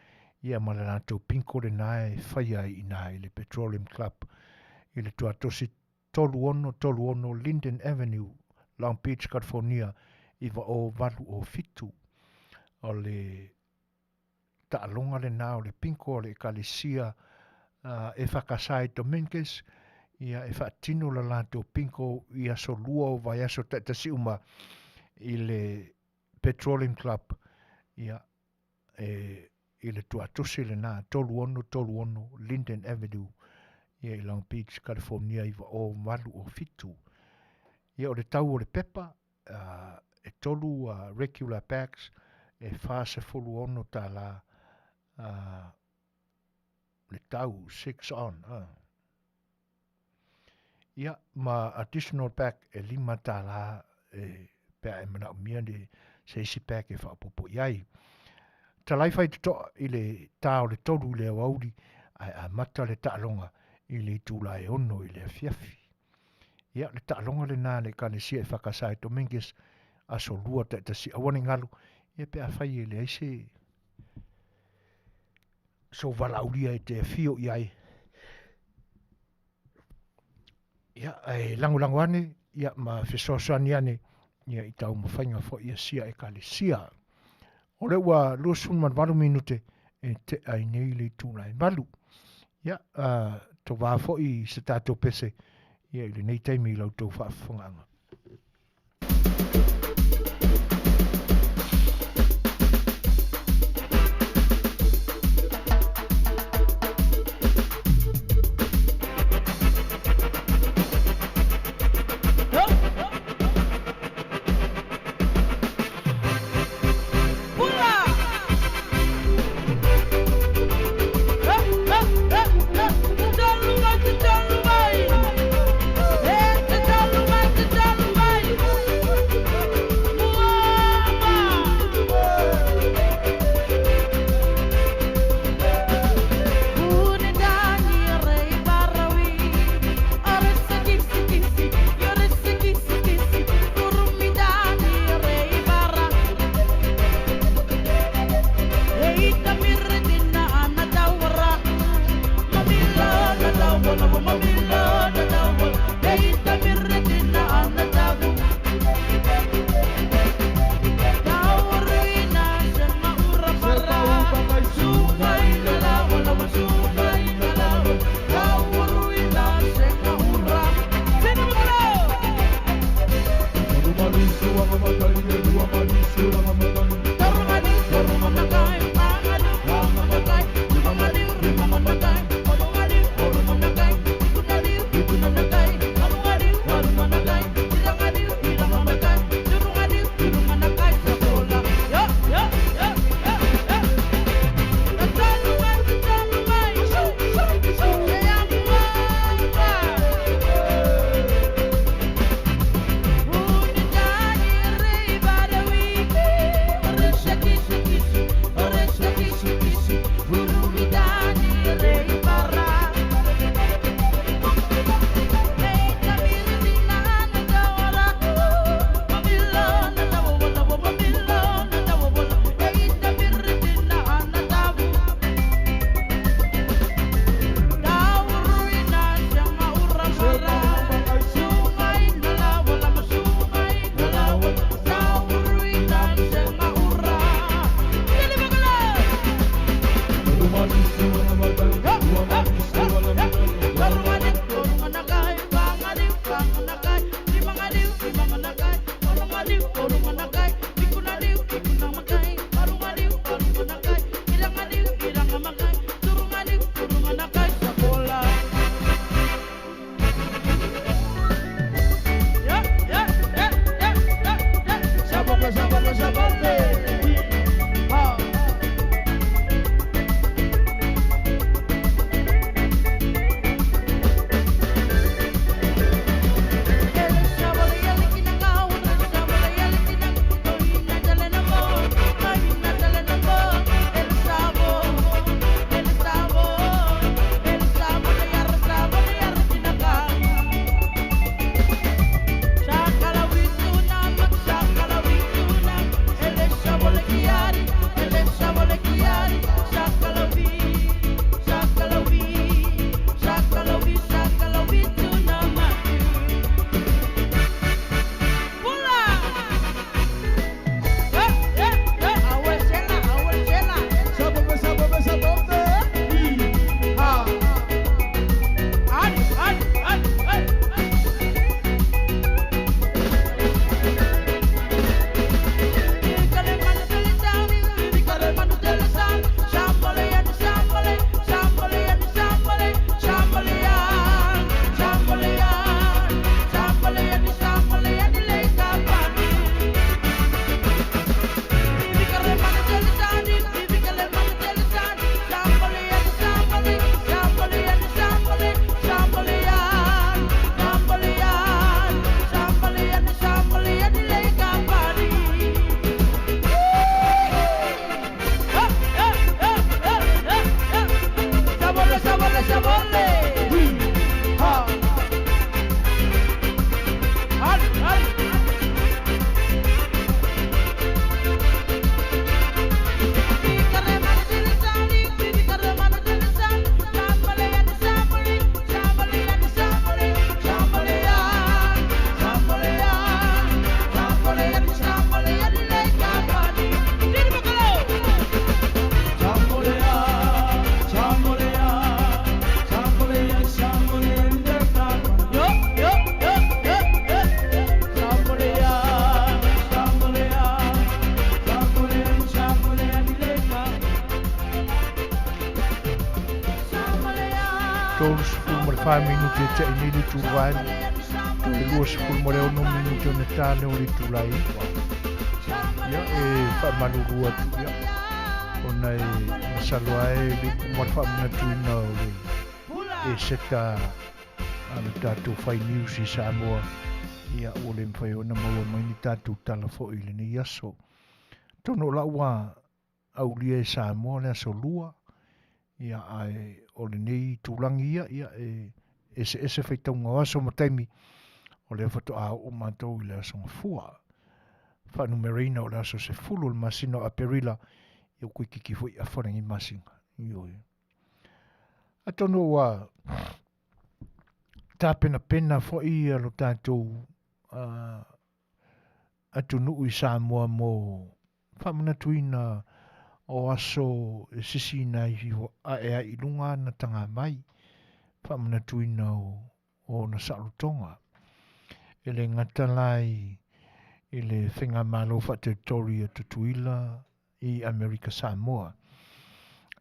ia ma le latou pinko lena e fai ai ina i le Petroleum Club i le tuatosi 3636 Linden Avenue, Long Beach, California 90807. O le taaloga lena o le pinko a le ekalesia uh, e whakasa i Dominguez ia e faatino la latou pinko i aso lua o vaiaso taitasi uma i le Petroleum Club ia e i le tuatosi lena 3636 Linden Avenue ia i Long Beach, California 90807. Ia o le tau o le pepa uh, e tolu uh, regular bags e 46 tala uh, le tau 6 on uh. Ia ma additional pack e 5 tala e pe a e manaomia le se isi pack e faaopoopo i ai. Talai fai totoa i le tā o le tolu i le aoauli ae amata le taaloga i le itula e ono i le afiafi. Ia, le taaloga lena a le Ekalesia e whakasa e Dominguez, aso lua taitasi aua ne i galo, ia pe afai e leai se sou valaaulia e te afio i ai. Ia, e lagolago ane, ia, ma fesoasoani ane, ia, i taumafaiga foi a sia Ekalesia. O lea ua 28 minute e tea ai nei le itula e valu. Ia, uh, tovā foi i se tātou pese, ia, i lenei taimi i la outou faafofogaaga. 34 minute e tiai nei le itula e toe 26 minute ona ta lea o le itula e 9. Ia, e faamalulu atu ia, ona e masalo lava e le i uma le faamanatuina o le eseta a le tatou fai news i Samoa, ia ua le mafai ona maua mai ni tatou tala foi i lenei aso. Atonu o la ua aulia e Samoa le aso Lua, ia ae o lenei tulaga ia, ia e eseese faitauga o aso ma taimi, o lea faatoa oo matou i le aso Gafua. Faanumeraina o le aso 10 o le masina o Aperila, ia ua toeitiiti foi afa lenei masina. Ioe. Atonu ua tapenapena foi lo tatou atunuu i Samoa mo faamanatuina o aso e sisiina ai ae ai i luga ana tagavai, faamanatuina o ona saolotoga. E le gata la i le Faigamalo Faateritori a Tutuila i Amerika Samoa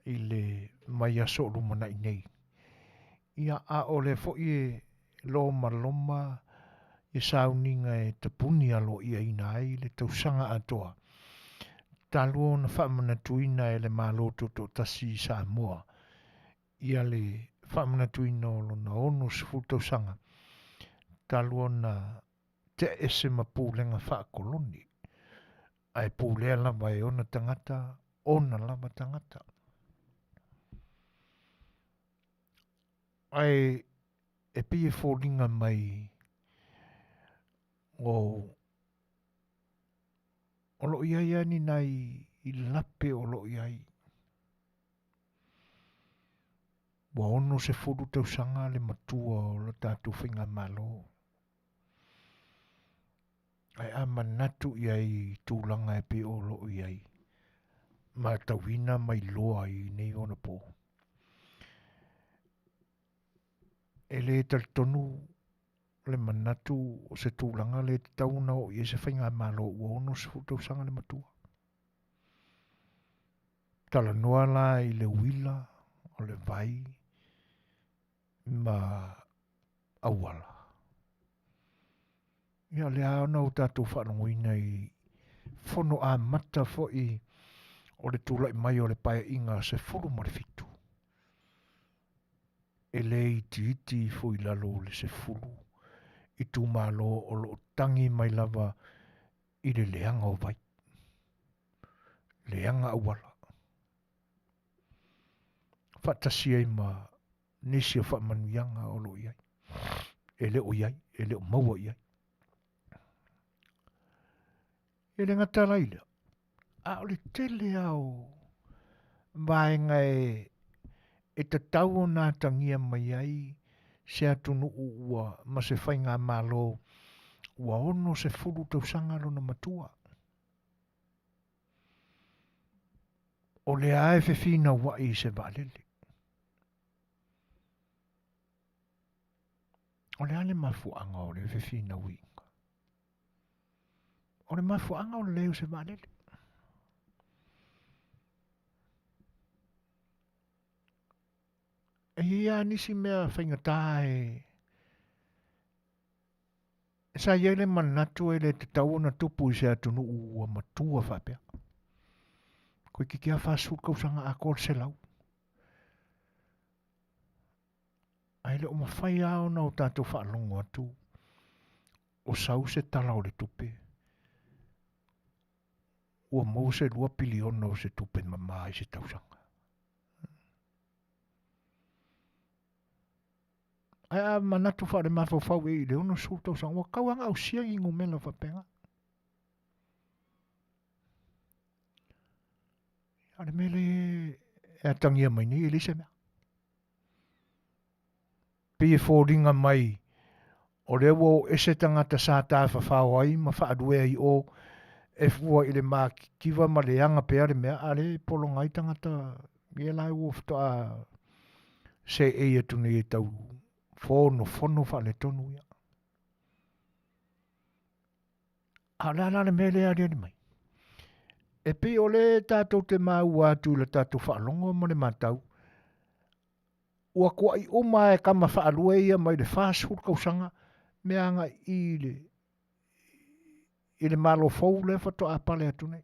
i le vaiaso o lumanai nei. Ia, a o lea foi e lomaloma i sauniga e tapuni aloaiaina ai le tausaga atoa, talu ona faamanatuina e le Malo Tutoatasi i Samoa ia le faamanatuina o lona 60 tausaga talu ona tea ese ma pulega faakoloni, ae pulea lava e ona tagata, ona lava tagata. Ae e pei e foliga mai o o lo o i ai lava ni nai lape o lo o i ai. Ua 60 tausaga le matua o le tatou faigamalo. Ae a manatu i ai i tulaga e pei o lo o i ai, matauina ma iloa i nei ona po. E le talitonu le manatu o se tulaga le tatau ona oo i ai se faigamalo ua 60 tausaga le matua. Talanoa la i le uila, o le vai, ma auala. Ia o lea ona o tatou faalogoina i fono amata foi o le tulai mai o le paeaiga 17. E le itiiti ifo i lalo o le 10 itumalo o lo o tagi mai lava i le leaga o vai, leaga auala, faatasi ai ma nisi o faamanuiaga o lo o i ai, e le o i ai, e le o maua i ai. E le gata la i lea, a o le tele lava o vaega e tatau ona atagia mai ai se atunuu ua ma se faigamalo ua 60 tausaga lona matua. O lea lava e fefinauai i se vaalele. O le a le mafuaaga o le fefinauiga? O le mafuaaga o le leai o se vaalele. E i ai lava nisi mea faigata e sa i ai le manatu e le tatau ona tupu i se atunuu ua matua faapea. Toeitiiti lava 40 tausaga atoa le 100. Ae le o mafai lava ona o tatou faalogo atu o sau se tala o le tupe ua maua se 2 piliona o se tupe mama i se tausaga. Ae a manatu faale-mafaufau e i le 60 tausaga, ua tau lava ona ausia ni numera faapena. A o le mea lea e atagia mai nei, e leai se mea. Pei e foliga mai o lea ua o ese tagata sa tafafao ai ma faaluea i o e fua i le matitiva ma leaga pea le mea, a o lea e pologa ai tagata ia la ua faatoa seei atu nei e tau fonofono faaletonu ia. A o le a la le mea lea e aliali mai? E pei o lea tatou te maua atu i le tatou faalogo ma le matau, Ua kuaʻi uma e kama faalua ia mai le 40 tausaga mea agai i le i le Malo fou lea faatoa pale atu nei.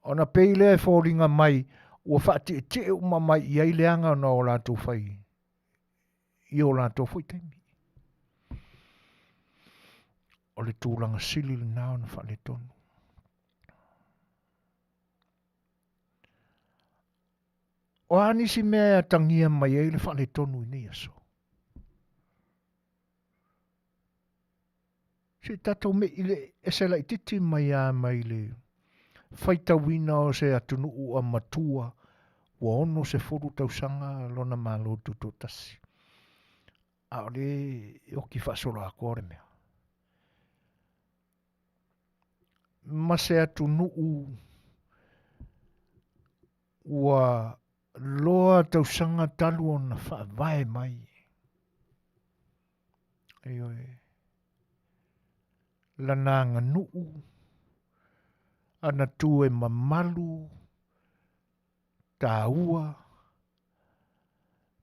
Ona pei lea e foliga mai ua faatietie uma mai i ai le aga ona o latou fai i o latou foi taimi. O le tulaga sili lena ona faaletonu. O a nisi mea e atagia mai ai le faaletonu i nei aso? Se i tatou me'i le ese laitiiti mai a mai le faitauina o se atunuu a matua ua 60 tausaga lona Malo Tutoatasi. A o le oki faasoloatoa o le mea. Ma se atunuu ua loa tausaga talu ona faavae mai. Ioe. Lana aganuu, ana tu e mamalu, taua,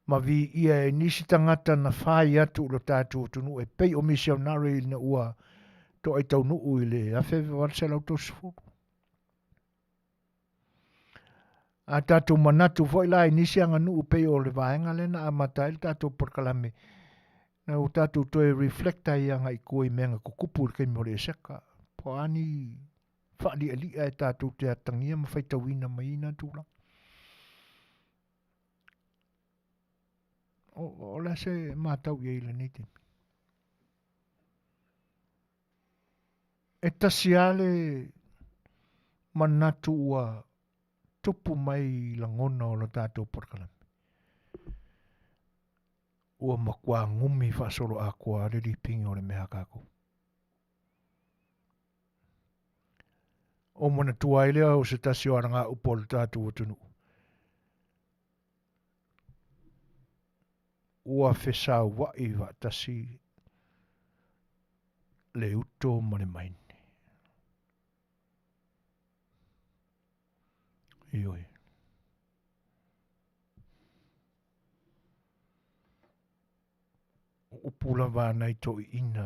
ma viia e nisi tagata na fai atu i lo tatou atunuu e pei o misionare ina ua toai taunuu i le 1830. A tatou manatu foi la i nisi aganuu pei o le vaega lea na amata ai le tatou polokalame, na ua tatou toe reflect ai agai i tua i mea na tutupu i le taimi o le Eseka, po o a ni faalialia e tatou te atagia ma faitauina mai ai na tulaga. O, o le a se matau i ai i lenei taimi? E tasi lava le manatu ua tupu mai i lagona o le tatou polokalame. Ua matua gumi faasoloatoa le lipigi o le mea a tatou. O manatua ai lea o se tasi o alagaupu o le tatou atunuu. Ua fesaua'i faatasi le uto ma le maine. Ioe. O upu lava a nai toeaiina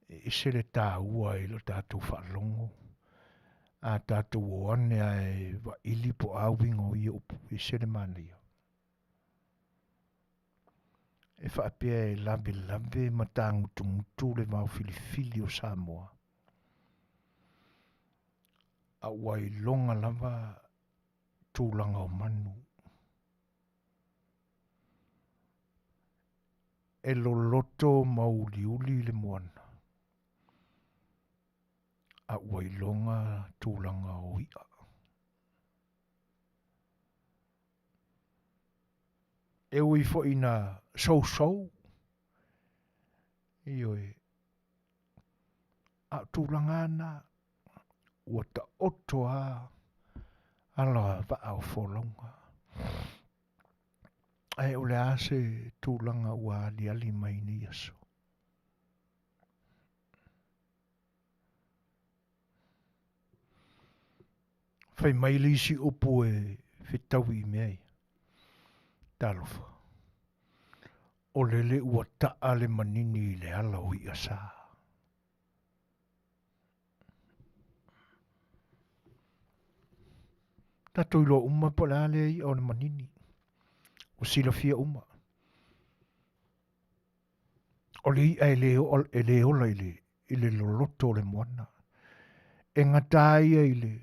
e ese le taua i lo tatou faalogo, a tatou o ane ae vaili po o a uiga o ia upu, e ese le manaia. E faapea e lavelave ma tagutugutu le vao filifili o Samoa, a ua iloga lava tulaga o manu. E loloto ma uliuli le moana, a ua iloga tulaga o i'a. E ui foi ina sousou, ioe, a o tulaga na ua taoto a ala vaa o folauga. Ae o le a se tulaga ua aliali mai i nei aso? Fai mai le isi upu e fetaui i mea ia. Talofa. O lele ua taa le manini i le ala o i'a sa. Tatou iloa uma po o le a lea i'a o le manini. Ua silafia uma. O le i'a e le, e le ola i le, i le loloto o le moana. E gata ai ia i le,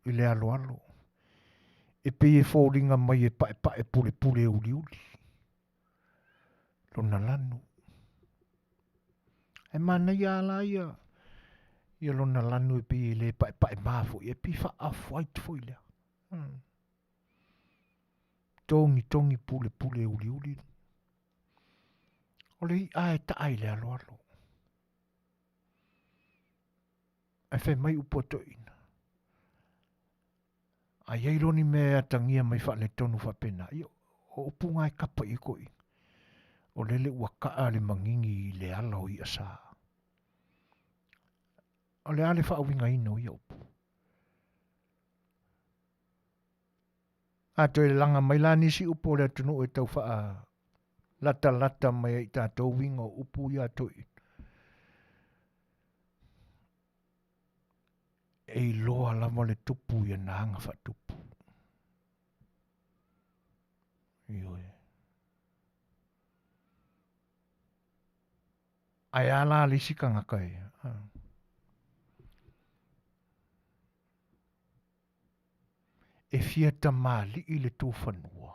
i le aloalo. E pei e foliga mai e paepae pulepule uliuli. Lona lanu. E manaia lava la ia, ia lona lanu e pei e le paepae ma foi, e pei faa-off-white foi lea. Togitogi pulepule uliuli. O le i'a e ta'a i le aloalo. Ae fai mai upu a toeaiina, a i ai loa ni mea e atagia mai faaletonu faapena, ia, o upu na e kapa i ai toeaiina, o lele ua ta'a le manini i le ala o i'a sa. O le a le faauigaina o ia upu? A toe laga mai la nisi upu o le atunuu e tau faalatalata mai ai i tatou uiga o upu ia a toeaiina. E iloa lava le tupu i ana aga faatupu. Ioe. Ae a la le isi tagata ia? E fia tamalii le tufanua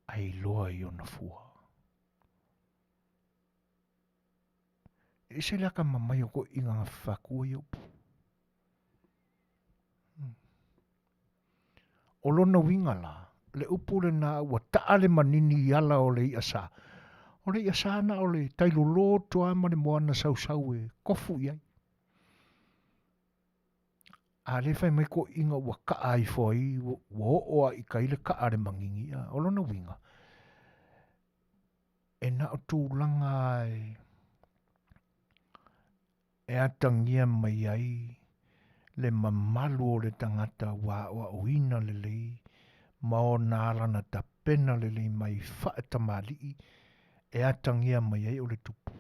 ae iloa i ona fua. E ese le akamamai o toeaiina gafafatua ia upu. O lona uiga la, le upu lena ua taa le manini i ala o le i'a sa. O le i'a sa na o le tai loloto lava ma le moana sausau e tofu i ai. A lea e fai mai toeaiina ua taa ifo ai, ua oo lava i tai le taa a le manini, o lona uiga, e na o tulaga e atagia mai ai le mamalu o le tagata ua aoaoina lelei ma ona ala na tapena lelei mai faatamalii e atagia mai ai o le tupu.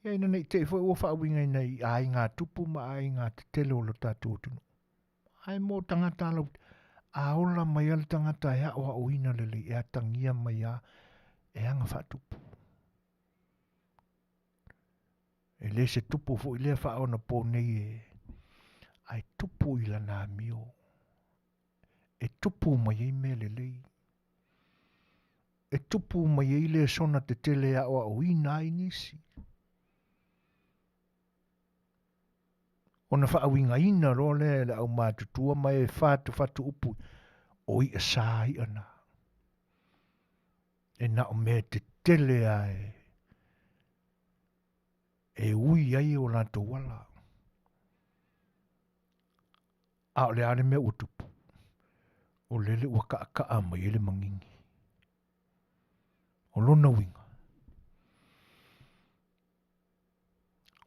Ia ina ne i te i foi ua faauigaina i aiga tupu ma aiga tetele o lo tatou atunuu. Ae mo tagata lau, a ola mai lava le tagata e aoaoina lelei, e atagia mai lava e aga faatupu. E le se tupu foi lea faaonaponei e, ae tupu i lana amio. E tupu mai ai mea lelei. E tupu mai ai lesona tetele e aoaoina ai nisi. Ona faauigaina loa lea e le aumatutua ma e fatufatu upu o i'a sa i'a na. E na o mea tetele a e ui ai o latou ala. A o le a le mea ua tupu? O lele ua kaʻakaʻa mai ai le manini. O lona uiga,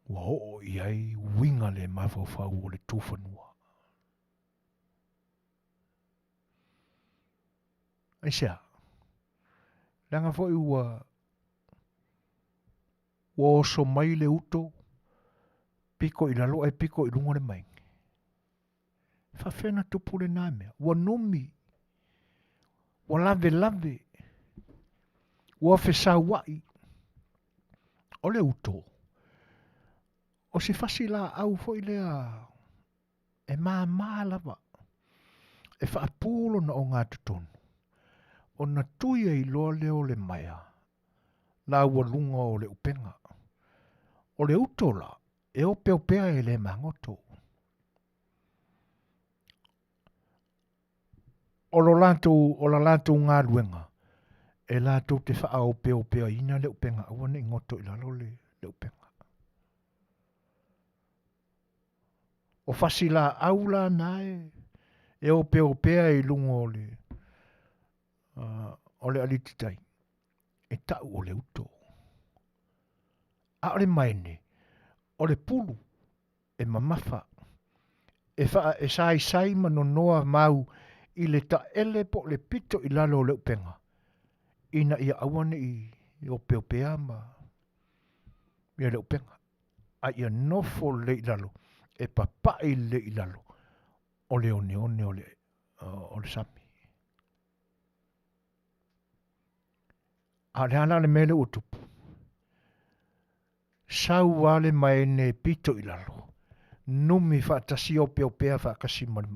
ua oo i ai uiga le mafaufau o le tufanua. Aisea? Leaga foi ua ua oso mai le uto pito i lalo ae pito i luga le maege. E faafefea ona tupu lena mea? Ua numi, ua lavelave, ua fesauaʻi. O le uto, o se fasi laau foi lea e māmā lava, e faapū lona ogatotonu, ona tui ai loa lea o le maea laualuga o le upega. O le uto la, e opeopea e le magoto. O lo latou, o la latou galuega, e latou te faaopeopeaina le upega aua ne i goto i lalo le, le upega. O fasi laau la na e, e opeopea i luga o le, o le alititai, e tau o le uto. A o le maene, o le pulu e mamafa, e, faa, e saisai ma nonoa mau i le taele po o le pito i lalo o le upega, ina ia aua ne i opeopea ma ia le upega, a ia nofo lelei i lalo, e papai lelei i lalo o le oneone o le, o le sami. A o le a la le mea lea ua tupu? Sau lava le maene pito i lalo, numi faatasi opeopea faatasi ma le,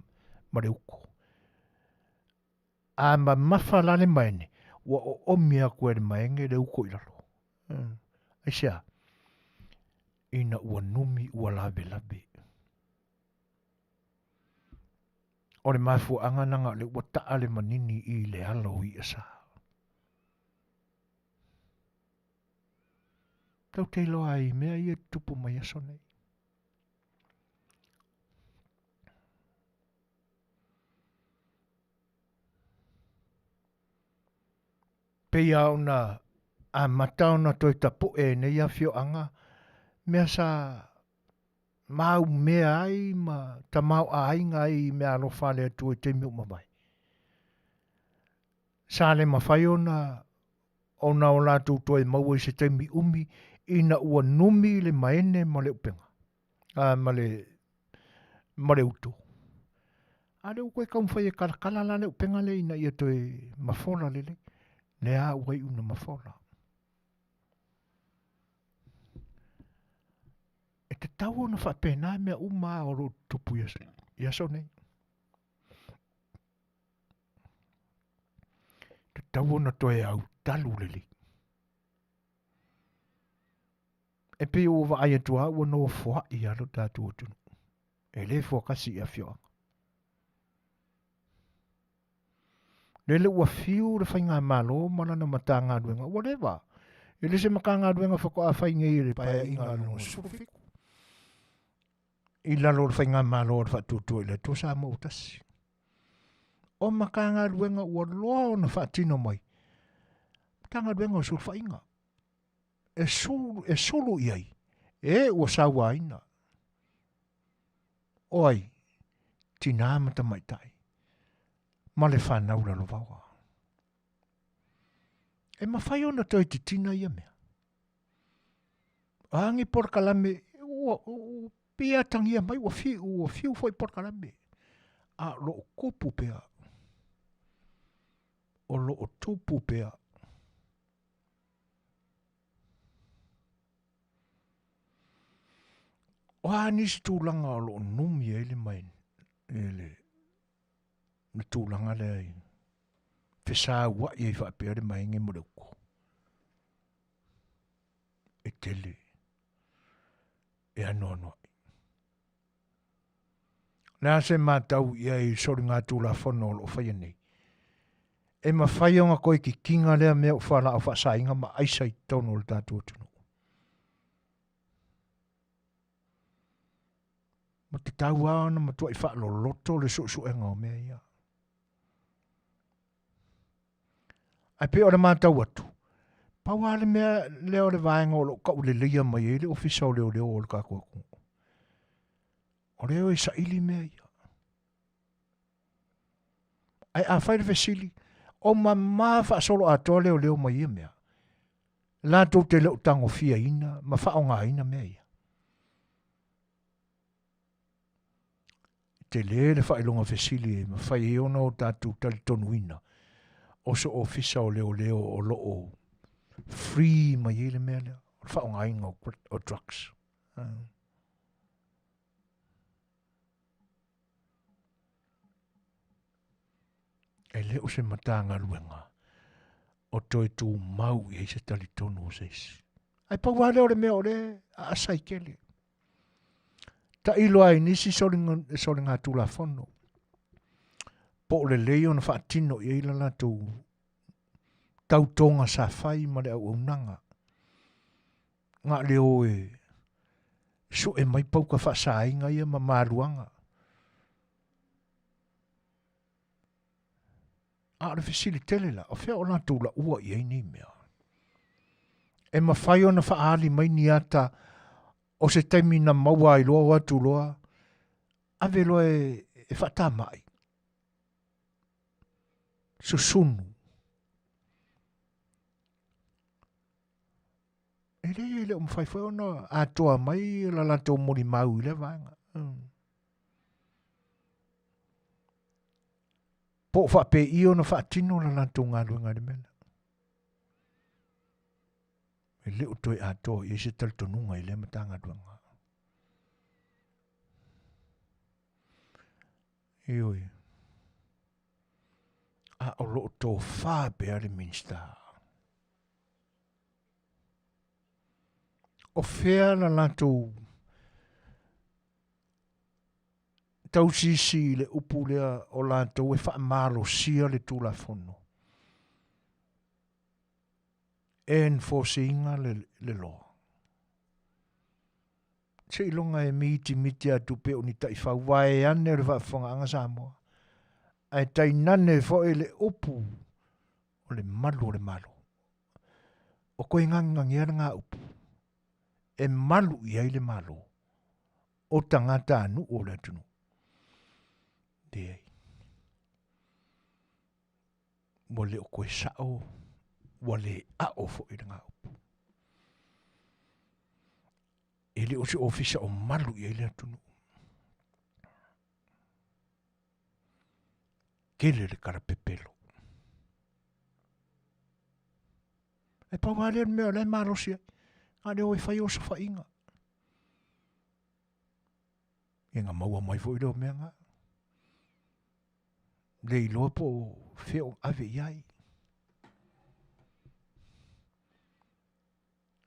ma le uko. A mamafa la le maene, ua oomi atu e le maene le uko i lalo. Aisea? Ina ua numi ua lavelave. O le mafuaaga leaga o lea ua taa le manini i le ala o i'a sa. Tatou te iloa ai i mea ia e tutupu mai aso nei. Pei lava ona amata ona toe tapu'e e nei afioaga mea sa. maumea ai ma tamaoaiga ai i meaalofa a le Atua i taimi ua mavae. Sa le mafai ona ona o latou toe maua i se taimi umi ina ua numi le maene ma le upega, a, ma le, ma le uto. A lea ua toe taumafai e kalakala la le upega lea ina ia toe mafola lelei. Lea ua iu ina mafola. E tatau ona faapena mea uma o lo o tutupu i aso nei. Tatau ona toe autalu lelei. E pei ua vaai atu lava ua nofoai lava lo tatou atunuu. E le fuakasi i afioaga. Lele ua fiu le faigamalo ma lana Matagaluega, ua leva. E le se Matagaluega faatoa fai nei e le Paeaiga lona 17 i lalo o le faigamalo a le Faatuatua i le Atua Samoa ua Tasi. O Matagaluega ua loa ona faatino mai, Matagaluega o Sulufaiga, e sulu, e sulu i ai e ua sauaina. O ai? Tinā ma tamaitai, ma le fanau lalovaoa. E mafai ona toe titina ia mea. O a ni polokalame, ua, ua pei e atagia mai ua fiu, ua fiu foi polokalame, a o lo o tupu pea. O lo o tupu pea. O a nisi tulaga o lo o numi ai le mai le, le tulaga lea i fesaua'i ai faapea le maege ma le uku. E tele e anoanoai. Le a se matau i ai i soligatulafono o lo o faia nei? E mafai ona toe kikiga lea mea o fualaau faasaina ma aisa i totonu o le tatou atunuu. Ma tatau lava ona matuai faaloloto le suesuega o mea ia. Ae pei o le matau atu, pau lava le mea lea o le vaega o lo o tauleleia mai ai le Ofisa o Leoleo o le tatou atunuu, o lea e saili mea ia. Ae afai le fesili, o mama faasoloatoa leoleo mai ia mea, latou te le o tagofiaina ma faaaogaina mea ia. Tele le faailoga fesili e mafai ai ona o tatou talitonuina o se ofisa o leoleo o lo o free mai ai le mea lea, o le faaaogaina o drugs. E le o se Matagaluega o toe tumau i ai se talitonu o se isi. Ae pau lava lea o le mea o lea aasa i tele. Tailo ai nisi soligatulafono po o lelei ona faatino i ai la latou tautoga sa fai ma le auaunaga. Na o le o e sue mai pauka faasaina ia ma maluaga. A o le fesili tele la, o fea o latou laua i ai nei mea? E mafai ona faaali mai ni ata o se taimi na maua ai loa o atu loa, ave loa e, e faatamai, susunu. E le, e le o mafai foi ona atoa mai la latou molimau i lea vaega. Mm. Po o faapei ona faatino la latou galuega i le mea lea. E le o toe atoa i ai se talitonuga i lea Matagaluega. Ioe. A o lo o tofa pea le Minisita. O fea la latou tausisi i le upu lea o latou e faamalosia le Tulafono? E enforce ina le, le law. Seiloga e mitimiti atu pei o ni taifau vaeane o le faafofogaaga Samoa. Ae tainane foi le upu o le malu o le Malo. O koe gagegagea lena upu e malu i ai le Malo. o tagatanuu o le atunuu. Leai. Ua le o toe sa'o, ua le a'o fo'i le gaupu. E le o se ofisa o malu i ai le atunuu. Tele le kalapepelo. E pau lava lea o le mea o la e malosi ai, na o le o e fai osofaiga. Ia na maua mai foi lea o mea na. Le iloa po o fea o ave i ai.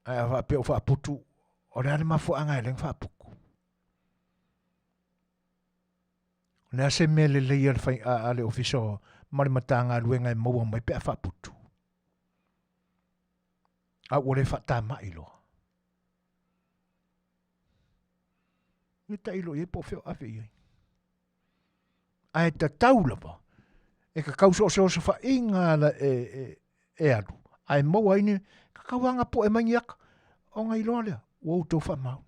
Ae a faapea o faaputu, o le a le mafuaaga e ala ai ona faaputu? O le a se mea lelei a le, fai, a, a le ofisa ma le Matagaluega e maua mai pe a faaputu? A ua le faatamai loa. Ia tailo i ai po o fea o ave i ai. Ae tatau lava e kakau so o se osofaiga ala e, e, e alu, ae maua ai ni, kakau lava poe mai ni aka, ona iloa lea, ua outou faamaoni.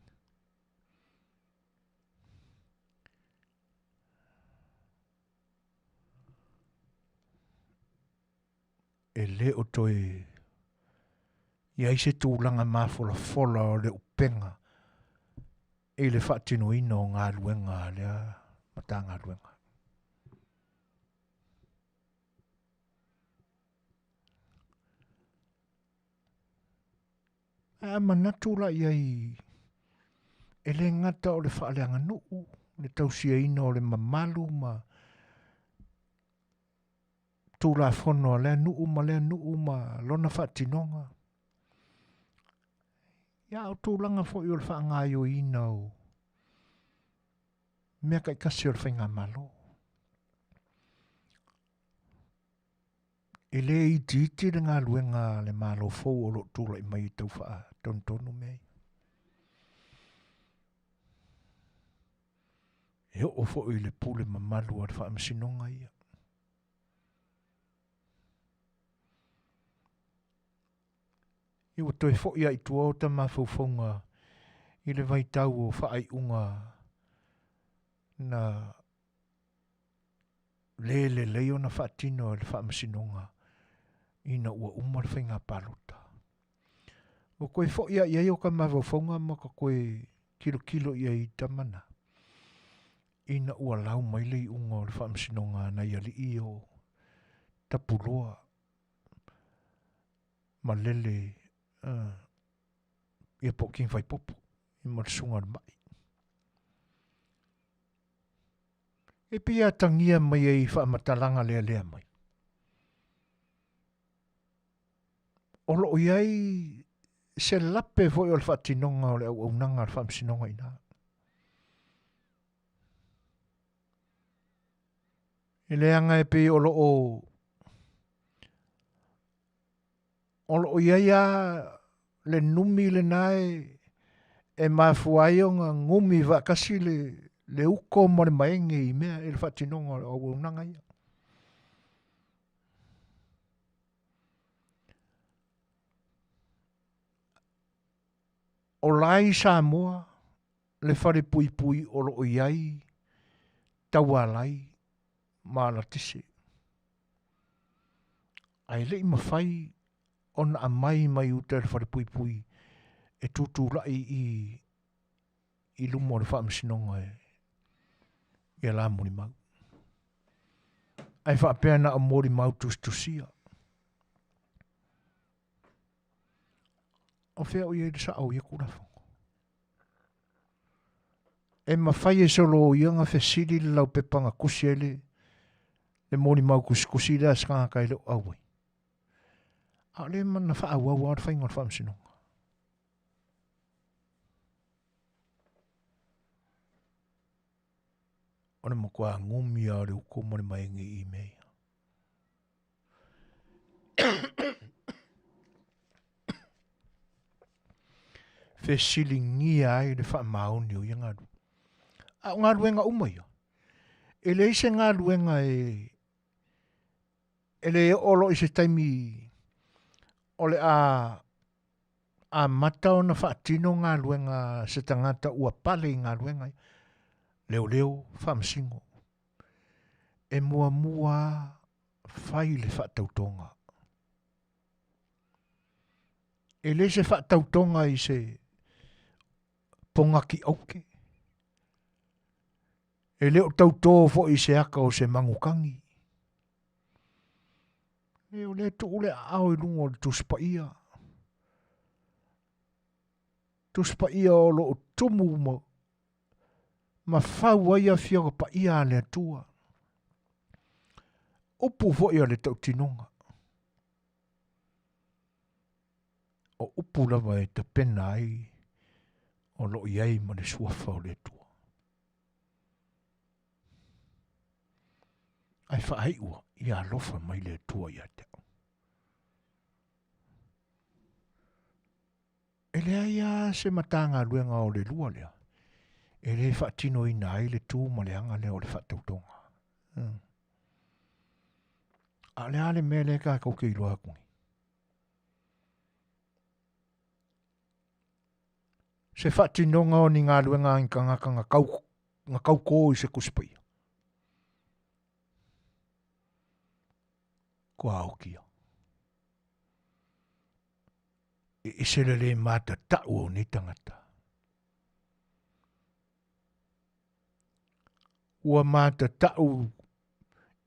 E le o toe i ai se tulaga mafolafola o le upega i le faatinoina o galuega a lea Matagaluega. Ae a manatu la i ai, e le gata o le faaleaganuu, le tausiaina o le mamalu ma Tulafono a lea nuu ma lea nuu ma lona faatinoga. Ia, a o tulaga foi o le faagaoioiina o mea taitasi o le faigamalo. E le itiiti le galuega a le Malo fou o lo o tulai mai e tau faatonutonu mea ia. E oo foi i le pule mamalu a le Faamasinoga ia. Ia ua toe foi lava i tua o ta mafaufauga i le vaitau o faaiuga na le lelei ona faatino e le Faamasinoga ina ua uma le faiga palota. Ua toe foi lava i ai o ta mafaufauga ma ta toe tilotilo i ai i tama na, ina ua lau mai le iuga o le Faamasinoga a nai alii o Tapuloa malele uh, ia po o King Faipopo ma le susuga o le Mai. E pei e atagia mai ai i faamatalaga lealea mai. O lo o i ai se lape foi o le faatinoga o le auaunaga a le Faamasinoga i ina. E leaga e pei o lo o o lo o i ai lava le numi lena e, e mafua ai ona gumi faatasi le, le uko ma le maege i mea i le faatinoga o le auaunaga ia. O la i Samoa le fale puipui o lo o i ai taualai ma alatese. Ae le i mafai ona aumai mai uta i le falepuipui e tutulai i i luma o le faamasinoga e ia la molimau. Ae faapea na o molimau tusitusia. O fea o i ai le sao o ia Tulafono? E mafai e se loia ona fesili le laupepa na tusi ai le, le molimau tusitusi lea a se tagata e le o auai. A o lea na faaauau lava le faiga o le faamasinoga. O le matua gumi lava o le utu ma le maegi i mea ia. Fesiligia ai le faamaoni o ia galuega. A o galuega uma ia, e leai se galuega e, e le oo loa i se taimi o le a amata ona faatino galuega a se tagata ua pale i galuega ia, leoleo, faamasino, e muamua fai le faatautoga. E le se faatautoga i se pogaki auke, e le o tautō foi i se aka o se magukagi. E o lea tuu le aao i luga o le Tusi Paia. Tusi Paia o lo o tumu ma, ma fau ai afioga paia a le Atua. Upu foi o le tautinoga. O upu lava e tapena ai o lo o i ai ma le suafa o le Atua. Ae faaiua ia alofa mai le Atua ia te au. E leai lava se Matagaluega o le lua lea e le faatinoina ai le tu ma le aga lea o le faatautoga. Hmm. A o le a le mea lea tatou te iloa atu nei? Se faatinoga o ni galuega a ni tagata na tau, na tautō i se Tusi Paia. Kua aokia. E ese le le matatau o nei tagata. Ua matatau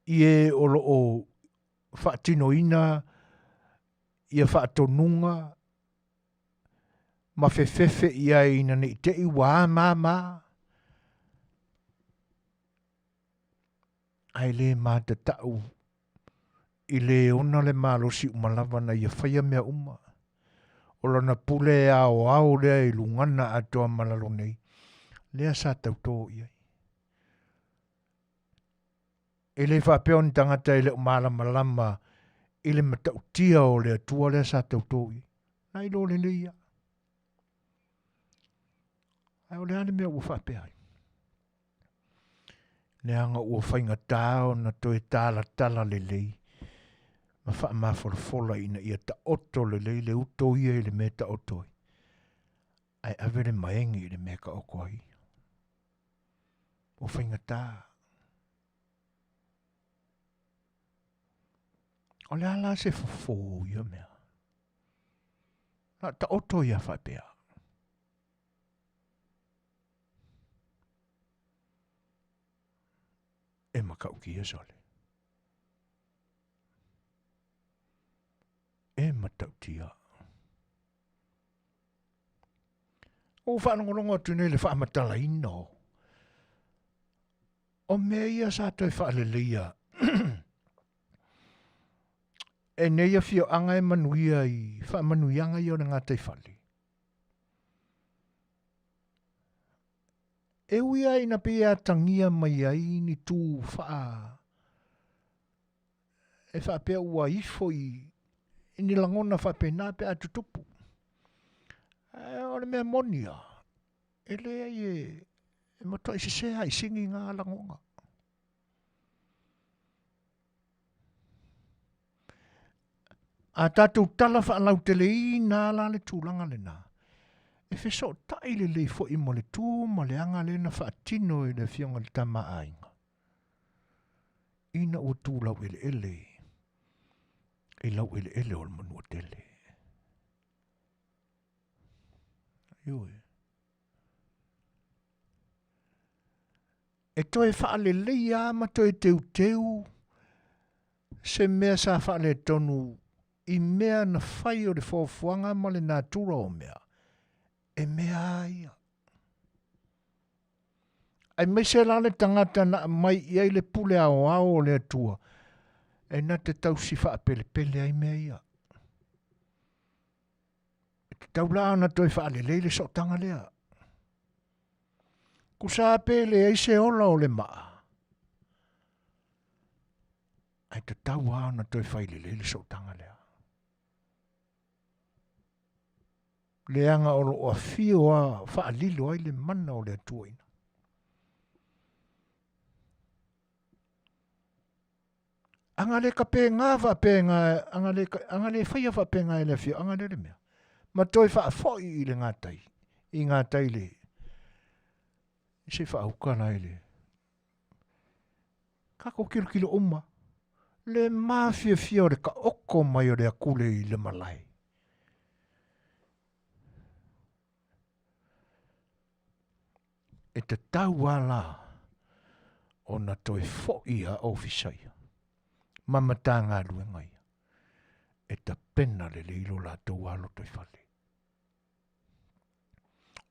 i e o lo o faatinoina ia faatonuga ma fefefe i ai ina ne i te i ua māmā. Ae le matatau i le ona le malosi uma lava na ia faia mea uma. O lana pule e aoao lea i lugana atoa ma lalo nei, lea sa tautō i ai. E le faapea o ni tagata e le o malamalama i le matautia o le Atua lea sa tautō i ai. Na iloa lelei ia. Ae o le a le mea ua faapea ai? Leaga ua faigata ona toe talatala lelei ma faamafolafola ina ia taoto lelei le uto ia i le mea e taoto ai, ae ave le maegi i le mea e taoto ai. Ua faigata. O le a la se fofo o ia mea? Na taoto ia faapea. E matautia sole. E matautia. Ua faalogologo atu nei i le faamatalaina o, o mea ia sa toe faaleleia e nei afioaga e manuia i faamanuiaga ia o le gataifale. E ui lava ina pei e atagia mai ai ni tu faa e faapea ua ifo i, i ni lagona faapena pe a tutupu. Ae o le mea moni lava, e leai e, e matuai sese lava i sini na lagona. A tatou tala faalauteleina la le tulaga lena, e fesootai lelei foi ma le tu ma le aga lea na faatino e le Afioga i le Tama a Aiga, ina ua tu laueleele i laueleele o le Manuatele. Ioe. E toe faaleleia lava ma toe teuteu se mea sa faaletonu i mea na fai o le fuafuaga ma le natura o mea, e mea lava ia. Aemaise la le tagata na aumai i ai le pule aoao o le Atua, e na te tausi faapelepele ai mea ia. E tatau la ona toe faalelei le sootaga lea. Tusa pe leai se ola o le maa, ae tatau lava ona toe fai lelei le sootaga lea. Leaga o lo o afio a faalilo ai le mana o le Atua ina. Aga le kapega faapena, aga le, aga le faia faapena e le afioaga lea le mea. Ma toe faafoi i le gatai, i gatai le, se faauka la i le, Tatou tilotilo uma, le mafiafia o le taoto mai o le atule i le malae. E tatau lava la ona toe foi a ofisa ia ma Matagaluega ia e tapena lelei lo latou alotoifale.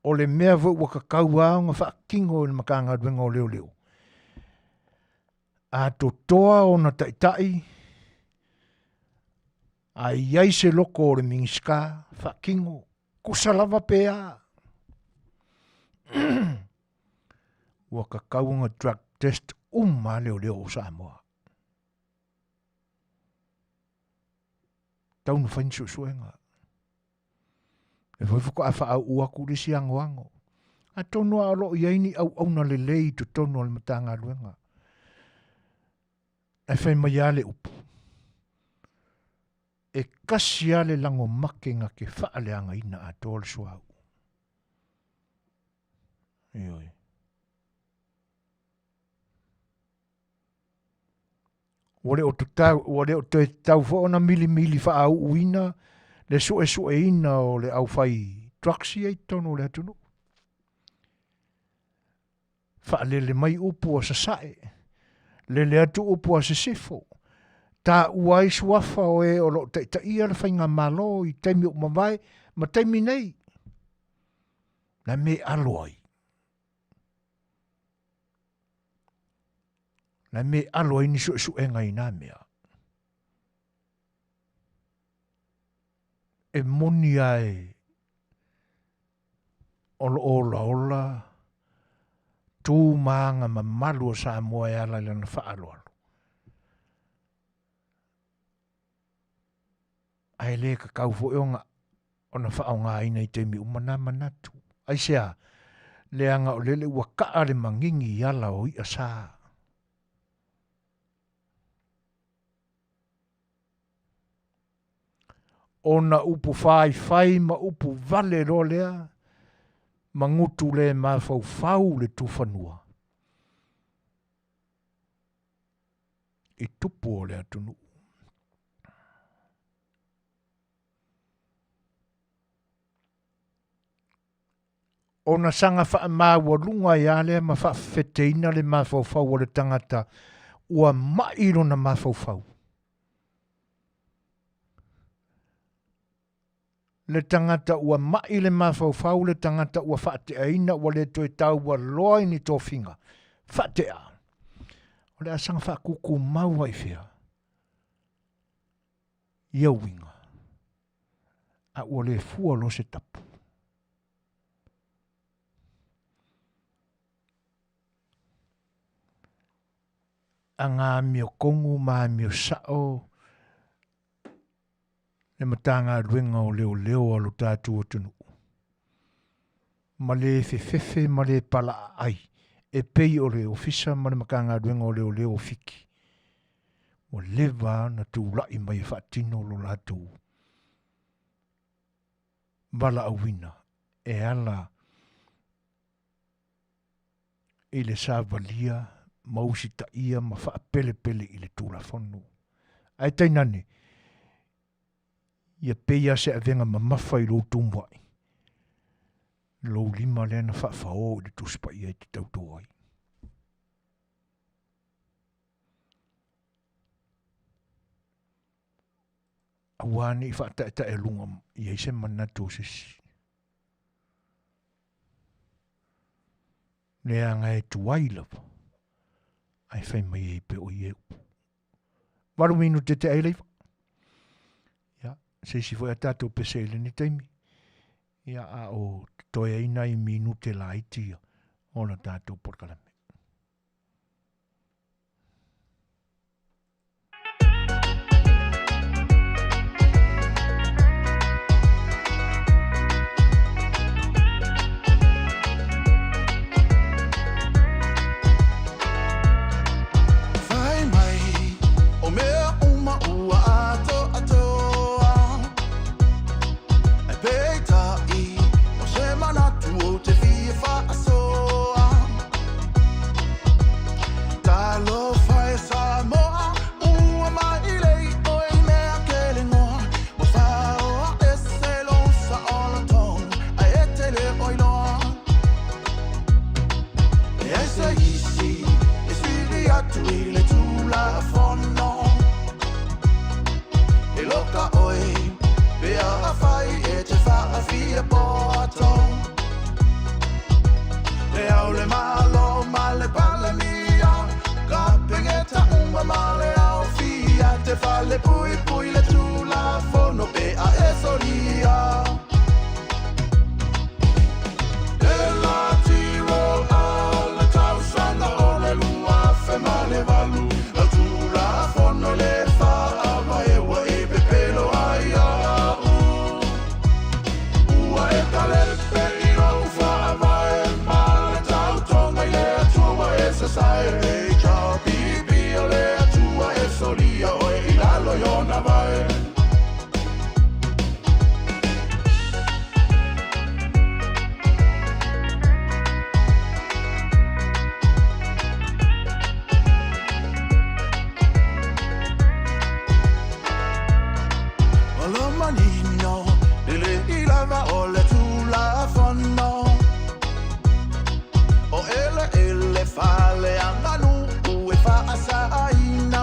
O le mea foi ua tatau lava ona faatino e le Matagaluega o Leoleo, a totoa ona taitai, a i ai se loko o le Minisita, faatino, tusa lava pe a. Ua tatau ona drug test uma lava leoleo o Samoa. Tau na fai ni suesuega. E foi faatoa faauu atu le isi anoano. Atonu lava o lo o i ai ni auauna lelei i totonu o le Matagaluega. Ae fai mai lava le upu, e tasi lava le lago mate na te faaleagaina atoa le suauu. Ioe. Ua le o tatau, ua le o toe tatau foi ona milimili faaauuina le suesueina o le aufai drugs ia i totonu o le atunuu. Faalele mai upu a Sasae, lele atu upu a Sisifo, taua ai suafa o e o lo o taitaia le faigamalo i taimi ua mavae ma taimi nei. Na me alo ai. Na me alo ai ni suesuega i nā mea. E moni a e o lo o olaola tu ma aga mamalu o Samoa e ala i lana faaaloalo. Ae le tatau foi ona ona faaaogaina i taimi uma na manatu. Aisea? Leaga o lele ua kaa le magigi i ala o iʻa sa. Ona upu faifai ma upu vale loa lea, ma gutu le mafaufau le tufanua i tupu o le atunuu. Ona saga faamaualuga ai lava lea ma faafefeteina le mafaufau o le tagata ua mai lona mafaufau. Le tagata ua mai le mafaufau, le tagata ua faateaina, ua le toe taualoa i ni tofiga, faatea. O le a saga faatutumau ai i fea? Ia uiga, a ua le fua loa se tapu. Aga amiotonu ma amio sao le Matagaluega o Leoleo a lo tatou atunuu, ma le fefefe ma le palaaai e pei o le Ofisa ma le Matagaluega o Leoleo o Fiti, ua leva ona tulai mai e faatino lo latou valaauina e ala i le savalia ma usitaia ma faapelepele i le Tulafono. Ae tainane, ia pei lava se avega mamafa i lou tumuai, lou lima lea na faafao i le Tusi Paia e te tauto ai. Aua ne i faataetaealuga i ai se manatu o se isi. Leaga e tuai lava, ae fai mai ai pea o ia e upu. 8 minute te ai leifa. Ia, se isi foi a tātou pese i lenei taimi. Ia, a o totoe ai nai minute laiti ia o la tātou polokalame. Fai mai, o mea uma ua atoatoa. E pei. ai le Tulafono. E loka ʻoe pe afai e te faafia poto. Le Ao le Malo ma le Palemia, Kapeneta uma ma le aofia, te fale puipui le Tulafono pe a e solia. E la tiro a le tausaga o le 2008, lau Tulafono i le Faavae ua e pepelo ai au. Ua e talepe i lou Faavae ma le tautoga i le Atua ua e sasae. HRPP o le Atua e solia oe i lalo i ona vae. O lo manino, le le i lava o le Tulafono. O ele ele fale aganuu e faasaaina.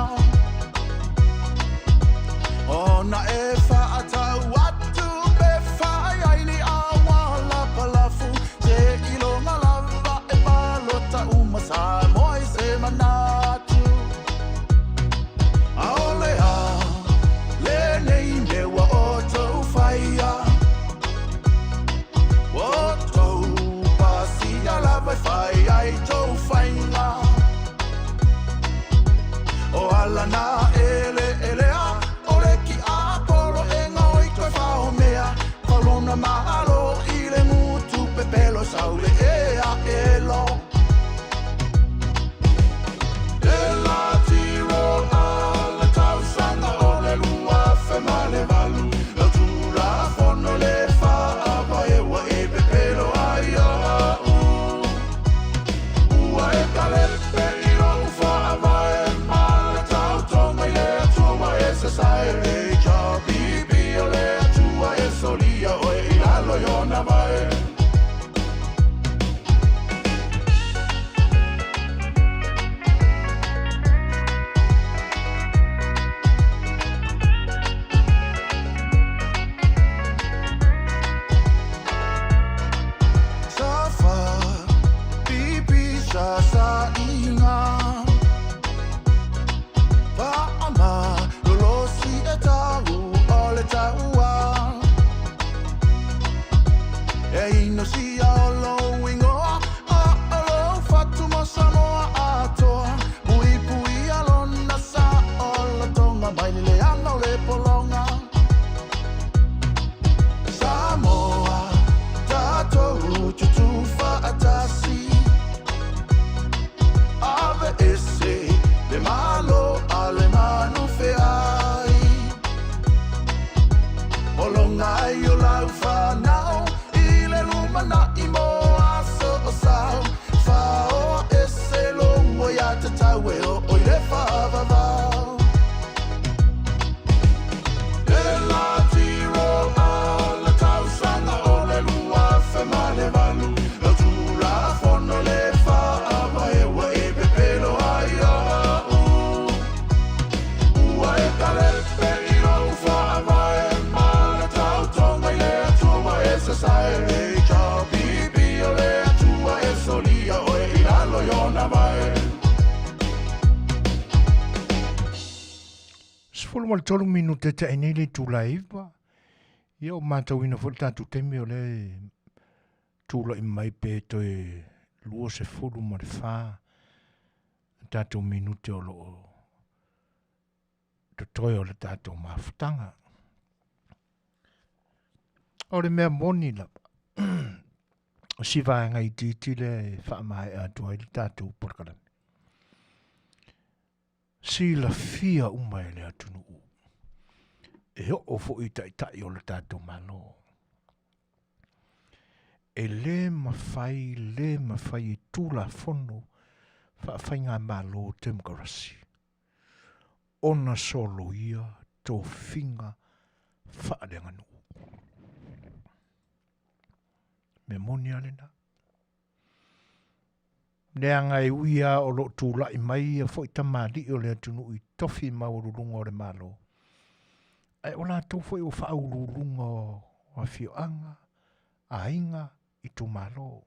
Ona e faatau atu pe fai ai ni auala palafu, seiloga lava e palota uma Samoa i se manatu. Aole a lenei mea ua outou faia, ua outou pasia lava e fai ai tou faiga. O ala na eleelea o le tiapolo e gaoi toe faomea, faulona malo i le gutu pepelo sau le ea elo. E la tiro a le tausaga o le 2008, lau Tulafono i le Faavae ua e pepelo ai au. Ua e talepe i lou Faavae ma le tautoga i le Atua ua e sasae. HRPP o le Atua e solia oe i lalo i ona vae. Sa fa pipi sa sa inga Faama lolosi e tau o le taua E inosia o lou igoa a o lou fatu mo Samoa atoa Puipuia lona saolotoga mai le leaga o le pologa Samoa tatou tutu faatasi Ave ese le malo a le manu feai Pologa ai o lau fanau i le lumanai mo aso o sau Faoa ese lou aiatatau e oo i le faavavau E la tiro a le tausaga o le 2008, lau Tulafono i le Faavae ua e pepelo ai au. Ua e talepe i lou Faavae ma le tautoga i le Atua ua e sasae. HRPP o le Atua e solia oe i lalo i ona vae. 13 minute te nei le itula e 9. Ia o matauina foi le tatou taimi o lea e tulai mai pe toe 24 tatou minute o lo o totoe o le tatou mafutaga. O le mea moni lava, o si vaega itiiti lea e faamaea atu ai le tatou polokalame. Silafia uma e le atunuu, e oo foi i taitai o le tatou Malo. E le mafai, le mafai e Tulafono faafaigamalo temokarasi ona soloia tofiga faaleaganuu. Mea moni lava lena. Leaga e ui lava o lo o tulai mai ia foi tamalii o le atunuu i tofi maualuluga o le Malo, ae o latou foi o faauluuluga o afioaga, aiga, itumalo.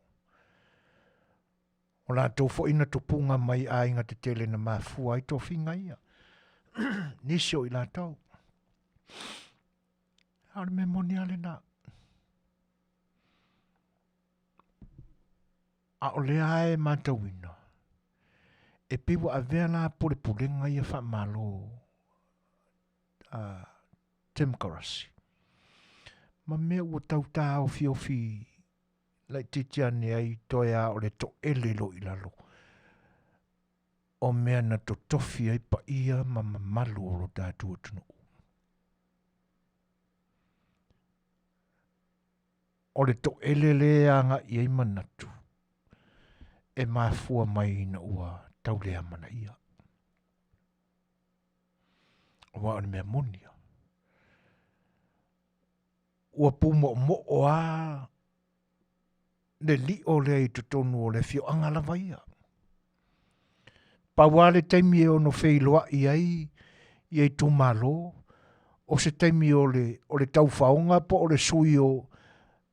O latou foi na tupuga mai aiga tetele na mafua ai tofiga ia. Nisi o i latou. A o le mea moni lava lena. A o lea lava e matauina, e pei ua avea la pulepulega ia faamalo a temokarasi ma mea ua tau taofiofi laitiiti ane ai toe lava o le toele loa i lalo o mea na totofi ai paia ma mamalu o lo tatou atunuu. O le toele lea e agai i ai manatu e mafua mai ina ua tauleamanaia. Aua o le mea moni lava, ua pumoomoo lava le lio lea i totonu o le afioaga lava ia. Pau lava le taimi e ono feiloai ai ia itumalo, o se taimi o le, o le taufaoga po o le sui o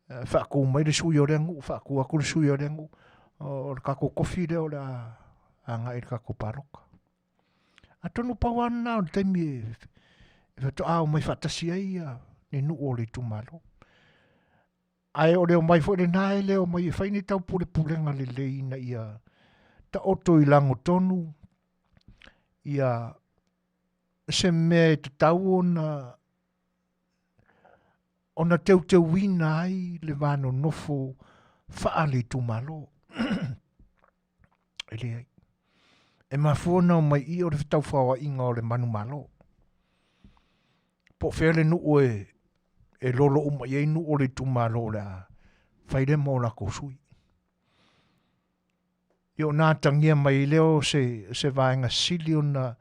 eh, faatu mai le sui o lea nuu, faatu atu le sui o lea nuu, o le tatou tofi lea o le a agai i le tatou palota. Atonu pau lava lena o le taimi e faatoa omai faatasi ai ia ni nuu o le itumalo. Ae o le omai foi lena e le omai e fai ni taupulepulega lelei ina ia taoto i lagotonu ia se mea e tatau ona ona teuteuina ai le va nonofo faale itumalo. E leai. E mafua ona omai i i o le fetaufaoaiga o le manumalo. Po o fea le nuu e, e lolo uma i ai nuu o le itumalo o le a fai lea mo latou sui. Ia ona atagia mai lea o se, se vaega sili ona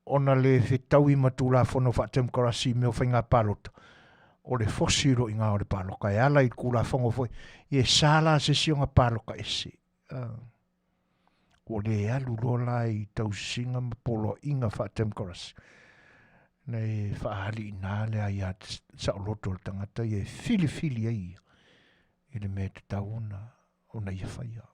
ona le fetaui ma Tulafono faatemokarasi i mea o faiga palota, o le fosi loa i ina o le palota e ala i le Tulafono foi, ia e sa la se isi ona palota ese. Ua le alu loa la i tausisiga ma poloaiga faatemokarasi, na e faaali i ina le aia saoloto a le tagata ia e filifili ai ia i le mea e tatau ona, ona ia faia.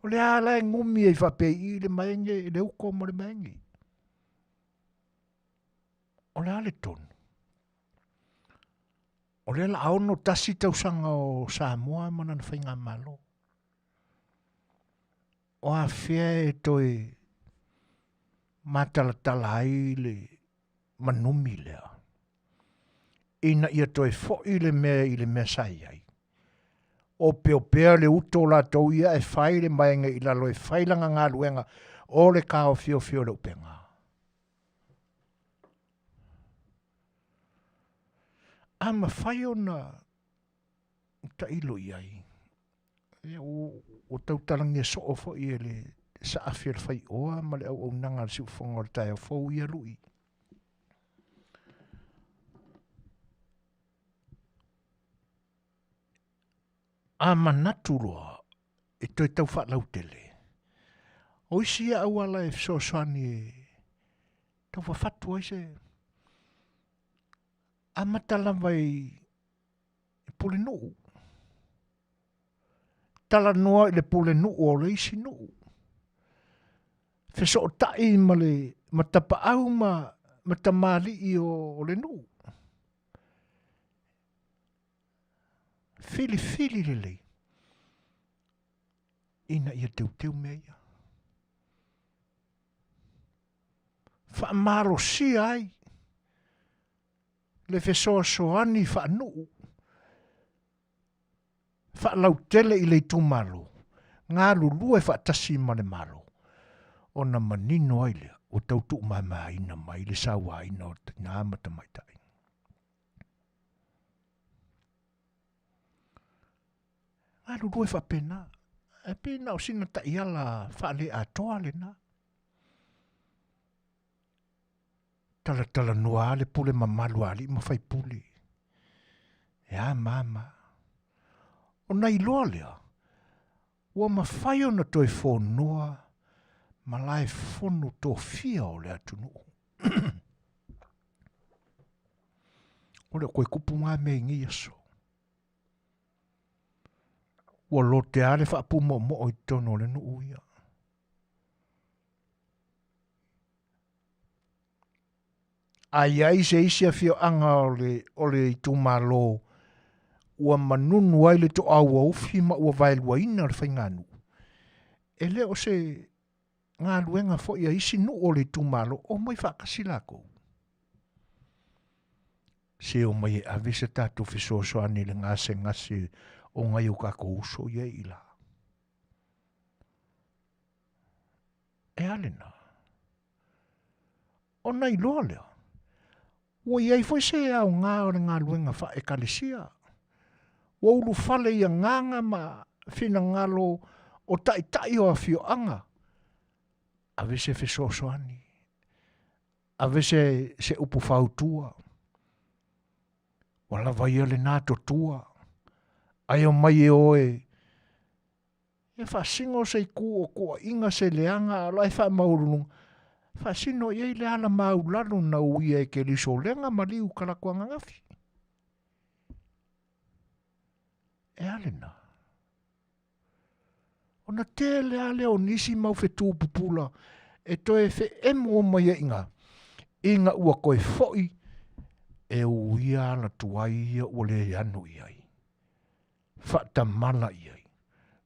O le a la e gumi ai faapea i i le maege, le uto ma le maege? O le a le tonu? O lea la a 61 tausaga o Samoa ma lana faigamalo. O afea e toe matalatala ai le manumi lea ina ia toe foi le mea i le mea sa i ai. Opeopea le uto o latou ia e fai le maega i lalo e fai lana galuega o le taofiofi o le upega. A mafai ona tailo i ai, ia, ua tautalagia soo foi e le saafi o le faioa ma le auaunaga a le siufofoga o le taeao fou ia lui. A manatu loa e toe tau faalautele, o isi ia auala e fesoasoani e tau fafatu ai se amata lava i pulenuu. Talanoa i le pulenuu o le isi nuu. Fesootai ma le ma tapaau ma, ma tamalii o, o le nuu. Filifili lelei ina ia teuteu mea ia. Faamalosia ai le fesoasoani faanuu faalautele i le itumalo, galulue faatasi ma le Malo, ona manino ai lea ua tau tuumamaina mai le sauaina o tina ma tamaitai. Galulue faapena, ae pei na o sina taiala faaleatoa lena. Talatalanoa lava le pule mamalu a alii ma faipule. E a ma a ma. Ona iloa lea, Ua mafai ona toe fonoa malae fono tofia o le atunuu. O le koe kupu ngā mea i nei aso. Ua lotea le faapumoomoo i totonu o le nuu ia. A i ai se isi afioaga o le, o le itumalo ua manunu ai le toauaufi ma ua vaeluaina le faiganuu, e le o se galuega foi a isi nuu o le itumalo, omai faatasi lakou. Se omai e ave se tatou fesoasoani i le gasegase o nai o tatou uso ia i ila. E a lena? Ona iloa lea, ua i ai foi se aoga o le galuega faa-Ekalesia. Ua ulufale i agaga ma finagalo o taitai o afioaga, ave se fesoasoani, ave se, se upu fautua. Ua lava ia lena totua, ae omai e o e E faasino se itu o tuuaiga se leaga a o la e faamaualuluga, faasino i ai le ala maulalo na uia e Keriso lega ma liu talaatu ananafi. E a lena? Ona tele lava lea o nisi mau fetu pupula e toe feemo mai ai i ina, ina ua toe foi e uia ala tuai ia ua le ano i ai. Faatamala i ai,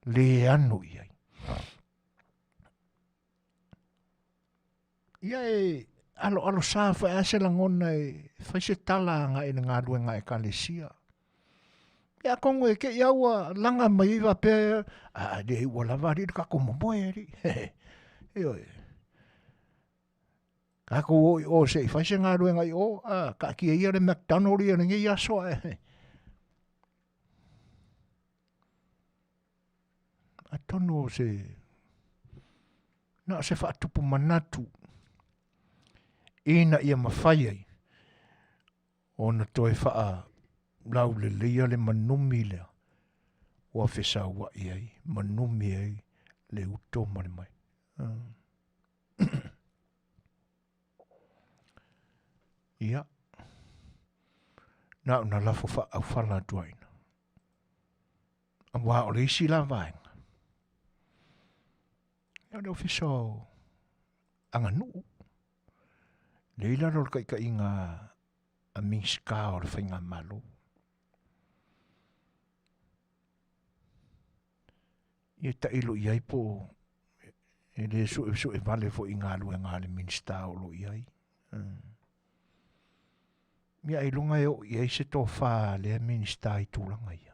le ano i ai. Ia e aloalo sa foi a se lagona e fai se tala agai i le galuega a Ekalesia. Ia atonu e te i au ua laga mai ai faapea, a leai ua lava alii le tatou momoe alii. Ioe. Tatou o i o se i fai se galuega i o, a taatia ia le McDonald ia lenei aso ae. Atonu o se na o se faatupu manatu ina ia mafai ai ona toe faalauleleia le manumi lea ua fesaua'i ai, manumi ai le uto ma le mai. Ia, na ona lafo faaaufala atu ai ina. Aua o le isi la vaega, ia o le ofisa o aganuu, lea i lalo o le taitaiga a Minisita o le Faigamalo. Ia tailo i ai po o e le suesue vale foi i galuega a le Minisita o lo o i ai. Ia ailoga e oo i ai se tofa a lea Minisita i tulaga ia.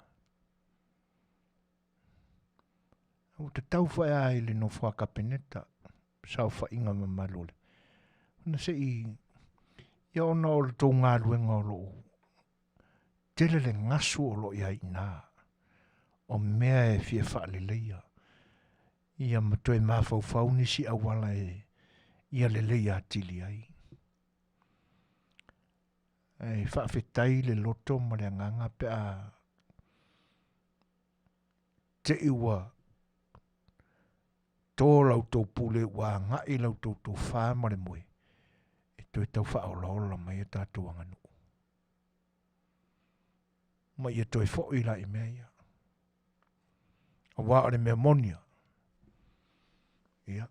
Ua tatau foi lava i le nofo a Kapeneta, saofaiga mamalu o le, ona se i, ia ona o le tou galuega o lo o tele le gasu o lo o i ai i ina, o mea e fia faaleleia, ia ma toe mafaufau nisi auala e ia lelei atili ai. Ae faafetai le loto ma le agaga pe a te i ua tō la outou pule ua agai la outou tofa ma le moe e toe tau faaolaola mai a tatou aganuu. Ma ia toe foi la i mea ia. Aua o le mea moni a. Ia.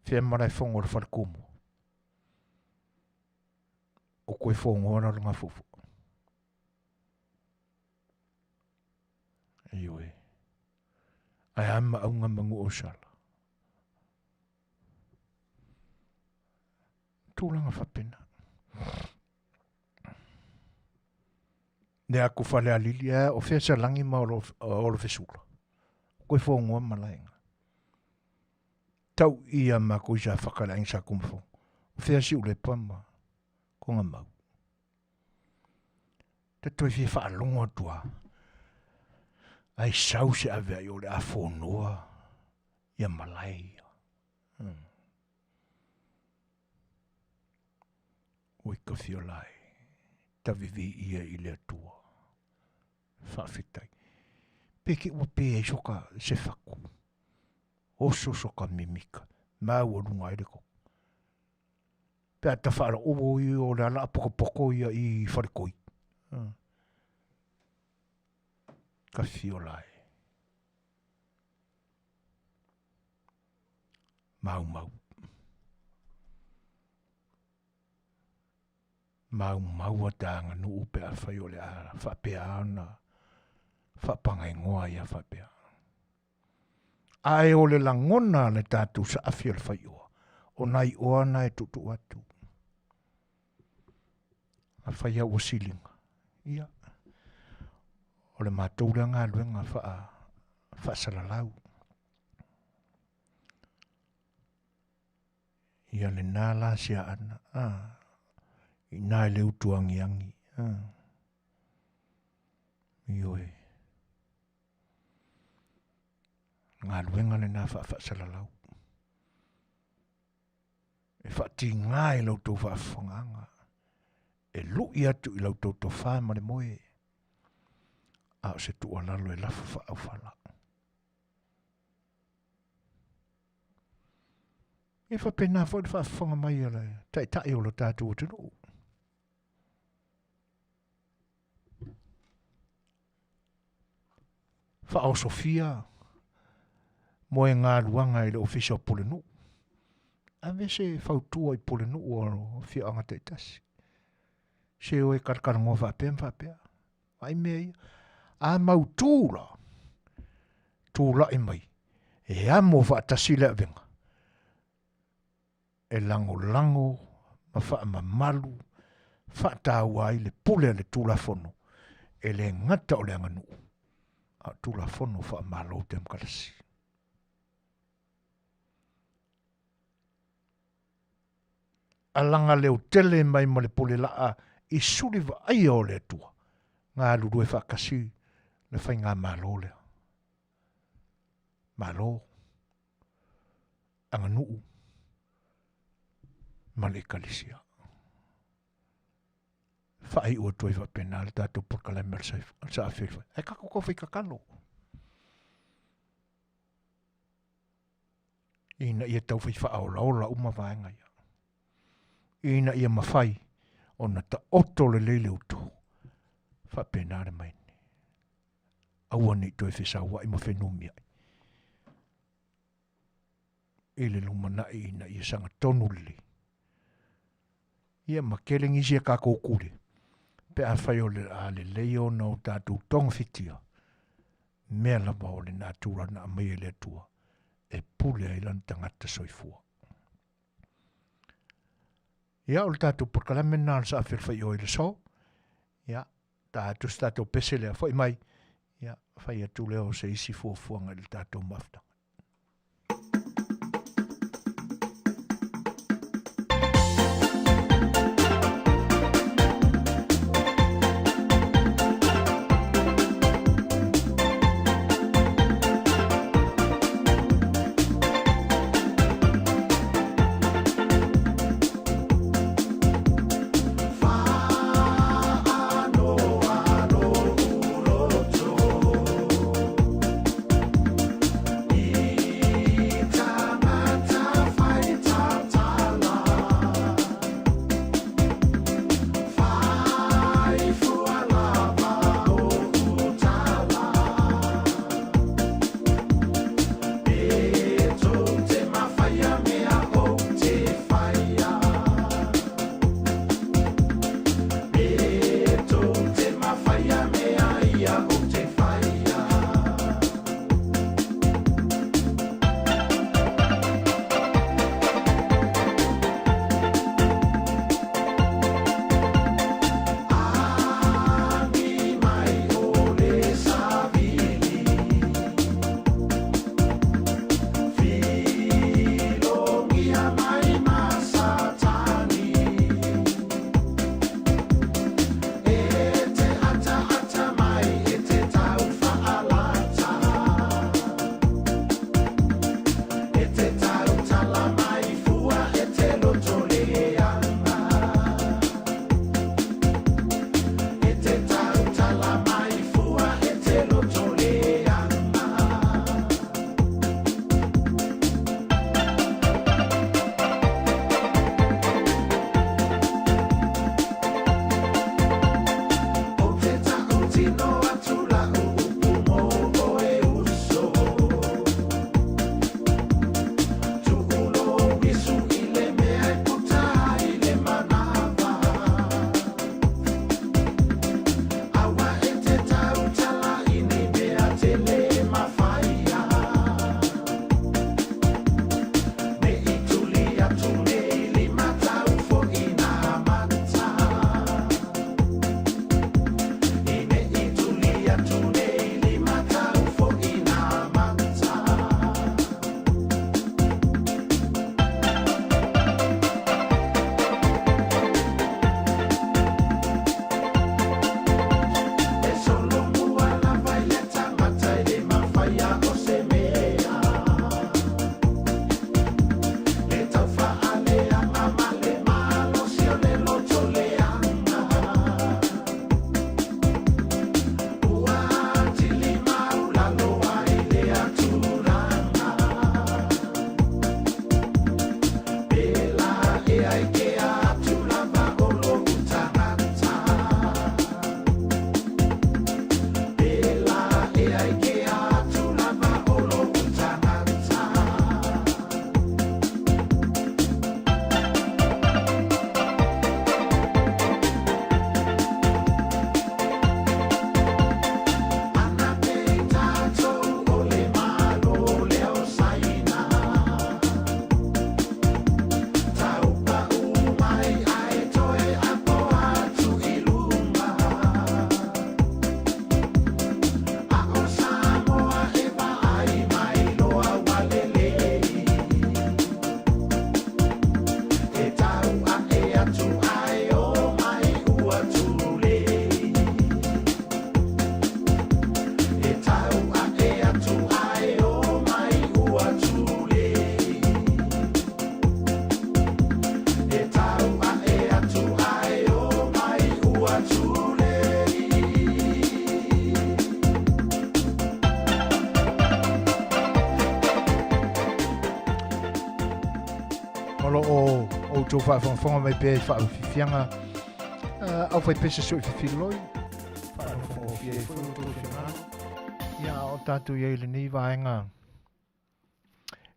Fea Malaefono o le Falekumu. O koe fogoa la le gafufu. Ioe. Ae a maauga manu o sala. Tulaga faapena. Le aku fale alili a o fea salagi ma olo fesula. Koe fogoa malaenga. Tau ia ma koe sa whakalainga sa kumafo. O fea si ulepa ma konga mau. Ta toe fia faalogo atu lava, ai sau se ave ai o le a fonoa ia malae ia. Hmm. Oi ka fiola e, tavivi ia i le Atua. Faafetai. Pe ke ua pe ai soka se faku. Oso soka mimika. Maualuga ai le koko. Pe a tafaaloo'o ia o le alaa pokopoko ia i falekoi. Kafiola e. Maumau. Maumau a ta aganuu pe afai o le a faapea ona faapagaigoa ia faapea. Ae o le lagona a le tatou saafi o le faioa, o nai oa na e tuutuu atu. Afai au ua siliga, ia, o le matou lea galuega faa, faasalalau. Ia lena la siaana, a, ina e le utu agiagi, a, ioe. Galuega lena faafaasalalau. E faatiga i la outou faafofogaaga, e lui atu i la outou tofa ma le moe, a o se tuualalo e lafo faaaufala. E faapena foi le faafofoga mai a le Taitai o lo tatou atunuu. Faaosofia moegaluaga i le Ofisa o Pulenuu. Ave se fautua i Pulenuu o afioaga taitasi. Se o e kalakalanoa faapea ma faapea. Vaai mea ia. A mautu la, tulai mai, e amo faatasi le avega. E lagolago ma faamamalu faataua ai le pule a le Tulafono, e le gata o le aganuu, a o Tulafono faamalo temokalasi. Alaga leotele mai ma le pule laa i suli vaaia o le Atua, galulue faatasi le faigamalo lea. Malo, aganuu ma le Ekalesia. Faaiu atu ai faapena le tatou polokalame o le Saafi o le Fai. Ae tatou tau fai tatalo ina ia tau fai faaolaola uma vaega ia. Ina ia mafai ona taoto lelei le utu, faapena le maini. Aua ne i toe fesaua'i ma fenumia'i i le lumanai ina ia sagatonu lelei. Ia ma tele nisi a tatou kule, pe afai o le a lelei ona o tatou togafitia, mea lava o le natura na aumai e le Atua e pule ai lana tagata soifua. Ia, o le tatou polokalame lena o le Saafi o le Fai'oa i le aso. Ia, ta atu se tatou pese lea, foi mai, ia, fai atu lea o se isi fuafuaga i le tatou mafutaga. O lo o outou faafogafoga mai pea i faafiafiaga aufaipese so'i fefiloi faalogofogofie ai foi outou finagalo. Ia, a o tatou i ai i lenei vaega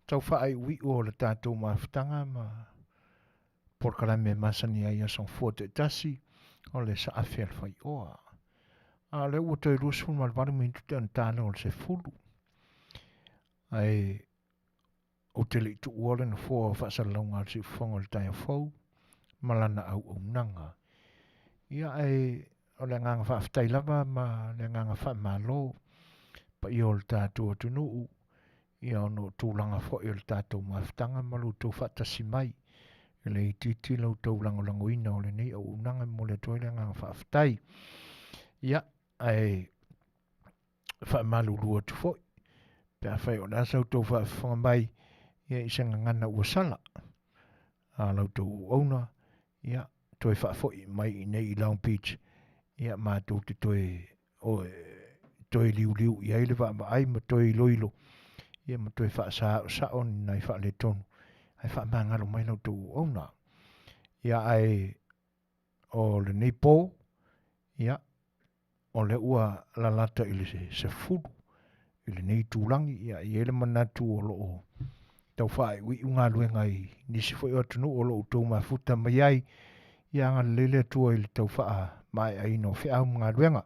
tau faaiuiu o le tatou mafutaga ma polokalame e masani ai aso Gafua taitasi o le saafi a le faioa. A o lea ua toe 28 minute ona ta lea o le 10. Ae ou te le i tuua le nofoa o faasalalauga a le siufofoga o le taeao fou ma lana auaunaga. Ia ae o le agaga faafetai lava ma le agaga faamalo paia o le tatou atunuu ia ona o tulaga foi o le tatou mafutaga ma lo outou faatasi mai e le itiiti lo outou lagolagoina o lenei auaunaga e momoli atu ai le agaga faafetai. Ia ae faamalulu atu foi pe afai o le a sa outou faafofoga mai ia i se gagana ua sala a la outou auauna, ia toe faafoi mai i inei i Long Beach, ia matou te toe o, toe liuliu i ai le vaavaai ma toe iloilo ia ma toe faasaosao ni nai faaletonu ae faamagalo mai la outou auauna. Ia ae o lenei po, ia o lea ua lalata i le 10 i lenei itulagi, ia e i ai le manatu o lo o tau faaiuiu galuega i nisi foi o atunuu o lo o outou mafuta mai ai, ia agalelei le Atua i le tau faamaeaina o feau ma galuega.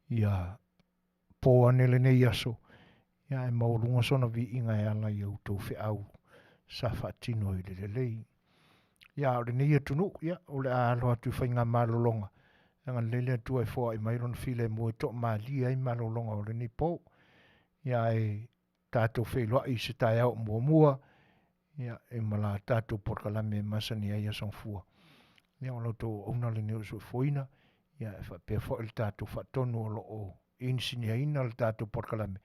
Ia po ane lenei aso, ia ae maualuga sona viiga e ala i a outou feau sa faatino i le lelei. Ia, a o lenei atunuu, ia, o le a alo atu i faigamalologa, agalelei le Atua e foai mai lona filemu e toamalie ai malologa o lenei po. Ia ae tatou feiloai i se taeao o muamua, ia, e ma la tatou polokalame e masani ai Aso Gafua. Ia, o la outou auauna lenei o le soifuaina, ia, e faapea foi le tatou faatonu o lo o inisiniaina le tatou polokalame,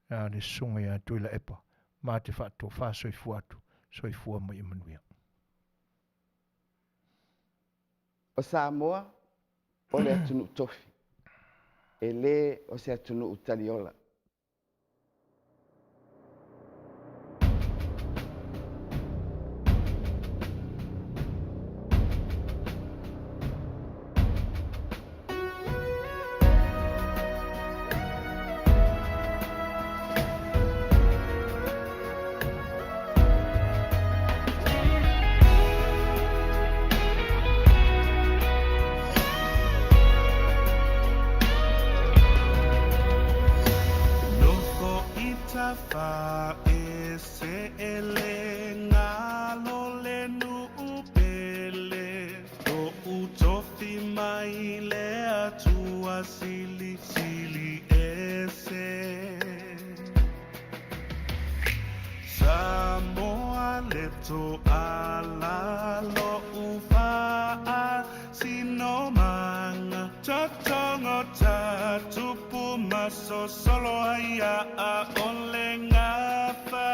a le Susuga ia Tuilaepa, ma te faatofa soifua atu, soifua ma ia manuia. O Samoa o le atunuu tofi, e le o se atunuu taliola. Nofo i tafa e se ele ngalo le nuu pele Lo'u tofi mai le Atua silisili ese Samoa le toala lo'u faasinomaga Totogo ta tupu ma sosolo ai a'a o le gafa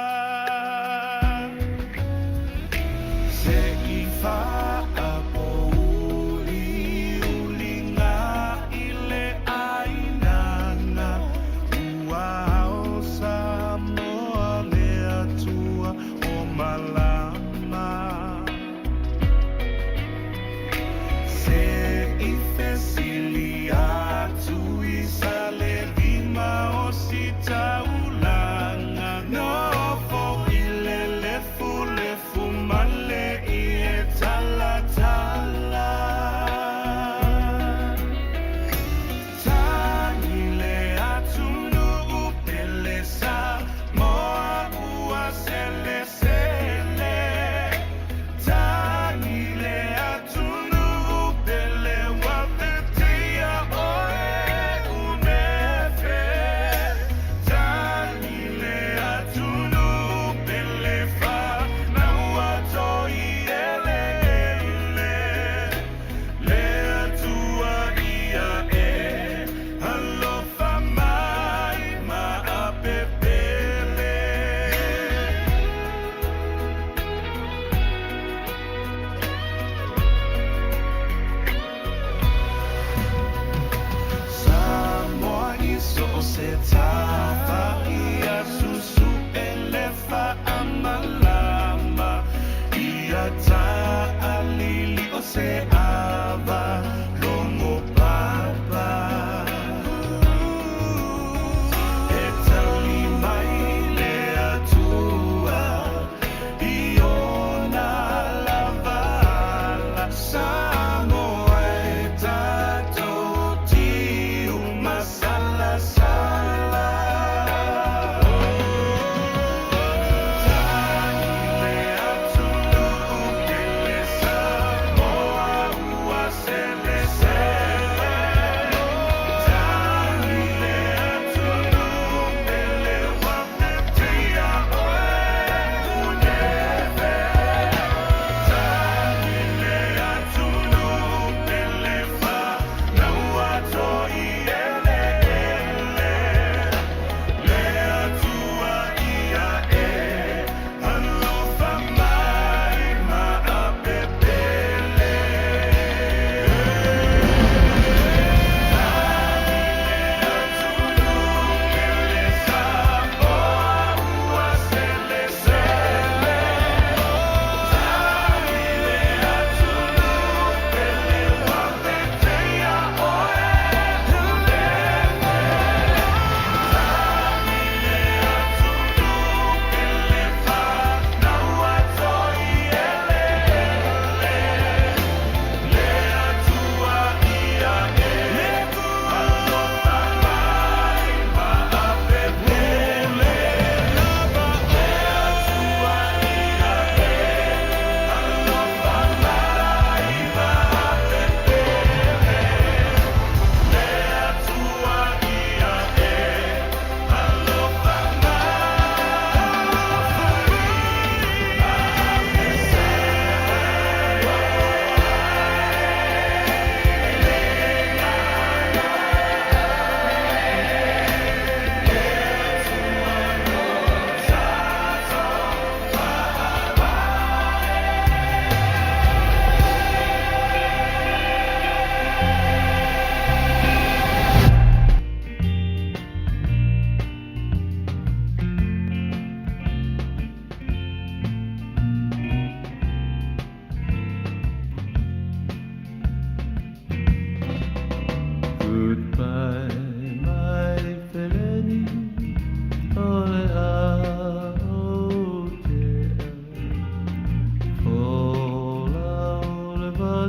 Se i faapouliuliga i le ʻainana Ua ao Samoa le Atua o malama Se i fesili atu i Salelima o Sitaulaga Nofo i le lefulefu ma le ie talatala.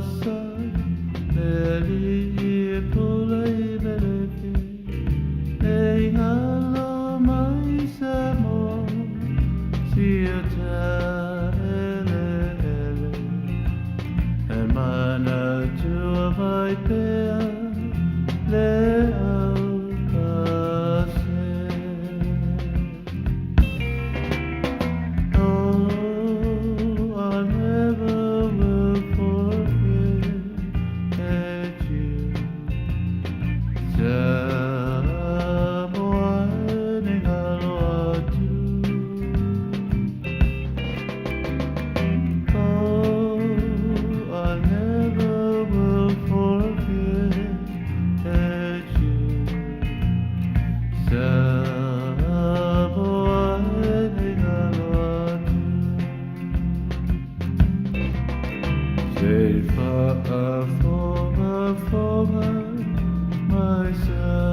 sa le alii e pule i Meleki e i ngalo mai Samoa si o ta ele ele e manatua mai pea le au pase. Oh, I never will forget you. Samoa ni ngalo atu. Oh, I never will forget you. Samoa ni ngalo atu. Se faafogafoga mai Samoa.